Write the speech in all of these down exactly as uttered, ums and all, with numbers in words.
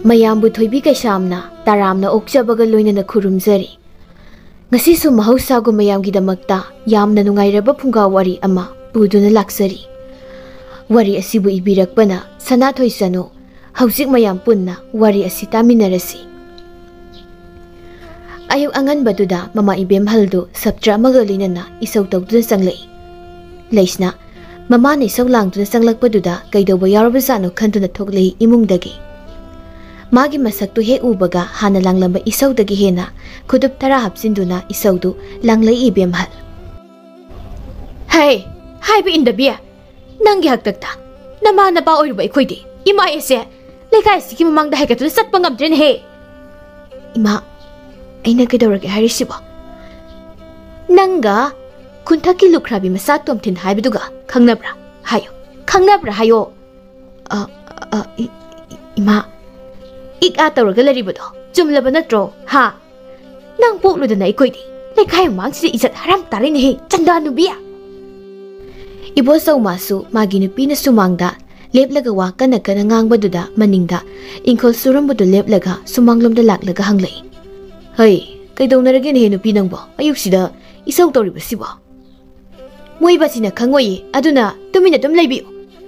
ꯃꯌꯥꯝꯕꯨ ꯊꯣꯏꯕꯤ ꯀꯩꯁꯥꯝꯅ ꯇꯔꯥꯝꯅ ꯑꯣꯛꯆꯕꯒ ꯂꯣꯏꯅꯅ ꯈꯨꯔꯨꯝꯖꯔꯤ꯫ ꯉꯁꯤꯁꯨ ꯃꯍꯧꯁꯥꯒꯨꯝ ꯃꯌꯥꯝꯒꯤꯗꯃꯛꯇ ꯌꯥꯝꯅ ꯅꯨꯡꯉꯥꯏꯔꯕ ꯐꯨꯡꯒꯥ ꯋꯥꯔꯤ ꯑꯃ ꯄꯨꯗꯨꯅ ꯂꯥꯛꯆꯔꯤ꯫ ꯋꯥꯔꯤ ꯑꯁꯤꯕꯨ ꯏꯕꯤꯔꯛꯄꯅ ꯁꯅꯥꯊꯣꯏ ꯆꯅꯨ꯫ ꯍꯧꯖꯤꯛ ꯃꯌꯥꯝ ꯄꯨꯟꯅ ꯋꯥꯔꯤ ꯑꯁꯤ ꯇꯥꯃꯤꯟꯅꯔꯁꯤ꯫ ꯑꯌꯨꯛ ꯑꯉꯟꯕꯗꯨꯗ ꯃꯃꯥ ꯏꯕꯦꯝꯍꯜꯗꯨ ꯁꯞꯇ꯭ꯔ ꯑꯃꯒ ꯂꯣꯏꯅꯅ ꯏꯁꯧ ꯇꯧꯗꯨꯅ ꯆꯪꯂꯛꯏ꯫ ꯂꯩꯁꯅꯥ, ꯃꯃꯥꯅ ꯏꯁꯧ ꯂꯥꯡꯗꯨꯅ ꯆꯪꯂꯛꯄꯗꯨꯗ ꯀꯩꯗꯧꯕ ꯌꯥꯎꯔꯕꯖꯥꯠꯅꯣ ꯈꯟꯗꯨꯅ ꯊꯣꯛꯂꯛꯏ ꯏꯃꯨꯡꯗꯒꯤ꯫ ꯃꯥꯒꯤ ꯃꯁꯛꯇꯨ ꯍꯦꯛ ꯎꯕꯒ ꯍꯥꯟꯅ ꯂꯥꯡꯂꯝꯕ ꯏꯁꯧꯗꯒꯤ ꯍꯦꯟꯅ ꯈꯨꯗꯨꯞ ꯇꯔꯥ ꯍꯥꯞꯆꯤꯟꯗꯨꯅ ꯏꯁꯧꯗꯨ ꯂꯥꯡꯂꯛꯏ ꯏꯕꯦꯝꯍꯜ꯫ ꯍꯦ, ꯍꯥꯏꯕ ꯏꯟꯗꯕꯤ! ꯅꯪꯒꯤ ꯍꯥꯛꯇꯛꯇ ꯅꯃꯥ ꯅꯄꯥ ꯑꯣꯏꯔꯨꯕ ꯑꯩꯈꯣꯏꯗꯤ ꯏꯃꯥ ꯑꯦꯁꯦ ꯂꯩꯀꯥꯏꯁꯤꯒꯤ ꯃꯃꯥꯡꯗ ꯍꯥꯏꯒꯠꯇꯨꯅ ꯆꯠꯄ ꯉꯝꯗ꯭ꯔꯦꯅꯦꯍꯦ꯫ ꯏꯃꯥ, ꯑꯩꯅ ꯀꯩꯗꯧꯔꯒꯦ ꯍꯥꯏꯔꯤꯁꯤꯕꯣ? ꯅꯪꯒ ꯈꯨꯟꯊꯛꯀꯤ ꯂꯨꯈ꯭ꯔꯥꯕꯤ ꯃꯆꯥ ꯇꯣꯝꯊꯤꯟ ꯍꯥꯏꯕꯗꯨꯒ ꯈꯪꯅꯕ꯭ꯔꯥ? ꯍꯥꯏꯌꯣ, ꯈꯪꯅꯕ꯭ꯔꯥ ꯍꯥꯏꯌꯣ꯫ ꯑ, ꯑ, ꯏ-, ꯏ-, ꯏꯃꯥ, ꯏꯛ ꯑꯥ ꯇꯧꯔꯒ ꯂꯩꯔꯤꯕꯗꯣ ꯆꯨꯝꯂꯕ ꯅꯠꯇ꯭ꯔꯣ? ꯍꯥ? ꯅꯪ ꯄꯣꯛꯂꯨꯗꯅ ꯑꯩꯈꯣꯏꯗꯤ ꯂꯩꯀꯥꯏ ꯃꯃꯥꯡꯁꯤꯗ ꯏꯖꯠ ꯍꯔꯥꯝ ꯇꯥꯔꯦꯅꯦꯍꯦ, ꯆꯟꯗꯥ ꯅꯨꯕꯤ! ꯏꯕꯣꯆꯧ ꯃꯥꯁꯨ ꯃꯥꯒꯤ ꯅꯨꯄꯤꯅ ꯁꯨꯃꯥꯡꯗ ꯂꯦꯞꯂꯒ ꯋꯥ ꯀꯟꯅ ꯀꯟꯅ ꯉꯥꯡꯕꯗꯨꯗ ꯃꯅꯤꯡꯗ ꯏꯪꯈꯣꯜ ꯁꯨꯔꯝꯕꯗꯨ ꯂꯦꯞꯂꯒ ꯁꯨꯃꯥꯡꯂꯣꯝꯗ ꯂꯥꯛꯂꯒ ꯍꯪꯂꯛꯏ꯫ ꯍꯩ, ꯀꯩꯗꯧꯅꯔꯒꯦꯅꯦꯍꯦ ꯅꯨꯄꯤ ꯅꯪꯕꯣ? ꯑꯌꯨꯛꯁꯤꯗ ꯏꯁꯧ ꯇꯧꯔꯤꯕꯁꯤꯕꯣ? ꯃꯣꯏꯕꯁꯤꯅ ꯈꯪꯉꯣꯏꯌꯦ, ꯑꯗꯨꯅ ꯇꯨꯃꯤꯟꯅ ꯑꯗꯨꯝ ꯂꯩꯕꯤꯌꯨ꯫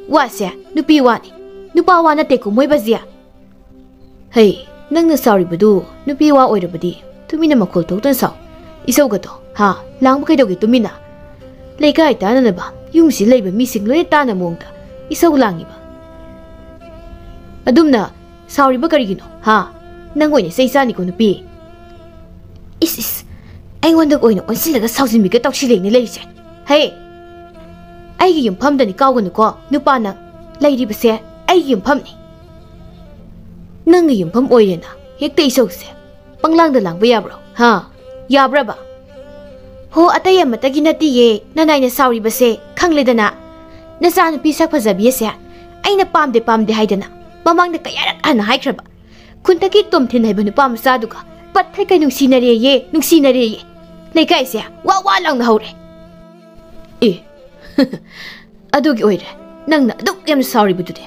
ꯋꯥꯁꯦ ꯅꯨꯄꯤ ꯋꯥꯅꯤ, ꯅꯨꯄꯥ ꯋꯥ ꯅꯠꯇꯦꯀꯣ ꯃꯣꯏꯕꯁꯦ꯫ ꯍꯩ, ꯅꯪꯅ ꯁꯥꯎꯔꯤꯕꯗꯨ ꯅꯨꯄꯤ ꯋꯥ ꯑꯣꯏꯔꯕꯗꯤ ꯇꯨꯃꯤꯟꯅ ꯃꯈꯣꯜ ꯊꯣꯛꯇꯅ ꯁꯥꯎ꯫ ꯏꯁꯧꯒꯗꯣ, ꯍꯥ, ꯂꯥꯡꯕ ꯀꯩꯗꯧꯒꯦ ꯇꯨꯃꯤꯟꯅ? ꯂꯩꯀꯥꯏ ꯇꯥꯅꯅꯕ ꯌꯨꯝꯁꯤ ꯂꯩꯕ ꯃꯤꯁꯤꯡ ꯂꯣꯏꯅ ꯇꯥꯅ ꯃꯑꯣꯡꯗ ꯏꯁꯧ ꯂꯥꯡꯉꯤꯕ꯫ ꯑꯗꯨꯝꯅ ꯁꯥꯎꯔꯤꯕ ꯀꯔꯤꯒꯤꯅꯣ, ꯍꯥ? ꯅꯪ ꯑꯣꯏꯅ ꯆꯩ ꯆꯥꯅꯤꯀꯣ ꯅꯨꯄꯤ꯫ ꯏꯁ, ꯏꯁ, ꯑꯩꯉꯣꯟꯗ ꯑꯣꯏꯅ ꯑꯣꯟꯁꯤꯜꯂꯒ ꯁꯥꯎꯖꯤꯟꯕꯤꯒ ꯇꯧꯁꯤꯜꯂꯛꯏꯅꯦ ꯂꯩꯔꯤꯁꯦ꯫ ꯍꯦ! ꯑꯩꯒꯤ ꯌꯨꯝꯐꯝꯗꯅꯤ ꯀꯥꯎꯒꯅꯨꯀꯣ, ꯅꯨꯄꯥ ꯅꯪ꯫ ꯂꯩꯔꯤꯕꯁꯦ ꯑꯩꯒꯤ ꯌꯨꯝꯐꯝꯅꯤ꯫ ꯅꯪꯒꯤ ꯌꯨꯝꯐꯝ ꯑꯣꯏꯔꯦꯅ ꯍꯦꯛꯇ ꯏꯁꯧꯁꯦ ꯄꯪꯂꯥꯡꯗ ꯂꯥꯡꯕ ꯌꯥꯕ꯭ꯔꯣ? ꯍꯥ? ꯌꯥꯕ꯭ꯔꯕ? ꯍꯣ, ꯑꯇꯩ ꯑꯃꯠꯇꯒꯤ ꯅꯠꯇꯤꯌꯦ, ꯅꯅꯥꯏꯅ ꯁꯥꯎꯔꯤꯕꯁꯦ ꯈꯪꯂꯦꯗꯅ꯫ ꯅꯆꯥꯅꯨꯄꯤ ꯁꯛ ꯐꯖꯕꯤ ꯑꯁꯦ ꯑꯩꯅ ꯄꯥꯝꯗꯦ, ꯄꯥꯝꯗꯦ ꯍꯥꯏꯗꯅ ꯃꯃꯥꯡꯗ ꯀꯌꯥꯔꯛ ꯍꯟꯅ ꯍꯥꯏꯈ꯭ꯔꯕ? ꯈꯨꯟꯊꯛꯀꯤ ꯇꯣꯝꯊꯤꯟ ꯍꯥꯏꯕ ꯅꯨꯄꯥ ꯃꯆꯥꯗꯨꯒ ꯄꯠꯊꯩ ꯀꯩ ꯅꯨꯡꯁꯤꯅꯔꯦꯌꯦ, ꯅꯨꯡꯁꯤꯅꯔꯦꯌꯦ꯫ ꯂꯩꯀꯥꯏꯁꯦ ꯋꯥ ꯋꯥ ꯂꯥꯎꯅ ꯍꯧꯔꯦ꯫ ꯑꯦ, ꯑꯗꯨꯒꯤ ꯑꯣꯏꯔꯦ ꯅꯪꯅ ꯑꯗꯨꯛ ꯌꯥꯝꯅ ꯁꯥꯎꯔꯤꯕꯗꯨꯗꯤ꯫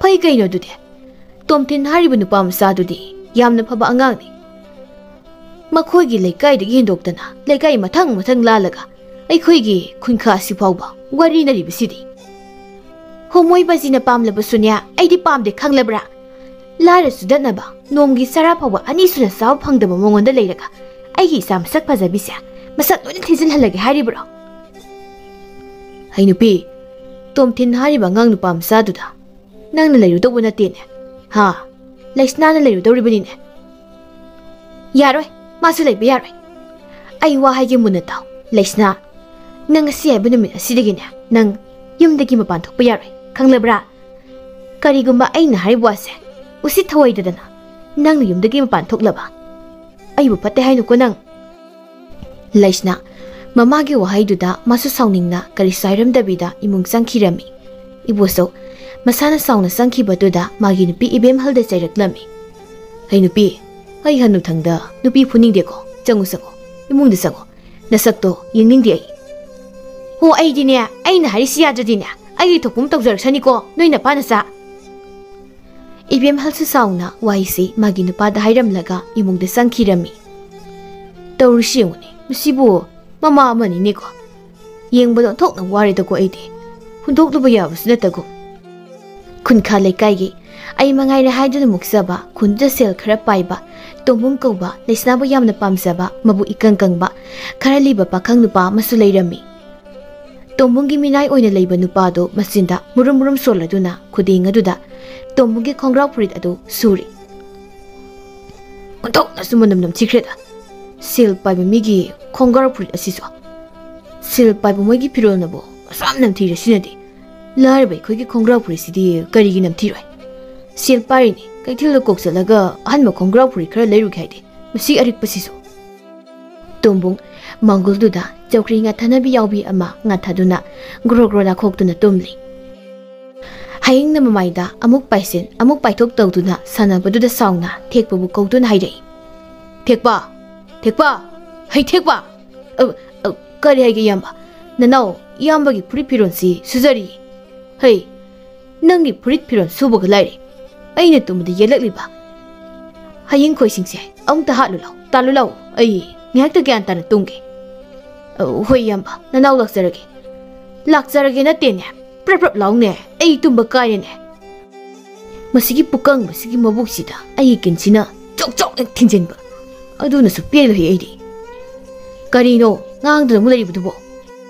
ꯐꯩ ꯀꯩꯅꯣ ꯑꯗꯨꯗꯤ? ꯇꯣꯝꯊꯤꯟ ꯍꯥꯏꯔꯤꯕ ꯅꯨꯄꯥ ꯃꯆꯥꯗꯨꯗꯤ ꯌꯥꯝꯅ ꯐꯕ ꯑꯉꯥꯡꯅꯤ꯫ ꯃꯈꯣꯏꯒꯤ ꯂꯩꯀꯥꯏꯗꯒꯤ ꯍꯦꯟꯗꯣꯛꯇꯅ ꯂꯩꯀꯥꯏ ꯃꯊꯪ ꯃꯊꯪ ꯂꯥꯜꯂꯒ ꯑꯩꯈꯣꯏꯒꯤ ꯈꯨꯟꯈꯥ ꯑꯁꯤ ꯐꯥꯎꯕ ꯋꯥꯔꯤꯅꯔꯤꯕꯁꯤꯗꯤ꯫ ꯍꯣꯃꯣꯏꯕꯁꯤꯅ ꯄꯥꯝꯂꯕꯁꯨꯅꯦ, ꯑꯩꯗꯤ ꯄꯥꯝꯗꯦ, ꯈꯪꯂꯕ꯭ꯔꯥ? ꯂꯥꯏꯔ ꯆꯨꯗꯠꯅꯕ ꯅꯣꯡꯒꯤ ꯆꯔꯥ ꯐꯥꯎꯕ ꯑꯅꯤꯁꯨꯅ ꯆꯥꯕ ꯐꯪꯗꯕ ꯃꯉꯣꯟꯗ ꯂꯩꯔꯒ ꯑꯩꯒꯤ ꯏꯆꯥ ꯃꯁꯛ ꯐꯖꯕꯤꯁꯦ ꯃꯁꯛ ꯂꯣꯏꯅ ꯊꯤꯖꯤꯜꯍꯜꯂꯒꯦ ꯍꯥꯏꯔꯤꯕ꯭ꯔꯣ? ꯍꯩ ꯅꯨꯄꯤ, ꯇꯣꯝꯊꯤꯟ ꯍꯥꯏꯔꯤꯕ ꯑꯉꯥꯡ ꯅꯨꯄꯥ ꯃꯆꯥꯗꯨꯗ ꯅꯪꯅ ꯂꯩꯔꯨꯗꯧꯕ ꯅꯠꯇꯦꯅꯦ꯫ ꯍꯥ? ꯂꯩꯁꯅꯥꯅ ꯂꯩꯔꯨꯗꯧꯔꯤꯕꯅꯤꯅꯦ꯫ ꯌꯥꯔꯣꯏ, ꯃꯥꯁꯨ ꯂꯩꯕ ꯌꯥꯔꯣꯏ꯫ ꯑꯩ ꯋꯥ ꯍꯥꯏꯒꯦ ꯃꯨꯟꯅ ꯇꯥꯎ, ꯂꯩꯁꯅꯥ꯫ ꯅꯪ ꯉꯁꯤ ꯍꯥꯏꯕ ꯅꯨꯃꯤꯠ ꯑꯁꯤꯗꯒꯤꯅꯦ ꯅꯪ ꯌꯨꯝꯗꯒꯤ ꯃꯄꯥꯟ ꯊꯣꯛꯄ ꯌꯥꯔꯣꯏ, ꯈꯪꯂꯕ꯭ꯔꯥ? ꯀꯔꯤꯒꯨꯝꯕ ꯑꯩꯅ ꯍꯥꯏꯔꯤꯕ ꯋꯥꯁꯦ ꯎꯁꯤꯠ ꯊꯑꯣꯏꯗꯗꯅ ꯅꯪꯅ ꯌꯨꯝꯗꯒꯤ ꯃꯄꯥꯟ ꯊꯣꯛꯂꯕ, ꯑꯩꯕꯨ ꯐꯠꯇꯦ ꯍꯥꯏꯅꯨꯀꯣ ꯅꯪ꯫ ꯂꯩꯁꯅꯥ ꯃꯃꯥꯒꯤ ꯋꯥꯍꯩꯗꯨꯗ ꯃꯥꯁꯨ ꯁꯥꯎꯅꯤꯡꯅ ꯀꯔꯤꯁꯨ ꯍꯥꯏꯔꯝꯗꯕꯤꯗ ꯏꯃꯨꯡ ꯆꯪꯈꯤꯔꯝꯃꯤ꯫ ꯏꯕꯣꯁꯁꯨ ꯃꯁꯥꯅ ꯁꯥꯎꯅ ꯆꯪꯈꯤꯕꯗꯨꯗ ꯃꯥꯒꯤ ꯅꯨꯄꯤ ꯏꯕꯦꯝꯍꯜꯗ ꯆꯩꯔꯛꯂꯝꯃꯤ꯫ "ꯍꯩ ꯅꯨꯄꯤ, ꯑꯩ ꯍꯟꯅꯨꯊꯪꯗ ꯅꯨꯄꯤ ꯐꯨꯅꯤꯡꯗꯦꯀꯣ꯫ ꯆꯪꯉꯨ, ꯆꯪꯉꯨ, ꯏꯃꯨꯡꯗ ꯆꯪꯉꯨ꯫ ꯅꯁꯛꯇꯣ ꯌꯦꯡꯅꯤꯡꯗꯦ ꯑꯩ꯫" "ꯍꯣ, ꯑꯩꯗꯤꯅꯦ, ꯑꯩꯅ ꯍꯥꯏꯔꯤꯁꯤ ꯌꯥꯗ꯭ꯔꯗꯤꯅꯦ, ꯑꯩꯒꯤ ꯊꯣꯛꯄ ꯑꯃ ꯇꯧꯖꯔꯛꯁꯅꯤꯀꯣ, ꯅꯣꯏ ꯅꯄꯥ ꯅꯆꯥ꯫" ꯏꯕꯦꯝꯍꯜꯁꯨ ꯁꯥꯎꯅ ꯋꯥꯍꯩꯁꯤ ꯃꯥꯒꯤ ꯅꯨꯄꯥꯗ ꯍꯥꯏꯔꯝꯂꯒ ꯏꯃꯨꯡꯗ ꯆꯪꯈꯤꯔꯝꯃꯤ꯫ ꯇꯧꯔꯤꯁꯤ ꯌꯦꯡꯉꯨꯅꯦ, ꯃꯁꯤꯕꯨ ꯃꯃꯥ ꯑꯃꯅꯤꯅꯦꯀꯣ꯫ ꯌꯦꯡꯕꯗ ꯑꯣꯟꯊꯣꯛꯅ ꯋꯥꯔꯦꯗꯀꯣ ꯑꯩꯗꯤ꯫ ꯍꯨꯟꯗꯣꯛꯂꯨꯕ ꯌꯥꯕꯁꯨ ꯅꯠꯇꯒꯨꯝ꯫ ꯈꯨꯟꯈꯥ ꯂꯩꯀꯥꯏꯒꯤ ꯑꯩ ꯃꯉꯥꯏꯔꯦ ꯍꯥꯏꯗꯨꯅ ꯃꯨꯛꯆꯕ, ꯈꯨꯟꯗꯨꯗ ꯁꯦꯜ ꯈꯔ ꯄꯥꯏꯕ, ꯇꯣꯝꯕꯨꯝ ꯀꯧꯕ, ꯂꯩꯁꯅꯥꯕꯨ ꯌꯥꯝꯅ ꯄꯥꯝꯖꯕ, ꯃꯕꯨꯛ ꯏꯀꯪ ꯀꯪꯕ, ꯈꯔ ꯂꯤꯕ ꯄꯥꯈꯪ ꯅꯨꯄꯥ ꯑꯃꯁꯨ ꯂꯩꯔꯝꯃꯤ꯫ ꯇꯣꯝꯕꯨꯝꯒꯤ ꯃꯤꯅꯥꯏ ꯑꯣꯏꯅ ꯂꯩꯕ ꯅꯨꯄꯥꯗꯨ ꯃꯆꯤꯟꯗ ꯃꯨꯔꯨꯝ ꯃꯨꯔꯨꯝ ꯁꯣꯜꯂꯗꯨꯅ ꯈꯨꯗꯦꯡ ꯑꯗꯨꯗ ꯇꯣꯝꯕꯨꯝꯒꯤ ꯈꯣꯡꯒ꯭ꯔꯥꯎ ꯐꯨꯔꯤꯠ ꯑꯗꯨ ꯁꯨꯔꯤ꯫ "ꯑꯣꯟꯊꯣꯛꯅꯁꯨ ꯃꯅꯝ ꯅꯝꯊꯤꯈ꯭ꯔꯦꯗ꯫ ꯁꯦꯜ ꯄꯥꯏꯕ ꯃꯤꯒꯤ ꯈꯣꯡꯒ꯭ꯔꯥꯎ ꯐꯨꯔꯤꯠ ꯑꯁꯤꯁꯨ꯫ ꯁꯦꯜ ꯄꯥꯏꯕ ꯃꯣꯏꯒꯤ ꯐꯤꯔꯣꯜꯅꯕꯨ ꯑꯁꯨꯛ ꯌꯥꯝ ꯅꯝꯊꯤꯔꯁꯤꯅꯗꯤ, ꯂꯥꯏꯔꯕ ꯑꯩꯈꯣꯏꯒꯤ ꯈꯣꯡꯒ꯭ꯔꯥꯎ ꯐꯨꯔꯤꯠꯁꯤꯗꯤ ꯀꯔꯤꯒꯤ ꯅꯝꯊꯤꯔꯣꯏ? ꯁꯦꯜ ꯄꯥꯏꯔꯤꯅꯤ, ꯀꯩꯊꯦꯜꯗ ꯀꯣꯛ ꯆꯠꯂꯒ ꯑꯍꯟꯕ ꯈꯣꯡꯒ꯭ꯔꯥꯎ ꯐꯨꯔꯤꯠ ꯈꯔ ꯂꯩꯔꯨꯒꯦ ꯍꯥꯏꯗꯦ, ꯃꯁꯤ ꯑꯔꯤꯛꯄꯁꯤꯁꯨ꯫" ꯇꯣꯝꯕꯨꯡ ꯃꯥꯡꯒꯣꯜꯗꯨꯗ ꯆꯧꯀ꯭ꯔꯤ ꯉꯥꯊꯅꯕꯤ ꯌꯥꯎꯕꯤ ꯑꯃ ꯉꯥꯊꯗꯨꯅ ꯒ꯭ꯔꯣ ꯒ꯭ꯔꯣ ꯂꯥꯈꯣꯛꯇꯨꯅ ꯇꯨꯝꯂꯤ꯫ ꯍꯌꯤꯡꯅ ꯃꯃꯥꯏꯗ ꯑꯃꯨꯛ ꯄꯥꯏꯁꯤꯟ ꯑꯃꯨꯛ ꯄꯥꯏꯊꯣꯛ ꯇꯧꯗꯨꯅ ꯁꯥꯟꯅꯕꯗꯨꯗ ꯁꯥꯎꯅ ꯊꯦꯛꯄꯕꯨ ꯀꯧꯗꯨꯅ ꯍꯥꯏꯔꯛꯏ꯫ "ꯊꯦꯛꯄ! ꯊꯦꯛꯄ! ꯍꯩ ꯊꯦꯛꯄ!" "ꯑ, ꯑ, ꯀꯔꯤ ꯍꯥꯏꯒꯦ ꯏꯌꯥꯝꯕ? ꯅꯅꯥꯎ ꯏꯌꯥꯝꯕꯒꯤ ꯐꯨꯔꯤꯠ ꯐꯤꯔꯣꯜꯁꯤ ꯁꯨꯖꯔꯤ꯫ ꯍꯩ, ꯅꯪꯒꯤ ꯐꯨꯔꯤꯠ ꯐꯤꯔꯣꯜ ꯁꯨꯕꯒ ꯂꯥꯏꯔꯤ꯫ ꯑꯩꯅ ꯇꯨꯝꯕꯗ ꯌꯦꯜꯂꯛꯂꯤꯕ ꯍꯌꯤꯡ ꯈꯣꯏꯁꯤꯡꯁꯦ ꯑꯃꯨꯛꯇ ꯍꯥꯠꯂꯨ ꯂꯥꯎ, ꯇꯥꯜꯂꯨ ꯂꯥꯎ꯫ ꯑꯩ ꯉꯥꯏꯍꯥꯛꯇ ꯒ꯭ꯌꯥꯟ ꯇꯥꯅ ꯇꯨꯝꯒꯦ꯫ ꯑ, ꯍꯣꯏ ꯏꯌꯥꯝꯕ, ꯅꯅꯥꯎ ꯂꯥꯛꯆꯔꯒꯦ꯫ ꯂꯥꯛꯆꯔꯒꯦ ꯅꯠꯇꯦꯅꯦ, ꯄ꯭ꯔꯞ ꯄ꯭ꯔꯞ ꯂꯥꯎꯅꯦ, ꯑꯩ ꯇꯨꯝꯕ ꯀꯥꯏꯔꯦꯅꯦ꯫ ꯃꯁꯤꯒꯤ ꯄꯨꯀꯪꯕꯁꯤꯒꯤ ꯃꯕꯨꯛꯁꯤꯗ ꯑꯩꯒꯤ ꯀꯤꯟꯁꯤꯅ ꯆꯣꯛ ꯆꯣꯛ ꯍꯦꯛ ꯊꯤꯟꯖꯤꯟꯕ꯫ ꯑꯗꯨꯅꯁꯨ ꯄꯦꯜꯂꯣꯏ ꯑꯩꯗꯤ꯫ ꯀꯔꯤꯅꯣ ꯉꯥꯡꯗꯅ ꯑꯃꯨꯛ ꯂꯩꯔꯤꯕꯗꯨꯕꯣ?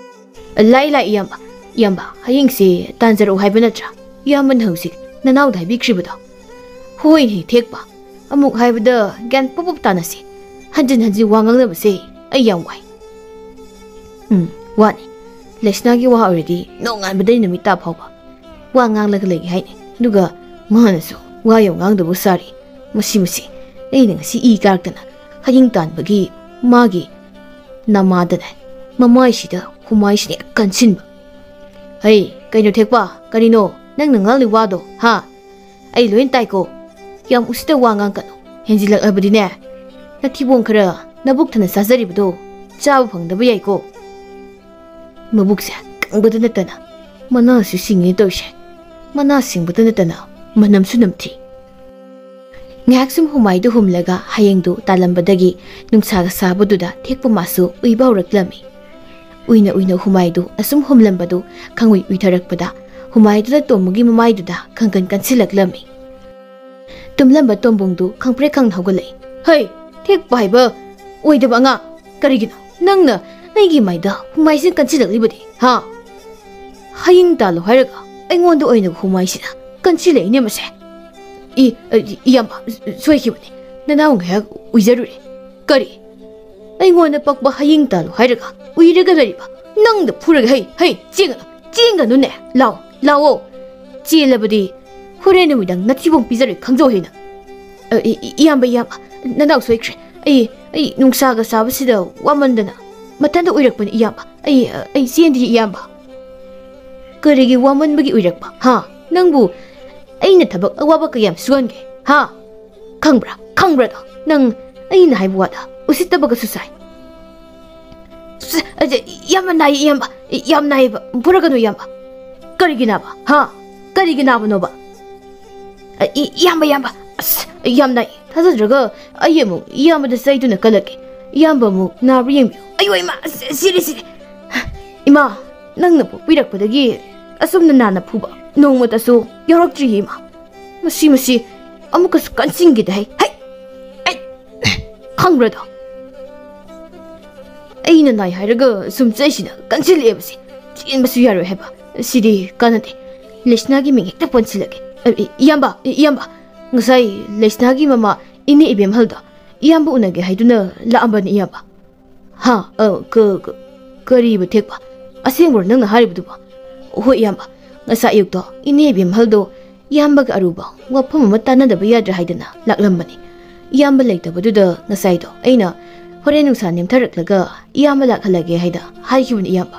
ꯂꯥꯛꯏ, ꯂꯥꯛꯏ, ꯏꯌꯥꯝꯕ꯫ ꯏꯌꯥꯝꯕ, ꯍꯌꯤꯡꯁꯦ ꯇꯥꯟꯖꯔꯛꯎ ꯍꯥꯏꯕ ꯅꯠꯇ꯭ꯔꯥ? ꯏꯌꯥꯝꯕꯅ ꯍꯧꯖꯤꯛ ꯅꯅꯥꯎꯗ ꯍꯥꯏꯕꯤꯈ꯭ꯔꯤꯕꯗꯣ? ꯍꯣꯏꯅꯦ, ꯊꯦꯛꯄ꯫ ꯑꯃꯨꯛ ꯍꯥꯏꯕꯗ ꯒ꯭ꯌꯥꯟ ꯄꯨꯞ ꯄꯨꯞ ꯇꯥꯅꯁꯤ꯫ ꯍꯟꯖꯤꯟ ꯍꯟꯖꯤꯟ ꯋꯥ ꯉꯥꯡꯅꯕꯁꯦ ꯑꯩ ꯌꯥꯝ ꯋꯥꯏ꯫ ꯎꯝ, ꯋꯥꯅꯤ꯫ ꯂꯩꯁꯅꯥꯒꯤ ꯋꯥ ꯑꯣꯏꯔꯗꯤ ꯅꯣꯡꯉꯥꯟꯕꯗꯩ ꯅꯨꯃꯤꯠ ꯇꯥ ꯐꯥꯎꯕ ꯋꯥ ꯉꯥꯡꯂꯒ ꯂꯩꯒꯦ ꯍꯥꯏꯅꯤ꯫ ꯑꯗꯨꯒ ꯃꯥꯅꯁꯨ ꯋꯥ ꯌꯥꯝ ꯉꯥꯡꯗꯕ ꯁꯥꯔꯤ꯫ ꯃꯁꯤ, ꯃꯁꯤ, ꯑꯩꯅ ꯉꯁꯤ ꯏ ꯀꯥꯔꯛꯇꯅ ꯍꯌꯤꯡ ꯇꯥꯟꯕꯒꯤ ꯃꯥꯒꯤ ꯅꯃꯥꯗꯅꯦ, ꯃꯃꯥꯏꯁꯤꯗ ꯍꯨꯃꯥꯏꯁꯤꯅ ꯍꯦꯛ ꯀꯟꯁꯤꯟꯕ꯫ ꯍꯩ, ꯀꯩꯅꯣ ꯊꯦꯛꯄ? ꯀꯔꯤꯅꯣ ꯅꯪꯅ ꯉꯥꯡꯂꯤ ꯋꯥꯗꯣ, ꯍꯥ? ꯑꯩ ꯂꯣꯏ ꯇꯥꯏꯀꯣ꯫ ꯌꯥꯝ ꯎꯁꯤꯠꯇ ꯋꯥ ꯉꯥꯡꯒꯅꯨ꯫ ꯍꯦꯟꯖꯤꯜꯂꯛꯂꯕꯗꯤꯅꯦ, ꯅꯊꯤꯕꯣꯡ ꯈꯔ ꯅꯕꯨꯛ ꯊꯟꯅ ꯆꯥꯖꯔꯤꯕꯗꯣ ꯆꯥꯕ ꯐꯪꯗꯕ ꯌꯥꯏꯀꯣ꯫ ꯃꯕꯨꯛꯁꯦ ꯀꯪꯕꯗ ꯅꯠꯇꯅ ꯃꯅꯥꯁꯨ ꯁꯤꯡꯉꯦ ꯇꯧꯔꯤꯁꯦ꯫ ꯃꯅꯥ ꯁꯤꯡꯕꯗ ꯅꯠꯇꯅ ꯃꯅꯝꯁꯨ ꯅꯝꯊꯤ꯫ ꯉꯥꯏꯍꯥꯛ ꯁꯨꯝ ꯍꯨꯃꯥꯏꯗꯨ ꯍꯨꯝꯂꯒ ꯍꯌꯦꯡꯗꯨ ꯇꯥꯜꯂꯝꯕꯗꯒꯤ ꯅꯨꯡꯁꯥꯒ ꯁꯥꯕꯗꯨꯗ ꯊꯦꯛꯄ ꯃꯥꯁꯨ ꯎꯏꯕ ꯍꯧꯔꯛꯂꯝꯃꯤ꯫ ꯎꯏꯅ ꯎꯏꯅ ꯍꯨꯃꯥꯏꯗꯨ ꯑꯁꯨꯝ ꯍꯨꯝꯂꯝꯕꯗꯨ ꯈꯪꯎꯏ ꯎꯏꯊꯔꯛꯄꯗ ꯍꯨꯃꯥꯏꯗꯨꯅ ꯇꯣꯝꯕꯒꯤ ꯃꯃꯥꯏꯗꯨꯗ ꯈꯪꯀꯟ ꯀꯟꯁꯤꯜꯂꯛꯂꯝꯃꯤ꯫ ꯇꯨꯝꯂꯝꯕ ꯇꯣꯝꯕꯨꯡꯗꯨ ꯈꯪꯄ꯭ꯔꯦꯛ ꯈꯪꯅ ꯍꯧꯒꯠꯂꯛꯏ꯫ "ꯍꯩ, ꯊꯦꯛꯄ ꯍꯥꯏꯕ ꯑꯣꯏꯗꯕ ꯑꯉꯥꯡ! ꯀꯔꯤꯒꯤꯅꯣ ꯅꯪꯅ ꯑꯩꯒꯤ ꯃꯥꯏꯗ ꯍꯨꯃꯥꯏꯁꯤꯅ ꯀꯟꯁꯤꯜꯂꯛꯂꯤꯕꯗꯤ, ꯍꯥ? ꯍꯌꯤꯡ ꯇꯥꯜꯂꯣ ꯍꯥꯏꯔꯒ ꯑꯩꯉꯣꯟꯗ ꯑꯣꯏꯅ ꯍꯨꯃꯥꯏꯁꯤꯅ ꯀꯟꯁꯤꯜꯂꯛꯏꯅꯦ ꯃꯁꯦ꯫ ꯏ, ꯏ, ꯏꯌꯥꯝꯕ, ꯁꯣꯏꯈꯤꯕꯅꯤ꯫ ꯅꯅꯥꯎ ꯉꯥꯏꯍꯥꯛ ꯎꯏꯖꯔꯨꯔꯦ꯫ ꯀꯔꯤ? ꯑꯩꯉꯣꯟꯗ ꯄꯛꯄ ꯍꯌꯤꯡ ꯇꯥꯜꯂꯣ ꯍꯥꯏꯔꯒ ꯎꯏꯔꯒ ꯂꯩꯔꯤꯕ ꯅꯪꯗ ꯐꯨꯔꯒ, ꯍꯩ, ꯍꯩ, ꯆꯦꯟꯒꯅꯨ, ꯆꯦꯟꯒꯅꯨꯅꯦ꯫ ꯂꯥꯎ, ꯂꯥꯎꯑꯣ꯫ ꯆꯦꯜꯂꯕꯗꯤ ꯍꯣꯔꯦꯟ ꯅꯨꯃꯤꯗꯥꯡ ꯅꯊꯤꯕꯣꯡ ꯄꯤꯖꯔꯣꯏ, ꯈꯪꯖꯧ ꯍꯦ ꯅꯪ꯫ ꯑ, ꯏ-, ꯏ-, ꯏꯌꯥꯝꯕ, ꯏꯌꯥꯝꯕ, ꯅꯅꯥꯎ ꯁꯣꯏꯈ꯭ꯔꯦ꯫ ꯑꯩ, ꯑꯩ ꯅꯨꯡꯁꯥꯒ ꯁꯥꯕꯁꯤꯗ ꯋꯥꯃꯟꯗꯅ ꯃꯊꯟꯇ ꯎꯏꯔꯛꯄꯅꯤ, ꯏꯌꯥꯝꯕ꯫ ꯑꯩ, ꯑ, ꯑꯩ ꯆꯦꯟꯗ꯭ꯔꯤ, ꯏꯌꯥꯝꯕ꯫ ꯀꯔꯤꯒꯤ ꯋꯥꯃꯟꯕꯒꯤ ꯎꯏꯔꯛꯄ, ꯍꯥ? ꯅꯪꯕꯨ ꯑꯩꯅ ꯊꯕꯛ ꯑꯋꯥꯕ ꯀꯌꯥꯝ ꯁꯨꯍꯟꯒꯦ, ꯍꯥ? ꯈꯪꯕ꯭ꯔꯥ? ꯈꯪꯕ꯭ꯔꯥꯗꯣ? ꯅꯪ ꯑꯩꯅ ꯍꯥꯏꯕ ꯋꯥꯗ ꯎꯁꯤꯠꯇꯕꯒꯁꯨ ꯁꯥꯏ꯫ ꯁ-, ꯑ, ꯌꯥꯝꯅ ꯅꯥꯏ, ꯏꯌꯥꯝꯕ꯫ ꯌꯥꯝ ꯅꯥꯏꯌꯦꯕ꯫ ꯐꯨꯔꯛꯀꯅꯨ, ꯏꯌꯥꯝꯕ꯫ ꯀꯔꯤꯒꯤ ꯅꯥꯕ? ꯍꯥ? ꯀꯔꯤꯒꯤ ꯅꯥꯕꯅꯣꯕ? ꯑ, ꯏ-, ꯏꯌꯥꯝꯕ, ꯏꯌꯥꯝꯕ, ꯑꯁ, ꯌꯥꯝ ꯅꯥꯏ꯫ ꯊꯥꯖꯗ꯭ꯔꯒ ꯑꯩ ꯑꯃꯨꯛ ꯏꯌꯥꯝꯕꯗ ꯆꯩꯗꯨꯅ ꯀꯜꯂꯛꯀꯦ꯫ ꯏꯌꯥꯝꯕ ꯑꯃꯨꯛ ꯅꯥꯕ꯭ꯔꯥ ꯌꯦꯡꯕꯤꯌꯨ꯫ ꯑꯌꯣ, ꯏꯃꯥ, ꯑꯁ, ꯁꯤꯔꯦ, ꯁꯤꯔꯦ꯫ ꯏꯃꯥ, ꯅꯪꯅ ꯄꯣꯛꯄꯤꯔꯛꯄꯗꯒꯤ ꯑꯁꯨꯝꯅ ꯅꯥꯟꯅ ꯐꯨꯕ ꯅꯣꯡꯃꯇꯁꯨ ꯌꯥꯎꯔꯛꯇ꯭ꯔꯤꯌꯦ, ꯏꯃꯥ꯫ ꯃꯁꯤ, ꯃꯁꯤ ꯑꯃꯨꯛꯀꯁꯨ ꯀꯟꯁꯤꯟꯈꯤꯗꯦ꯫ ꯍꯩ, ꯍꯩ, ꯑꯩ, ꯈꯪꯕ꯭ꯔꯥꯗꯣ? ꯑꯩꯅ ꯅꯥꯏ ꯍꯥꯏꯔꯒ ꯁꯨꯝ ꯆꯩꯁꯤꯅ ꯀꯟꯁꯤꯜꯂꯛꯑꯦꯕꯁꯦ꯫ ꯆꯦꯟꯕꯁꯨ ꯌꯥꯔꯣꯏ ꯍꯥꯏꯕ꯫ ꯁꯤꯗꯤ ꯀꯥꯟꯅꯗꯦ꯫ ꯂꯩꯁꯅꯥꯒꯤ ꯃꯤꯡ ꯍꯦꯛꯇ ꯄꯣꯟꯁꯤꯜꯂꯒꯦ꯫ ꯑ, ꯏ-, ꯏꯌꯥꯝꯕ, ꯏ-, ꯏꯌꯥꯝꯕ, ꯉꯁꯥꯏ ꯂꯩꯁꯅꯥꯒꯤ ꯃꯃꯥ ꯏꯅꯦ ꯏꯕꯦꯝꯍꯜꯗꯣ ꯏꯌꯥꯝꯕ ꯎꯅꯒꯦ ꯍꯥꯏꯗꯨꯅ ꯂꯥꯛꯑꯝꯕꯅꯤ, ꯏꯌꯥꯝꯕ꯫ ꯍꯥ? ꯑ, ꯀ-, ꯀ-, ꯀꯔꯤꯕ ꯊꯦꯛꯄ? ꯑꯁꯦꯡꯕꯔꯣ ꯅꯪꯅ ꯍꯥꯏꯔꯤꯕꯗꯨꯕꯣ? ꯍꯣꯏ, ꯏꯌꯥꯝꯕ꯫ ꯉꯁꯥꯏ ꯑꯌꯨꯛꯇꯣ ꯏꯅꯦ ꯏꯕꯦꯝꯍꯜꯗꯣ ꯏꯌꯥꯝꯕꯒ ꯑꯔꯨꯕ ꯋꯥꯐꯝ ꯑꯃ ꯇꯥꯟꯅꯗꯕ ꯌꯥꯗ꯭ꯔꯦ ꯍꯥꯏꯗꯅ ꯂꯥꯛꯂꯝꯕꯅꯤ꯫ ꯏꯌꯥꯝꯕ ꯂꯩꯇꯕꯗꯨꯗ ꯉꯁꯥꯏꯗꯣ ꯑꯩꯅ ꯍꯣꯔꯦꯟ ꯅꯨꯡꯁꯥ ꯅꯦꯝꯊꯔꯛꯂꯒ ꯏꯌꯥꯝꯕ ꯂꯥꯛꯍꯜꯂꯒꯦ ꯍꯥꯏꯅ ꯍꯥꯏꯈꯤꯕꯅꯤ, ꯏꯌꯥꯝꯕ꯫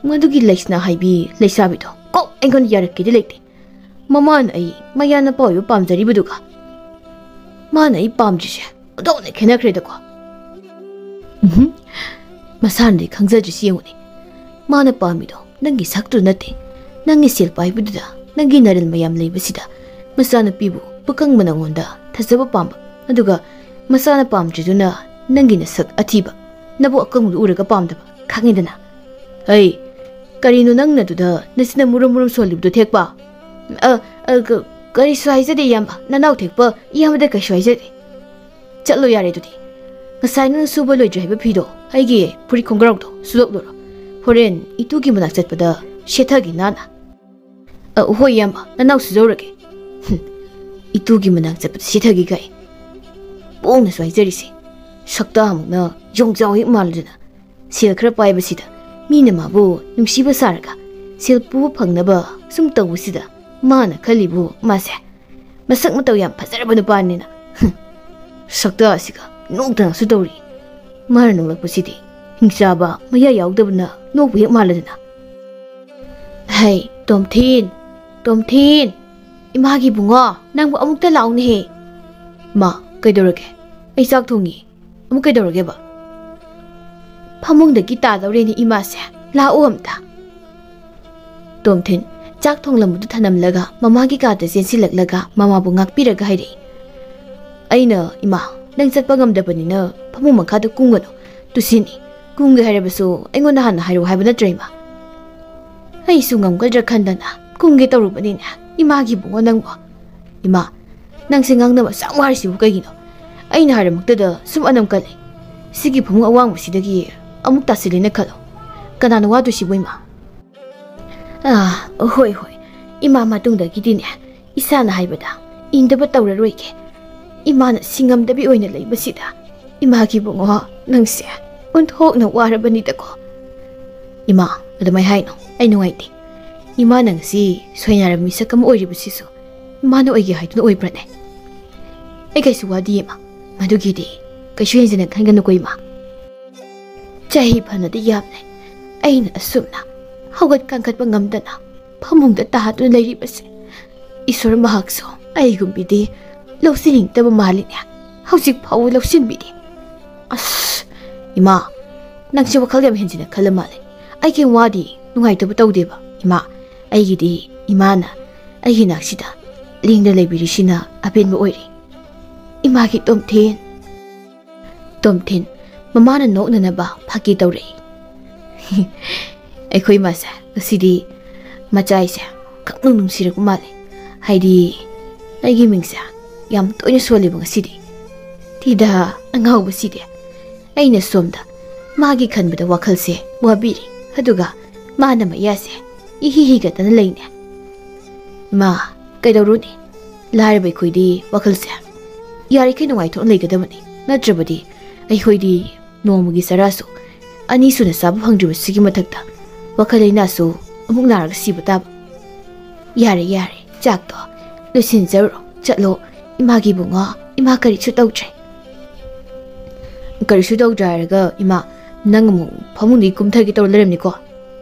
ꯃꯗꯨꯒꯤ ꯂꯩꯁꯅꯥ ꯍꯥꯏꯕꯤ ꯂꯩꯁꯥꯕꯤꯗꯣ ꯀꯣꯛ ꯑꯩꯉꯣꯟꯗ ꯌꯥꯔꯛꯀꯦꯗꯤ ꯂꯩꯇꯦ꯫ ꯃꯃꯥꯅ ꯑꯩ ꯃꯌꯥ ꯅꯨꯄꯥ ꯑꯣꯏꯕ ꯄꯥꯝꯖꯔꯤꯕꯗꯨꯒ ꯃꯥꯅ ꯑꯩ ꯄꯥꯝꯗ꯭ꯔꯤꯁꯦ ꯑꯣꯟꯊꯣꯛꯅ ꯈꯦꯠꯅꯈ꯭ꯔꯦꯗꯀꯣ꯫ ꯎꯝꯍꯨꯝ꯫ ꯃꯁꯥꯅꯗꯤ ꯈꯪꯖꯗ꯭ꯔꯤꯁꯤ ꯌꯦꯡꯉꯨꯅꯦ꯫ ꯃꯥꯅ ꯄꯥꯝꯃꯤꯗꯣ ꯅꯪꯒꯤ ꯁꯛꯇꯨ ꯅꯠꯇꯦ꯫ ꯅꯪꯒꯤ ꯁꯦꯜ ꯄꯥꯏꯕꯗꯨꯗ, ꯅꯪꯒꯤ ꯅꯔꯜ ꯃꯌꯥꯝ ꯂꯩꯕꯁꯤꯗ ꯃꯆꯥꯅꯨꯄꯤꯕꯨ ꯄꯥꯈꯪꯕ ꯅꯉꯣꯟꯗ ꯊꯥꯖꯕ ꯄꯥꯝꯕ, ꯑꯗꯨꯒ ꯃꯆꯥꯅ ꯄꯥꯝꯗ꯭ꯔꯤꯗꯨꯅ ꯅꯪꯒꯤ ꯅꯁꯛ ꯑꯊꯤꯕ, ꯅꯕꯨꯛ ꯑꯀꯪꯕꯗꯨ ꯎꯔꯒ ꯄꯥꯝꯗꯕ, ꯈꯪꯉꯤꯗꯅ? ꯑꯩ, ꯀꯔꯤꯅꯣ ꯅꯪꯅ ꯑꯗꯨꯗ ꯅꯆꯤꯟꯅ ꯃꯨꯔꯨꯝ ꯃꯨꯔꯨꯝ ꯁꯣꯜꯂꯤꯕꯗꯨ ꯊꯦꯛꯄ? ꯑ, ꯑ, ꯀ-, ꯀꯔꯤꯁꯨ ꯍꯥꯏꯖꯗꯦ, ꯏꯌꯥꯝꯕ꯫ ꯅꯅꯥꯎ ꯊꯦꯛꯄ ꯏꯌꯥꯝꯕꯗ ꯀꯩꯁꯨ ꯍꯥꯏꯖꯗꯦ꯫ ꯆꯠꯂꯣ ꯌꯥꯔꯦ ꯑꯗꯨꯗꯤ꯫ ꯉꯁꯥꯏ ꯅꯪ ꯁꯨꯕ ꯂꯣꯏꯗ꯭ꯔꯤ ꯍꯥꯏꯕ ꯐꯤꯗꯣ, ꯑꯩꯒꯤ ꯐꯨꯔꯤꯠ ꯈꯣꯡꯒ꯭ꯔꯥꯎꯗꯣ ꯁꯨꯗꯣꯛꯂꯨꯔꯣ꯫ ꯍꯣꯔꯦꯟ ꯏꯇꯨꯒꯤ ꯃꯅꯥꯛ ꯆꯠꯄꯗ ꯁꯦꯠꯊꯒꯦ ꯅꯥꯟꯅ꯫ ꯑ, ꯍꯣꯏ ꯏꯌꯥꯝꯕ, ꯅꯅꯥꯎ ꯁꯨꯖꯧꯔꯒꯦ꯫ ꯍꯨꯝ, ꯏꯇꯨꯒꯤ ꯃꯅꯥꯛ ꯆꯠꯄꯗ ꯁꯦꯠꯊꯒꯦ ꯀꯥꯏ꯫ ꯄꯣꯡꯅꯁꯨ ꯍꯥꯏꯖꯔꯤꯁꯦ꯫ ꯁꯛꯇꯥꯃꯨꯛꯅ ꯌꯣꯡꯖꯥꯎ ꯍꯦꯛ ꯃꯥꯜꯂꯗꯅ꯫ ꯁꯦꯜ ꯈꯔ ꯄꯥꯏꯕꯁꯤꯗ ꯃꯤꯅ ꯃꯥꯕꯨ ꯅꯨꯡꯁꯤꯕ ꯁꯥꯔꯒ ꯁꯦꯜ ꯄꯨꯕ ꯐꯪꯅꯕ ꯁꯨꯝ ꯇꯧꯕꯁꯤꯗ ꯃꯥꯅ ꯈꯜꯂꯤꯕꯨ ꯃꯥꯁꯦ ꯃꯁꯛ ꯃꯇꯧ ꯌꯥꯝ ꯐꯖꯔꯕ ꯅꯨꯄꯥꯅꯤꯅ꯫ ꯍꯨꯝ, ꯁꯛꯇꯥ ꯑꯁꯤꯒ ꯅꯣꯛꯇꯅꯁꯨ ꯇꯧꯔꯤ꯫ ꯃꯥꯅ ꯅꯣꯛꯂꯛꯄꯁꯤꯗꯤ ꯍꯤꯡꯆꯥꯕ ꯃꯌꯥ ꯌꯥꯎꯗꯕꯅ ꯅꯣꯛꯄ ꯍꯦꯛ ꯃꯥꯜꯂꯗꯅ꯫ ꯍꯩ, ꯇꯣꯝꯊꯤꯟ, ꯇꯣꯝꯊꯤꯟ, ꯏꯃꯥꯒꯤ ꯏꯕꯨꯡꯉꯣ, ꯅꯪꯕꯨ ꯑꯃꯨꯛꯇ ꯂꯥꯛꯎꯅꯦꯍꯦ꯫ ꯃꯥ, ꯀꯩꯗꯧꯔꯒꯦ? ꯑꯩ ꯆꯥꯛ ꯊꯣꯡꯉꯤ꯫ ꯑꯃꯨꯛ ꯀꯩꯗꯧꯔꯒꯦꯕ? ꯐꯃꯨꯡꯗꯒꯤ ꯇꯥꯗꯧꯔꯦꯅꯦ ꯏꯃꯥꯁꯦ꯫ ꯂꯥꯛꯑꯣ ꯑꯝꯇ꯫ ꯇꯣꯝꯊꯤꯟ, ꯆꯥꯛ ꯊꯣꯡꯂꯝꯕꯗꯨ ꯊꯅꯝꯂꯒ ꯃꯃꯥꯒꯤ ꯀꯥꯗ ꯆꯦꯟꯁꯤꯜꯂꯛꯂꯒ ꯃꯃꯥꯕꯨ ꯉꯥꯛꯄꯤꯔꯒ ꯍꯥꯏꯔꯛꯏ, "ꯑꯩꯅ, ꯏꯃꯥ, ꯅꯪ ꯆꯠꯄ ꯉꯝꯗꯕꯅꯤꯅ ꯐꯃꯨꯡ ꯃꯈꯥꯗ ꯀꯨꯝꯒꯅꯨ, ꯇꯨꯁꯤꯅꯤ, ꯀꯨꯝꯒꯦ ꯍꯥꯏꯔꯕꯁꯨ ꯑꯩꯉꯣꯟꯗ ꯍꯥꯟꯅ ꯍꯥꯏꯔꯛꯎ ꯍꯥꯏꯕ ꯅꯠꯇ꯭ꯔꯣ, ꯏꯃꯥ?" ꯑꯩꯁꯨ ꯉꯝꯒꯗ꯭ꯔꯥ ꯈꯟꯗꯅ ꯀꯨꯝꯒꯦ ꯇꯧꯔꯨꯕꯅꯤꯅꯦ, ꯏꯃꯥꯒꯤ ꯏꯕꯨꯡꯉꯣ ꯅꯪꯕꯨ꯫ "ꯏꯃꯥ, ꯅꯪꯁꯦ ꯉꯥꯡꯅꯕ ꯁꯨꯛꯌꯥꯝ ꯋꯥꯔꯤꯁꯤꯕꯨ ꯀꯩꯒꯤꯅꯣ? ꯑꯩꯅ ꯍꯥꯏꯔꯃꯛꯇꯗ ꯁꯨꯝ ꯑꯅꯝ ꯀꯜꯂꯤ꯫ ꯁꯤꯒꯤ ꯐꯃꯨꯡ ꯑꯋꯥꯡꯕꯁꯤꯗꯒꯤ ꯑꯃꯨꯛ ꯇꯥꯁꯤꯜꯂꯦꯅ ꯈꯜꯂꯣ꯫ ꯀꯅꯥꯅ ꯋꯥꯗꯣꯏꯁꯤꯕꯨ, ꯏꯃꯥ?" "ꯑꯥ, ꯍꯣꯏ, ꯍꯣꯏ꯫ ꯏꯃꯥ ꯃꯇꯨꯡꯗꯒꯤꯗꯤꯅꯦ, ꯏꯁꯥꯅ ꯍꯥꯏꯕꯗ ꯏꯟꯗꯕ ꯇꯧꯔꯔꯣꯏꯒꯦ꯫ ꯏꯃꯥꯅ ꯁꯤꯡꯉꯝꯗꯕꯤ ꯑꯣꯏꯅ ꯂꯩꯕꯁꯤꯗ ꯏꯃꯥꯒꯤ ꯏꯕꯨꯡꯉꯣ ꯅꯪꯁꯦ ꯑꯣꯟꯊꯣꯛꯅ ꯋꯥꯔꯕꯅꯤꯗꯀꯣ꯫" "ꯏꯃꯥ, ꯑꯗꯨꯃꯥꯏ ꯍꯥꯏꯅꯣ꯫ ꯑꯩ ꯅꯨꯡꯉꯥꯏꯇꯦ꯫ ꯏꯃꯥ ꯅꯪꯁꯤ ꯁꯣꯏꯅꯥꯏꯔꯕ ꯃꯤꯁꯛ ꯑꯃ ꯑꯣꯏꯔꯤꯕꯁꯤꯁꯨ ꯏꯃꯥꯅ ꯑꯣꯏꯒꯦ ꯍꯥꯏꯗꯨꯅ ꯑꯣꯏꯕ꯭ꯔꯅꯦ? ꯑꯩ ꯀꯩꯁꯨ ꯋꯥꯗꯤꯌꯦ, ꯏꯃꯥ꯫ ꯃꯗꯨꯒꯤꯗꯤ ꯀꯩꯁꯨ ꯍꯦꯟꯖꯤꯟꯅ ꯈꯟꯒꯅꯨꯀꯣ, ꯏꯃꯥ꯫ ꯆꯍꯤ ꯐꯅꯗꯤ ꯌꯥꯝꯂꯦ ꯑꯩꯅ ꯑꯁꯨꯝꯅ ꯍꯧꯒꯠ ꯀꯥꯡꯈꯠꯄ ꯉꯝꯗꯅ ꯐꯃꯨꯡꯗ ꯇꯥꯗꯨꯅ ꯂꯩꯔꯤꯕꯁꯦ꯫ ꯏꯁꯣꯔ ꯃꯍꯥꯛꯁꯨ ꯑꯩꯒꯨꯝꯕꯤꯗꯤ ꯂꯧꯁꯤꯟꯅꯤꯡꯗꯕ ꯃꯥꯜꯂꯤꯅꯦ꯫ ꯍꯧꯖꯤꯛ ꯐꯥꯎꯕ ꯂꯧꯁꯤꯟꯕꯤꯗꯦ꯫ ꯑꯁ, ꯏꯃꯥ, ꯅꯪꯁꯦ ꯋꯥꯈꯜ ꯌꯥꯝ ꯍꯦꯟꯖꯤꯟꯅ ꯈꯜꯂ ꯃꯥꯜꯂꯦ꯫ ꯑꯩ ꯀꯩꯝ ꯋꯥꯗꯤ ꯅꯨꯡꯉꯥꯏꯇꯕ ꯇꯧꯗꯦꯕ, ꯏꯃꯥ꯫ ꯑꯩꯒꯤꯗꯤ ꯏꯃꯥꯅ ꯑꯩꯒꯤ ꯅꯥꯛꯁꯤꯗ ꯂꯦꯡꯗꯅ ꯂꯩꯕꯤꯔꯤꯁꯤꯅ ꯑꯄꯦꯟꯕ ꯑꯣꯏꯔꯦ꯫ ꯏꯃꯥꯒꯤ ꯇꯣꯝꯊꯤꯟ꯫" ꯇꯣꯝꯊꯤꯟ ꯃꯃꯥꯅ ꯅꯣꯛꯅꯅꯕ ꯐꯥꯒꯤ ꯇꯧꯔꯛꯏ꯫ "ꯑꯩꯈꯣꯏ ꯏꯃꯥꯁꯦ ꯉꯁꯤꯗꯤ ꯃꯆꯥꯏꯁꯦ ꯈꯪꯅꯨꯡ ꯅꯨꯡꯁꯤꯔꯛꯄ ꯃꯥꯜꯂꯦ꯫ ꯍꯥꯏꯗꯤ ꯑꯩꯒꯤ ꯃꯤꯡꯁꯦ ꯌꯥꯝ ꯇꯣꯏꯅ ꯁꯣꯜꯂꯦꯕ ꯉꯁꯤꯗꯤ꯫" ꯇꯤꯗ ꯑꯉꯥꯎꯕꯁꯤꯗꯤ꯫ ꯑꯩꯅ ꯁꯣꯝꯗ ꯃꯥꯒꯤ ꯈꯟꯕꯗ ꯋꯥꯈꯜꯁꯦ ꯋꯥꯕꯤꯔꯤ꯫ ꯑꯗꯨꯒ ꯃꯥꯅ ꯃꯌꯥꯁꯦ ꯏꯍꯤ ꯍꯤꯒꯠꯇꯅ ꯂꯩꯅꯦ꯫ ꯏꯃꯥ, ꯀꯩꯗꯧꯔꯨꯅꯤ? ꯂꯥꯏꯔꯕ ꯑꯩꯈꯣꯏꯗꯤ ꯋꯥꯈꯜꯁꯦ ꯌꯥꯔꯤꯈꯩ ꯅꯨꯡꯉꯥꯏꯊꯣꯛꯅ ꯂꯩꯒꯗꯕꯅꯤ꯫ ꯅꯠꯇ꯭ꯔꯕꯗꯤ ꯑꯩꯈꯣꯏꯗꯤ ꯅꯣꯡꯃꯒꯤ ꯆꯔꯥꯁꯨ ꯑꯅꯤ ꯁꯨꯅ ꯆꯥꯕ ꯐꯪꯗ꯭ꯔꯤꯕꯁꯤꯒꯤ ꯃꯊꯛꯇ ꯋꯥꯈꯜ ꯂꯩꯅꯥꯁꯨ ꯑꯃꯨꯛ ꯅꯥꯔꯒ ꯁꯤꯕ ꯇꯥꯕ꯫ ꯌꯥꯔꯦ, ꯌꯥꯔꯦ, ꯆꯥꯛꯇꯣ ꯂꯣꯏꯁꯤꯟꯖꯔꯨꯔꯣ, ꯆꯠꯂꯣ꯫ ꯏꯃꯥꯒꯤ ꯏꯕꯨꯡꯉꯣ, ꯏꯃꯥ ꯀꯔꯤꯁꯨ ꯇꯧꯗ꯭ꯔꯦ꯫ ꯀꯔꯤꯁꯨ ꯇꯧꯗ꯭ꯔꯦ ꯍꯥꯏꯔꯒ, ꯏꯃꯥ, ꯅꯪ ꯑꯃꯨꯛ ꯐꯃꯨꯡꯗꯒꯤ ꯀꯨꯝꯊꯒꯦ ꯇꯧꯔ ꯂꯩꯔꯝꯅꯤꯀꯣ?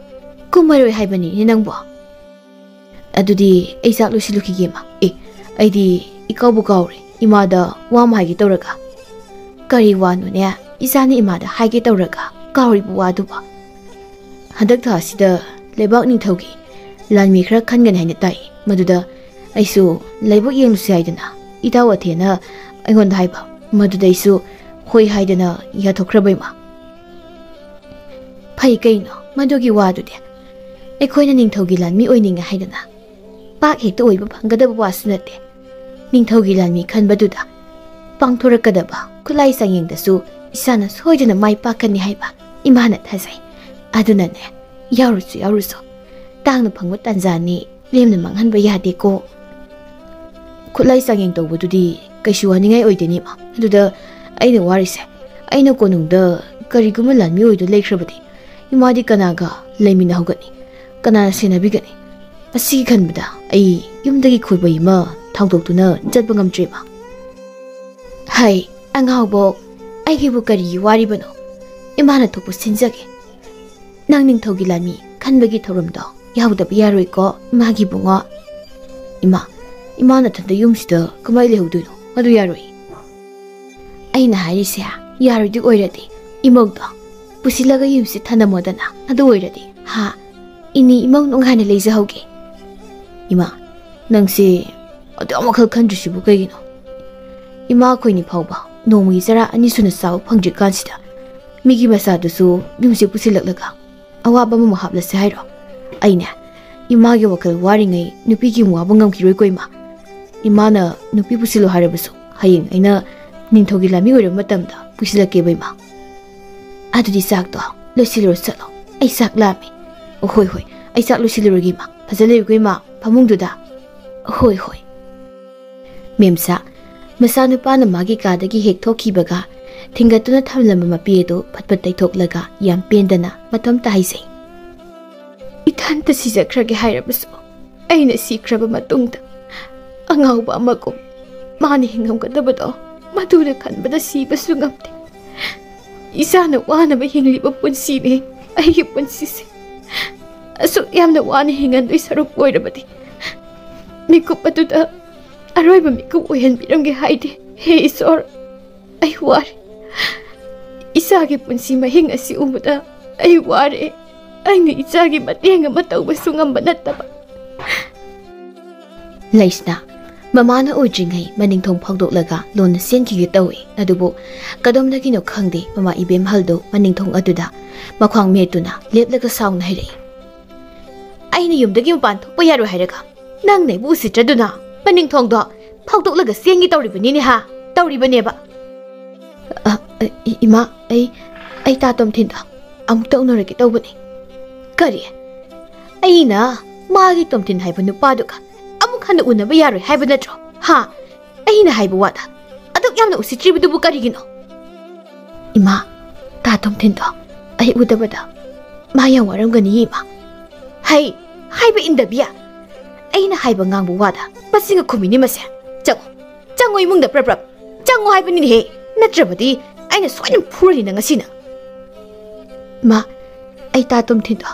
ꯀꯨꯝꯃꯔꯣꯏ ꯍꯥꯏꯕꯅꯤꯅꯦ ꯅꯪꯕꯣ꯫ ꯑꯗꯨꯗꯤ ꯑꯩ ꯆꯥꯛ ꯂꯣꯏꯁꯤꯜꯂꯨꯈꯤꯒꯦ, ꯏꯃꯥ꯫ ꯑꯦ, ꯑꯩꯗꯤ ꯏꯀꯥꯎꯕꯨ ꯀꯥꯎꯔꯦ꯫ ꯏꯃꯥꯗ ꯋꯥ ꯑꯃ ꯍꯥꯏꯒꯦ ꯇꯧꯔꯒ꯫ ꯀꯔꯤ ꯋꯥꯅꯣꯅꯦ? ꯏꯆꯥꯅ ꯏꯃꯥꯗ ꯍꯥꯏꯒꯦ ꯇꯧꯔꯒ ꯀꯥꯎꯔꯤꯕ ꯋꯥꯗꯨꯕꯣ? ꯍꯟꯗꯛ ꯊꯥ ꯑꯁꯤꯗ ꯂꯩꯕꯥꯛ ꯅꯤꯡꯊꯧꯒꯤ ꯂꯥꯟꯃꯤ ꯈꯔ ꯈꯟꯒꯅꯤ ꯍꯥꯏꯅ ꯇꯥꯏ꯫ ꯃꯗꯨꯗ ꯑꯩꯁꯨ ꯂꯥꯏꯕꯛ ꯌꯦꯡꯂꯨꯁꯤ ꯍꯥꯏꯗꯅ ꯏꯇꯥꯎ ꯑꯊꯦꯟꯅ ꯑꯩꯉꯣꯟꯗ ꯍꯥꯏꯕ꯫ ꯃꯗꯨꯗ ꯑꯩꯁꯨ ꯍꯣꯏ ꯍꯥꯏꯗꯅ ꯌꯥꯊꯣꯛꯈ꯭ꯔꯕ, ꯏꯃꯥ꯫ ꯐꯩ ꯀꯩꯅꯣ ꯃꯗꯨꯒꯤ ꯋꯥꯗꯨꯗꯤ꯫ ꯑꯩꯈꯣꯏꯅ ꯅꯤꯡꯊꯧꯒꯤ ꯂꯥꯟꯃꯤ ꯑꯣꯏꯅꯤꯡꯉꯦ ꯍꯥꯏꯗꯅ ꯄꯥꯛ ꯍꯦꯛꯇ ꯑꯣꯏꯕ ꯐꯪꯒꯗꯕ ꯋꯥꯁꯨ ꯅꯠꯇꯦ꯫ ꯅꯤꯡꯊꯧꯒꯤ ꯂꯥꯟꯃꯤ ꯈꯟꯕꯗꯨꯗ ꯄꯥꯡꯊꯣꯔꯛꯀꯗꯕ ꯈꯨꯠꯂꯥꯏ ꯆꯥꯡꯌꯦꯡꯗꯁꯨ ꯏꯁꯥꯅ ꯁꯣꯏꯗꯅ ꯃꯥꯏ ꯄꯥꯛꯀꯅꯤ ꯍꯥꯏꯕ ꯏꯃꯥꯅ ꯊꯥꯖꯩ꯫ ꯑꯗꯨꯅꯅꯦ, ꯌꯥꯎꯔꯨꯁꯨ ꯌꯥꯎꯔꯨꯁꯨ, ꯇꯥꯡꯅ ꯐꯪꯕ ꯇꯥꯟꯖꯥꯅꯤ, ꯂꯦꯝꯅ ꯃꯥꯡꯍꯟꯕ ꯌꯥꯗꯦꯀꯣ꯫ ꯈꯨꯠꯂꯥꯏ ꯆꯥꯡꯌꯦꯡ ꯇꯧꯕꯗꯨꯗꯤ ꯀꯩꯁꯨ ꯋꯥꯅꯤꯡꯉꯥꯏ ꯑꯣꯏꯗꯦꯅꯦ, ꯏꯃꯥ꯫ ꯑꯗꯨꯗ ꯑꯩꯅ ꯋꯥꯔꯤꯁꯦ, ꯑꯩꯅ ꯀꯣꯅꯨꯡꯗ ꯀꯔꯤꯒꯨꯝꯕ ꯂꯥꯟꯃꯤ ꯑꯣꯏꯗꯨ ꯂꯩꯈ꯭ꯔꯕꯗꯤ ꯏꯃꯥꯗꯤ ꯀꯅꯥꯒ ꯂꯩꯃꯤꯟꯅꯍꯧꯒꯅꯤ? ꯀꯅꯥꯅ ꯁꯦꯟꯅꯕꯤꯒꯅꯤ? ꯑꯁꯤꯒꯤ ꯈꯟꯕꯗ ꯑꯩ ꯌꯨꯝꯗꯒꯤ ꯈꯣꯏꯕꯩ ꯑꯃ ꯊꯥꯡꯗꯣꯛꯇꯨꯅ ꯆꯠꯄ ꯉꯝꯗ꯭ꯔꯦ, ꯏꯃꯥ꯫ ꯍꯩ, ꯑꯉꯥꯎꯕꯧ, ꯑꯩꯒꯤꯕꯨ ꯀꯔꯤꯒꯤ ꯋꯥꯔꯤꯕꯅꯣ? ꯏꯃꯥꯅ ꯊꯣꯛꯄ ꯁꯤꯟꯖꯒꯦ꯫ ꯅꯪ ꯅꯤꯡꯊꯧꯒꯤ ꯂꯥꯟꯃꯤ ꯈꯟꯕꯒꯤ ꯊꯧꯔꯝꯗꯣ ꯌꯥꯎꯗꯕ ꯌꯥꯔꯣꯏꯀꯣ, ꯏꯃꯥꯒꯤ ꯏꯕꯨꯡꯉꯣ꯫ ꯏꯃꯥ, ꯏꯃꯥ ꯅꯊꯟꯗ ꯌꯨꯝꯁꯤꯗ ꯀꯃꯥꯏ ꯂꯩꯍꯧꯗꯣꯏꯅꯣ? ꯃꯗꯨ ꯌꯥꯔꯣꯏ꯫ ꯑꯩꯅ ꯍꯥꯏꯔꯤꯁꯦ, ꯌꯥꯔꯣꯏꯗꯣꯏ ꯑꯣꯏꯔꯗꯤ ꯏꯃꯧꯗꯣ ꯄꯨꯁꯤꯜꯂꯒ ꯌꯨꯝꯁꯤ ꯊꯅꯝꯃꯣꯗꯅ꯫ ꯑꯗꯨ ꯑꯣꯏꯔꯗꯤ, ꯍꯥ, ꯏꯅꯤ ꯏꯃꯧ ꯅꯨꯡꯉꯥꯏꯅ ꯂꯩꯖꯍꯧꯒꯦ꯫ ꯏꯃꯥ, ꯅꯪꯁꯦ ꯑꯗꯨ ꯋꯥꯈꯜ ꯈꯟꯗ꯭ꯔꯤꯁꯤꯕꯨ ꯀꯩꯒꯤꯅꯣ? ꯏꯃꯥ ꯑꯩꯈꯣꯏꯅꯤ ꯐꯥꯎꯕ ꯅꯣꯡꯃꯒꯤ ꯆꯔꯥ ꯑꯅꯤ ꯁꯨꯅ ꯆꯥꯕ ꯐꯪꯗ꯭ꯔꯤꯀꯥꯟꯁꯤꯗ ꯃꯤꯒꯤ ꯃꯆꯥꯗꯨꯁꯨ ꯌꯨꯝꯁꯤ ꯄꯨꯁꯤꯜꯂꯛꯂꯒ ꯑꯋꯥꯕ ꯑꯃꯃꯨꯛ ꯍꯥꯞꯂꯁꯦ ꯍꯥꯏꯔꯣ? ꯑꯩꯅꯦ, ꯏꯃꯥꯒꯤ ꯋꯥꯈꯜ ꯋꯥꯔꯤꯉꯩ ꯅꯨꯄꯤꯒꯤ ꯑꯃꯨꯛ ꯋꯥꯕ ꯉꯝꯈꯤꯔꯣꯏꯀꯣ, ꯏꯃꯥ꯫ ꯏꯃꯥꯅ ꯅꯨꯄꯤ ꯄꯨꯁꯤꯜꯂꯣ ꯍꯥꯏꯔꯕꯁꯨ ꯍꯌꯦꯡ ꯑꯩꯅ ꯅꯤꯡꯊꯧꯒꯤ ꯂꯥꯟꯃꯤ ꯑꯣꯏꯔꯕ ꯃꯇꯝꯗ ꯄꯨꯁꯤꯜꯂꯛꯀꯦꯕ, ꯏꯃꯥ꯫ ꯑꯗꯨꯗꯤ ꯆꯥꯛꯇꯣ ꯂꯣꯏꯁꯤꯜꯂꯨꯔꯣ ꯆꯠꯂꯣ꯫ ꯑꯩ ꯆꯥꯛ ꯂꯥꯝꯃꯦ꯫ ꯍꯣꯏ, ꯍꯣꯏ, ꯑꯩ ꯆꯥꯛ ꯂꯣꯏꯁꯤꯜꯂꯨꯔꯒꯦ, ꯏꯃꯥ꯫ ꯐꯖꯅ ꯂꯩꯌꯨꯀꯣ, ꯏꯃꯥ, ꯐꯃꯨꯡꯗꯨꯗ꯫ ꯍꯣꯏ, ꯍꯣꯏ꯫ ꯃꯦꯝꯆꯥ, ꯃꯆꯥꯅꯨꯄꯥꯅ ꯃꯥꯒꯤ ꯀꯥꯗꯒꯤ ꯍꯦꯛ ꯊꯣꯛꯈꯤꯕꯒ ꯊꯤꯡꯒꯠꯇꯨꯅ ꯊꯝꯂꯝꯕ ꯃꯄꯤ ꯑꯗꯨ ꯐꯠ ꯐꯠ ꯇꯩꯊꯣꯛꯂꯒ ꯌꯥꯝ ꯄꯦꯟꯗꯅ ꯃꯇꯣꯝꯇ ꯍꯥꯏꯖꯩ꯫ ꯏꯊꯟꯇ ꯁꯤꯖꯈ꯭ꯔꯒꯦ ꯍꯥꯏꯔꯕꯁꯨ, ꯑꯩꯅ ꯁꯤꯈ꯭ꯔꯕ ꯃꯇꯨꯡꯗ ꯑꯉꯥꯎꯕ ꯑꯃꯒꯨꯝ ꯃꯥꯅ ꯍꯤꯡꯉꯝꯒꯗꯕꯗꯣ, ꯃꯗꯨꯅ ꯈꯟꯕꯗ ꯁꯤꯕꯁꯨ ꯉꯝꯗꯦ꯫ ꯏꯆꯥꯅ ꯋꯥꯅꯕ ꯍꯤꯡꯂꯤꯕ ꯄꯨꯟꯁꯤꯅꯤ ꯑꯩꯒꯤ ꯄꯨꯟꯁꯤꯁꯦ꯫ ꯑꯁꯨꯛ ꯌꯥꯝꯅ ꯋꯥꯅ ꯍꯤꯡꯍꯟꯗꯣꯏ ꯁꯔꯨꯛ ꯑꯣꯏꯔꯕꯗꯤ, ꯃꯤꯀꯨꯞ ꯑꯗꯨꯗ ꯑꯔꯣꯏꯕ ꯃꯤꯀꯨꯞ ꯑꯣꯏꯍꯟꯕꯤꯔꯝꯒꯦ ꯍꯥꯏꯗꯦ꯫ ꯍꯦ ꯏꯁꯣꯔ, ꯑꯩ ꯋꯥꯔꯦ꯫ ꯏꯆꯥꯒꯤ ꯄꯨꯟꯁꯤ ꯃꯍꯤꯡ ꯑꯁꯤ ꯎꯕꯗ ꯑꯩ ꯋꯥꯔꯦ꯫ ꯑꯩꯅ ꯏꯆꯥꯒꯤ ꯃꯇꯦꯡ ꯑꯃ ꯇꯧꯕꯁꯨ ꯉꯝꯕ ꯅꯠꯇꯕ꯫ ꯂꯩꯁꯅꯥ, ꯃꯃꯥꯅ ꯑꯣꯏꯗ꯭ꯔꯤꯉꯩ ꯃꯅꯤꯡꯊꯣꯡ ꯐꯥꯎꯗꯣꯛꯂꯒ ꯂꯣꯟꯅ ꯆꯦꯟꯈꯤꯒꯦ ꯇꯧꯏ꯫ ꯑꯗꯨꯕꯨ ꯀꯗꯣꯝꯗꯒꯤꯅꯣ ꯈꯪꯗꯦ, ꯃꯃꯥ ꯏꯕꯦꯝꯍꯜꯗꯨ ꯃꯅꯤꯡꯊꯣꯡ ꯑꯗꯨꯗ ꯃꯈ꯭ꯋꯥꯡ ꯃꯦꯠꯇꯨꯅ ꯂꯦꯞꯂꯒ ꯁꯥꯎꯅ ꯍꯥꯏꯔꯛꯏ, "ꯑꯩꯅ ꯌꯨꯝꯗꯒꯤ ꯃꯄꯥꯟ ꯊꯣꯛꯄ ꯌꯥꯔꯣꯏ ꯍꯥꯏꯔꯒ ꯅꯪꯅ ꯑꯩꯕꯨ ꯎꯁꯤꯠꯇ꯭ꯔꯗꯨꯅ ꯃꯅꯤꯡꯊꯣꯡꯗꯣ ꯐꯥꯎꯗꯣꯛꯂꯒ ꯆꯦꯟꯒꯦ ꯇꯧꯔꯤꯕꯅꯤꯅꯦ ꯍꯥ? ꯇꯧꯔꯤꯕꯅꯦꯕ?" "ꯑ, ꯑ, ꯏ-, ꯏꯃꯥ, ꯑꯩ, ꯑꯩ ꯇꯥ ꯇꯣꯝꯊꯤꯟꯗꯣ ꯑꯃꯨꯛꯇ ꯎꯅꯔꯒꯦ ꯇꯧꯕꯅꯤ꯫" "ꯀꯔꯤ? ꯑꯩꯅ ꯃꯥꯒꯤ ꯇꯣꯝꯊꯤꯟ ꯍꯥꯏꯕ ꯅꯨꯄꯥꯗꯨꯒ ꯑꯃꯨꯛ ꯍꯟꯅ ꯎꯅꯕ ꯌꯥꯔꯣꯏ ꯍꯥꯏꯕ ꯅꯠꯇ꯭ꯔꯣ? ꯍꯥ? ꯑꯩꯅ ꯍꯥꯏꯕ ꯋꯥꯗ ꯑꯗꯨꯛ ꯌꯥꯝꯅ ꯎꯁꯤꯠꯇ꯭ꯔꯤꯕꯗꯨꯕꯨ ꯀꯔꯤꯒꯤꯅꯣ?" "ꯏꯃꯥ, ꯇꯥ ꯇꯣꯝꯊꯤꯟꯗꯣ ꯑꯩ ꯎꯗꯕꯗ ꯃꯥ ꯌꯥꯝ ꯋꯥꯔꯝꯒꯅꯤ, ꯏꯃꯥ꯫" "ꯍꯩ, ꯍꯥꯏꯕ ꯏꯟꯗꯕꯤ! ꯑꯩꯅ ꯍꯥꯏꯕ ꯉꯥꯡꯕ ꯋꯥꯗ ꯃꯁꯤꯒ ꯈꯨꯝꯃꯤꯅꯤ ꯃꯁꯦ꯫ ꯆꯪꯉꯣ, ꯆꯪꯉꯣ ꯏꯃꯨꯡꯗ ꯄ꯭ꯔꯞ ꯄ꯭ꯔꯞ꯫ ꯆꯪꯉꯣ ꯍꯥꯏꯕꯅꯤꯅꯦꯍꯦ, ꯅꯠꯇ꯭ꯔꯕꯗꯤ ꯑꯩꯅ ꯁꯣꯏꯗꯅ ꯐꯨꯔꯅꯤ ꯅꯪ ꯉꯁꯤꯅ꯫" "ꯃꯥ, ꯑꯩ ꯇꯥ ꯇꯣꯝꯊꯤꯟꯗꯣ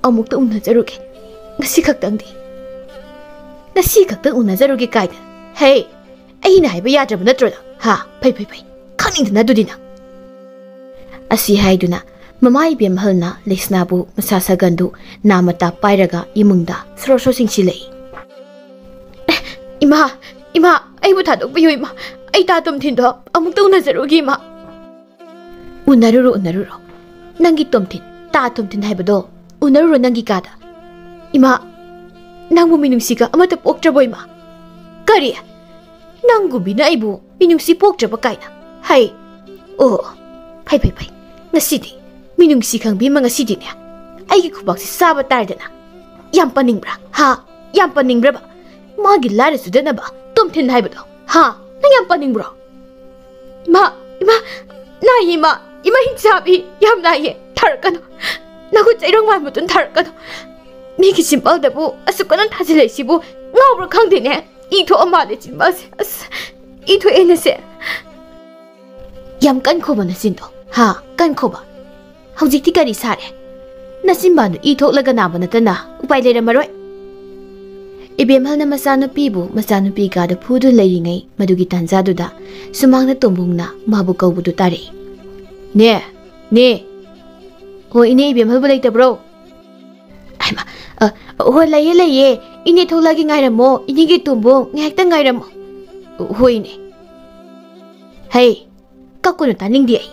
ꯑꯃꯨꯛꯇ ꯎꯅꯖꯔꯨꯒꯦ, ꯉꯁꯤ ꯈꯛꯇꯪꯗꯤ꯫" "ꯉꯁꯤ ꯈꯛꯇꯪ ꯎꯅꯖꯔꯨꯒꯦ ꯀꯥꯏꯅ? ꯍꯦ, ꯑꯩꯅ ꯍꯥꯏꯕ ꯌꯥꯗ꯭ꯔꯕ ꯅꯠꯇ꯭ꯔꯣ ꯅꯪ? ꯍꯥ? ꯐꯩ, ꯐꯩ, ꯐꯩ, ꯈꯪꯅꯤꯡꯗꯅ ꯑꯗꯨꯗꯤ ꯅꯪ꯫" ꯑꯁꯤ ꯍꯥꯏꯗꯨꯅ ꯃꯃꯥ ꯏꯕꯦꯝꯍꯜꯅ ꯂꯩꯁꯅꯥꯕꯨ ꯃꯁꯥ ꯁꯥꯒꯟꯗꯨ ꯅꯥ ꯃꯇꯥ ꯄꯥꯏꯔꯒ ꯏꯃꯨꯡꯗ ꯁꯣꯔꯣ ꯁꯣꯔꯣ ꯆꯤꯡꯁꯤꯜꯂꯛꯏ꯫ "ꯑꯦ, ꯏꯃꯥ, ꯏꯃꯥ, ꯑꯩꯕꯨ ꯊꯥꯗꯣꯛꯄꯤꯌꯨ ꯏꯃꯥ, ꯑꯩ ꯇꯥ ꯇꯣꯝꯊꯤꯟꯗꯣ ꯑꯃꯨꯛꯇ ꯎꯅꯖꯔꯨꯒꯦ ꯏꯃꯥ꯫" "ꯎꯅꯔꯨꯔꯣ, ꯎꯅꯔꯨꯔꯣ, ꯅꯪꯒꯤ ꯇꯣꯝꯊꯤꯟ, ꯇꯥ ꯇꯣꯝꯊꯤꯟ ꯍꯥꯏꯕꯗꯣ ꯎꯅꯔꯨꯔꯣ ꯅꯪꯒꯤ ꯀꯥꯗ꯫" "ꯏꯃꯥ, ꯅꯪꯕꯨ ꯃꯤꯅꯨꯡꯁꯤꯒ ꯑꯃꯠꯇ ꯄꯣꯛꯇ꯭ꯔꯕꯣ ꯏꯃꯥ?" "ꯀꯔꯤ? ꯅꯪꯒꯨꯝꯕꯤꯅ ꯑꯩꯕꯨ ꯃꯤꯅꯨꯡꯁꯤ ꯄꯣꯛꯇ꯭ꯔꯕ ꯀꯥꯏꯅ? ꯍꯩ! ꯑꯣ, ꯐꯩ, ꯐꯩ, ꯐꯩ꯫ ꯉꯁꯤꯗꯤ ꯃꯤꯅꯨꯡꯁꯤ ꯈꯪꯕꯤ ꯑꯃ ꯉꯁꯤꯗꯤꯅꯦ ꯑꯩꯒꯤ ꯈꯨꯕꯥꯛꯁꯤ ꯆꯥꯕ ꯇꯥꯔꯦꯗꯅ꯫ ꯌꯥꯝ ꯄꯟꯅꯤꯡꯕ꯭ꯔꯥ? ꯍꯥ? ꯌꯥꯝ ꯄꯟꯅꯤꯡꯕ꯭ꯔꯕ? ꯃꯥꯒꯤ ꯂꯥꯏꯔ ꯆꯨꯗꯅꯕ ꯇꯣꯝꯊꯤꯟ ꯍꯥꯏꯕꯗꯣ, ꯍꯥ? ꯅꯪ ꯌꯥꯝ ꯄꯟꯅꯤꯡꯕ꯭ꯔꯣ?" "ꯏꯃꯥ, ꯏꯃꯥ, ꯅꯥꯏꯌꯦ ꯏꯃꯥ, ꯏꯃꯥ ꯍꯤꯡꯆꯥꯕꯤ, ꯌꯥꯝ ꯅꯥꯏꯌꯦ, ꯊꯥꯔꯛꯀꯅꯨ꯫ ꯅꯈꯨꯠ ꯆꯩꯔꯣꯡ ꯃꯥꯟꯕꯗꯨꯅ ꯊꯥꯔꯛꯀꯅꯨ꯫ ꯃꯤꯒꯤ ꯆꯤꯝꯕꯥꯜꯗꯕꯨ ꯑꯁꯨꯛ ꯀꯟꯅ ꯊꯥꯖꯤꯜꯂꯛꯏꯁꯤꯕꯨ ꯉꯥꯎꯕ꯭ꯔꯥ ꯈꯪꯗꯦꯅꯦ꯫ ꯏ ꯊꯣꯛꯑ ꯃꯥꯜꯂꯦ ꯆꯤꯝꯕꯥꯜꯁꯦ꯫ ꯑꯁ, ꯏ ꯊꯣꯛꯑꯦꯅꯦꯁꯦ꯫" "ꯌꯥꯝ ꯀꯟꯈꯣꯕ ꯅꯆꯤꯟꯗꯣ, ꯍꯥ? ꯀꯟꯈꯣꯕ꯫ ꯍꯧꯖꯤꯛꯇꯤ ꯀꯔꯤ ꯁꯥꯔꯦ? ꯅꯆꯤꯟꯕꯥꯟꯗꯣ ꯏ ꯊꯣꯛꯂꯒ ꯅꯥꯕ ꯅꯠꯇꯅ ꯎꯄꯥꯏ ꯂꯩꯔꯝꯃꯔꯣꯏ꯫" ꯏꯕꯦꯝꯍꯜꯅ ꯃꯆꯥꯅꯨꯄꯤꯕꯨ ꯃꯆꯥꯅꯨꯄꯤ ꯀꯥꯗ ꯐꯨꯗꯨꯅ ꯂꯩꯔꯤꯉꯩ, ꯃꯗꯨꯒꯤ ꯇꯥꯟꯖꯥꯗꯨꯗ ꯁꯨꯃꯥꯡꯗ ꯇꯣꯝꯕꯨꯡꯅ ꯃꯥꯕꯨ ꯀꯧꯕꯗꯨ ꯇꯥꯔꯛꯏ꯫ "ꯅꯦ, ꯅꯦ, ꯍꯣꯏ, ꯏꯅꯦ, ꯏꯕꯦꯝꯍꯜꯕꯨ ꯂꯩꯇꯕ꯭ꯔꯣ? ꯍꯩꯃꯥ, ꯑ, ꯍꯣꯏ, ꯂꯩꯌꯦ, ꯂꯩꯌꯦ꯫ ꯏꯅꯦ ꯊꯣꯛꯂꯛꯑꯒꯦ, ꯉꯥꯏꯔꯝꯃꯣ꯫ ꯏꯅꯦꯒꯤ ꯇꯣꯝꯕꯣꯡ ꯉꯥꯏꯍꯥꯛꯇꯪ ꯉꯥꯏꯔꯝꯃꯣ꯫ ꯍꯣꯏ, ꯏꯅꯦ꯫ ꯍꯩ, ꯀꯛꯀꯅꯨ, ꯇꯥꯅꯤꯡꯗꯦ ꯑꯩ꯫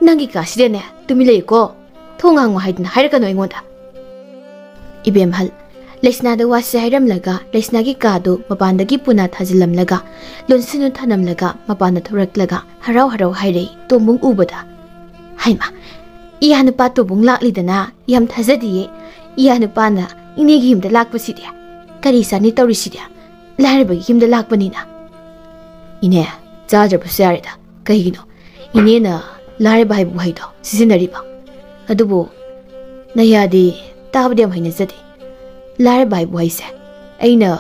ꯅꯪꯒꯤ ꯀꯥꯁꯤꯗꯅꯦ, ꯇꯨꯃꯤꯟ ꯂꯩꯌꯨꯀꯣ꯫ ꯊꯣꯡ ꯍꯥꯡꯉꯣ ꯍꯥꯏꯗꯅ ꯍꯥꯏꯔꯛꯀꯅꯨ ꯑꯩꯉꯣꯟꯗ꯫ ꯏꯕꯦꯝꯍꯜ, ꯂꯩꯁꯅꯥꯗ ꯋꯥꯁꯦ ꯍꯥꯏꯔꯝꯂꯒ, ꯂꯩꯁꯅꯥꯒꯤ ꯀꯥꯗꯨ ꯃꯄꯥꯟꯗꯒꯤ ꯄꯨꯅꯥ ꯊꯥꯖꯤꯜꯂꯝꯂꯒ, ꯂꯣꯟꯁꯤꯟꯗꯨꯅ ꯊꯅꯝꯂꯒ, ꯃꯄꯥꯟꯗ ꯊꯣꯔꯛꯂꯒ, ꯍꯔꯥꯎ ꯍꯔꯥꯎ ꯍꯥꯏꯔꯛꯏ, ꯇꯣꯝꯕꯨꯡ ꯎꯕꯗ꯫ "ꯍꯩꯃꯥ, ꯏꯌꯥ ꯅꯨꯄꯥ ꯇꯣꯝꯕꯨꯡ ꯂꯥꯛꯂꯤꯗꯅ, ꯌꯥꯝ ꯊꯥꯖꯗꯤꯌꯦ꯫ ꯏꯌꯥ ꯅꯨꯄꯥꯅ ꯏꯅꯦꯒꯤ ꯌꯨꯝꯗ ꯂꯥꯛꯄꯁꯤꯗꯤ꯫ ꯀꯔꯤ ꯆꯥꯅꯤ ꯇꯧꯔꯤꯁꯤꯗꯤ? ꯂꯥꯏꯔꯕꯒꯤ ꯌꯨꯝꯗ ꯂꯥꯛꯄꯅꯤꯅ꯫" "ꯏꯅꯦ, ꯆꯥꯗ꯭ꯔꯕꯁꯨ ꯌꯥꯔꯦꯗ꯫ ꯀꯩꯒꯤꯅꯣ ꯏꯅꯦꯅ ꯂꯥꯏꯔꯕ ꯍꯥꯏꯕ ꯋꯥꯍꯩꯗꯣ ꯁꯤꯖꯤꯟꯅꯔꯤꯕ? ꯑꯗꯨꯕꯨ ꯅꯌꯥꯗꯤ ꯇꯥꯕꯗꯤ ꯌꯥꯝ ꯍꯩꯅꯖꯗꯦ꯫ ꯂꯥꯏꯔꯕ ꯍꯥꯏꯕ ꯋꯥꯍꯩꯁꯦ ꯑꯩꯅ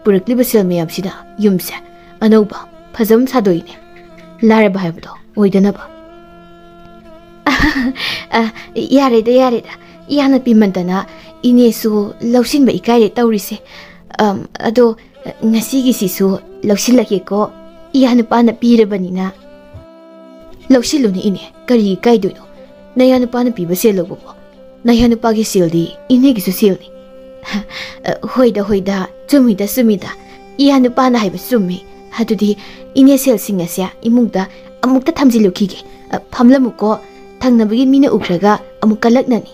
ꯄꯨꯔꯛꯂꯤꯕ ꯁꯦꯜ ꯃꯌꯥꯝꯁꯤꯅ ꯌꯨꯝꯁꯦ ꯑꯅꯧꯕ ꯐꯖꯕ ꯑꯃ ꯁꯥꯗꯣꯛꯏꯅꯦ꯫ ꯂꯥꯏꯔꯕ ꯍꯥꯏꯕꯗꯣ ꯑꯣꯏꯗꯅꯕ꯫" "ꯑ, ꯌꯥꯔꯦꯗ, ꯌꯥꯔꯦꯗ꯫ ꯏꯌꯥꯅ ꯄꯤꯃꯟꯗꯅ ꯏꯅꯦꯁꯨ ꯂꯧꯁꯤꯟꯕ ꯏꯀꯥꯏꯔꯦ ꯇꯧꯔꯤꯁꯦ꯫ ꯑꯝ, ꯑꯗꯣ ꯉꯁꯤꯒꯤꯁꯤꯁꯨ ꯂꯧꯁꯤꯜꯂꯒꯦꯀꯣ, ꯏꯌꯥ ꯅꯨꯄꯥꯅ ꯄꯤꯔꯕꯅꯤꯅ꯫" "ꯂꯧꯁꯤꯜꯂꯨꯅꯦ ꯏꯅꯦ, ꯀꯔꯤ ꯏꯀꯥꯏꯗꯣꯏꯅꯣ? ꯅꯌꯥ ꯅꯨꯄꯥꯅ ꯄꯤꯕ ꯁꯦꯜ ꯂꯧꯕꯕꯨ꯫ ꯅꯌꯥ ꯅꯨꯄꯥꯒꯤ ꯁꯦꯜꯗꯤ ꯏꯅꯦꯒꯤꯁꯨ ꯁꯦꯜꯅꯤ꯫" "ꯑ, ꯍꯣꯏꯗ, ꯍꯣꯏꯗ, ꯆꯨꯝꯃꯤꯗ, ꯆꯨꯝꯃꯤꯗ꯫ ꯏꯌꯥ ꯅꯨꯄꯥꯅ ꯍꯥꯏꯕ ꯆꯨꯝꯃꯤ꯫ ꯑꯗꯨꯗꯤ ꯏꯅꯦ ꯁꯦꯜꯁꯤꯡ ꯑꯁꯦ ꯏꯃꯨꯡꯗ ꯑꯃꯨꯛꯇ ꯊꯝꯖꯤꯜꯂꯨꯈꯤꯒꯦ꯫ ꯑ, ꯐꯝꯂꯝꯃꯨꯀꯣ, ꯊꯪꯅꯕꯒꯤ ꯃꯤꯅ ꯎꯈ꯭ꯔꯒ ꯑꯃꯨꯛ ꯀꯜꯂꯛꯅꯅꯤ꯫"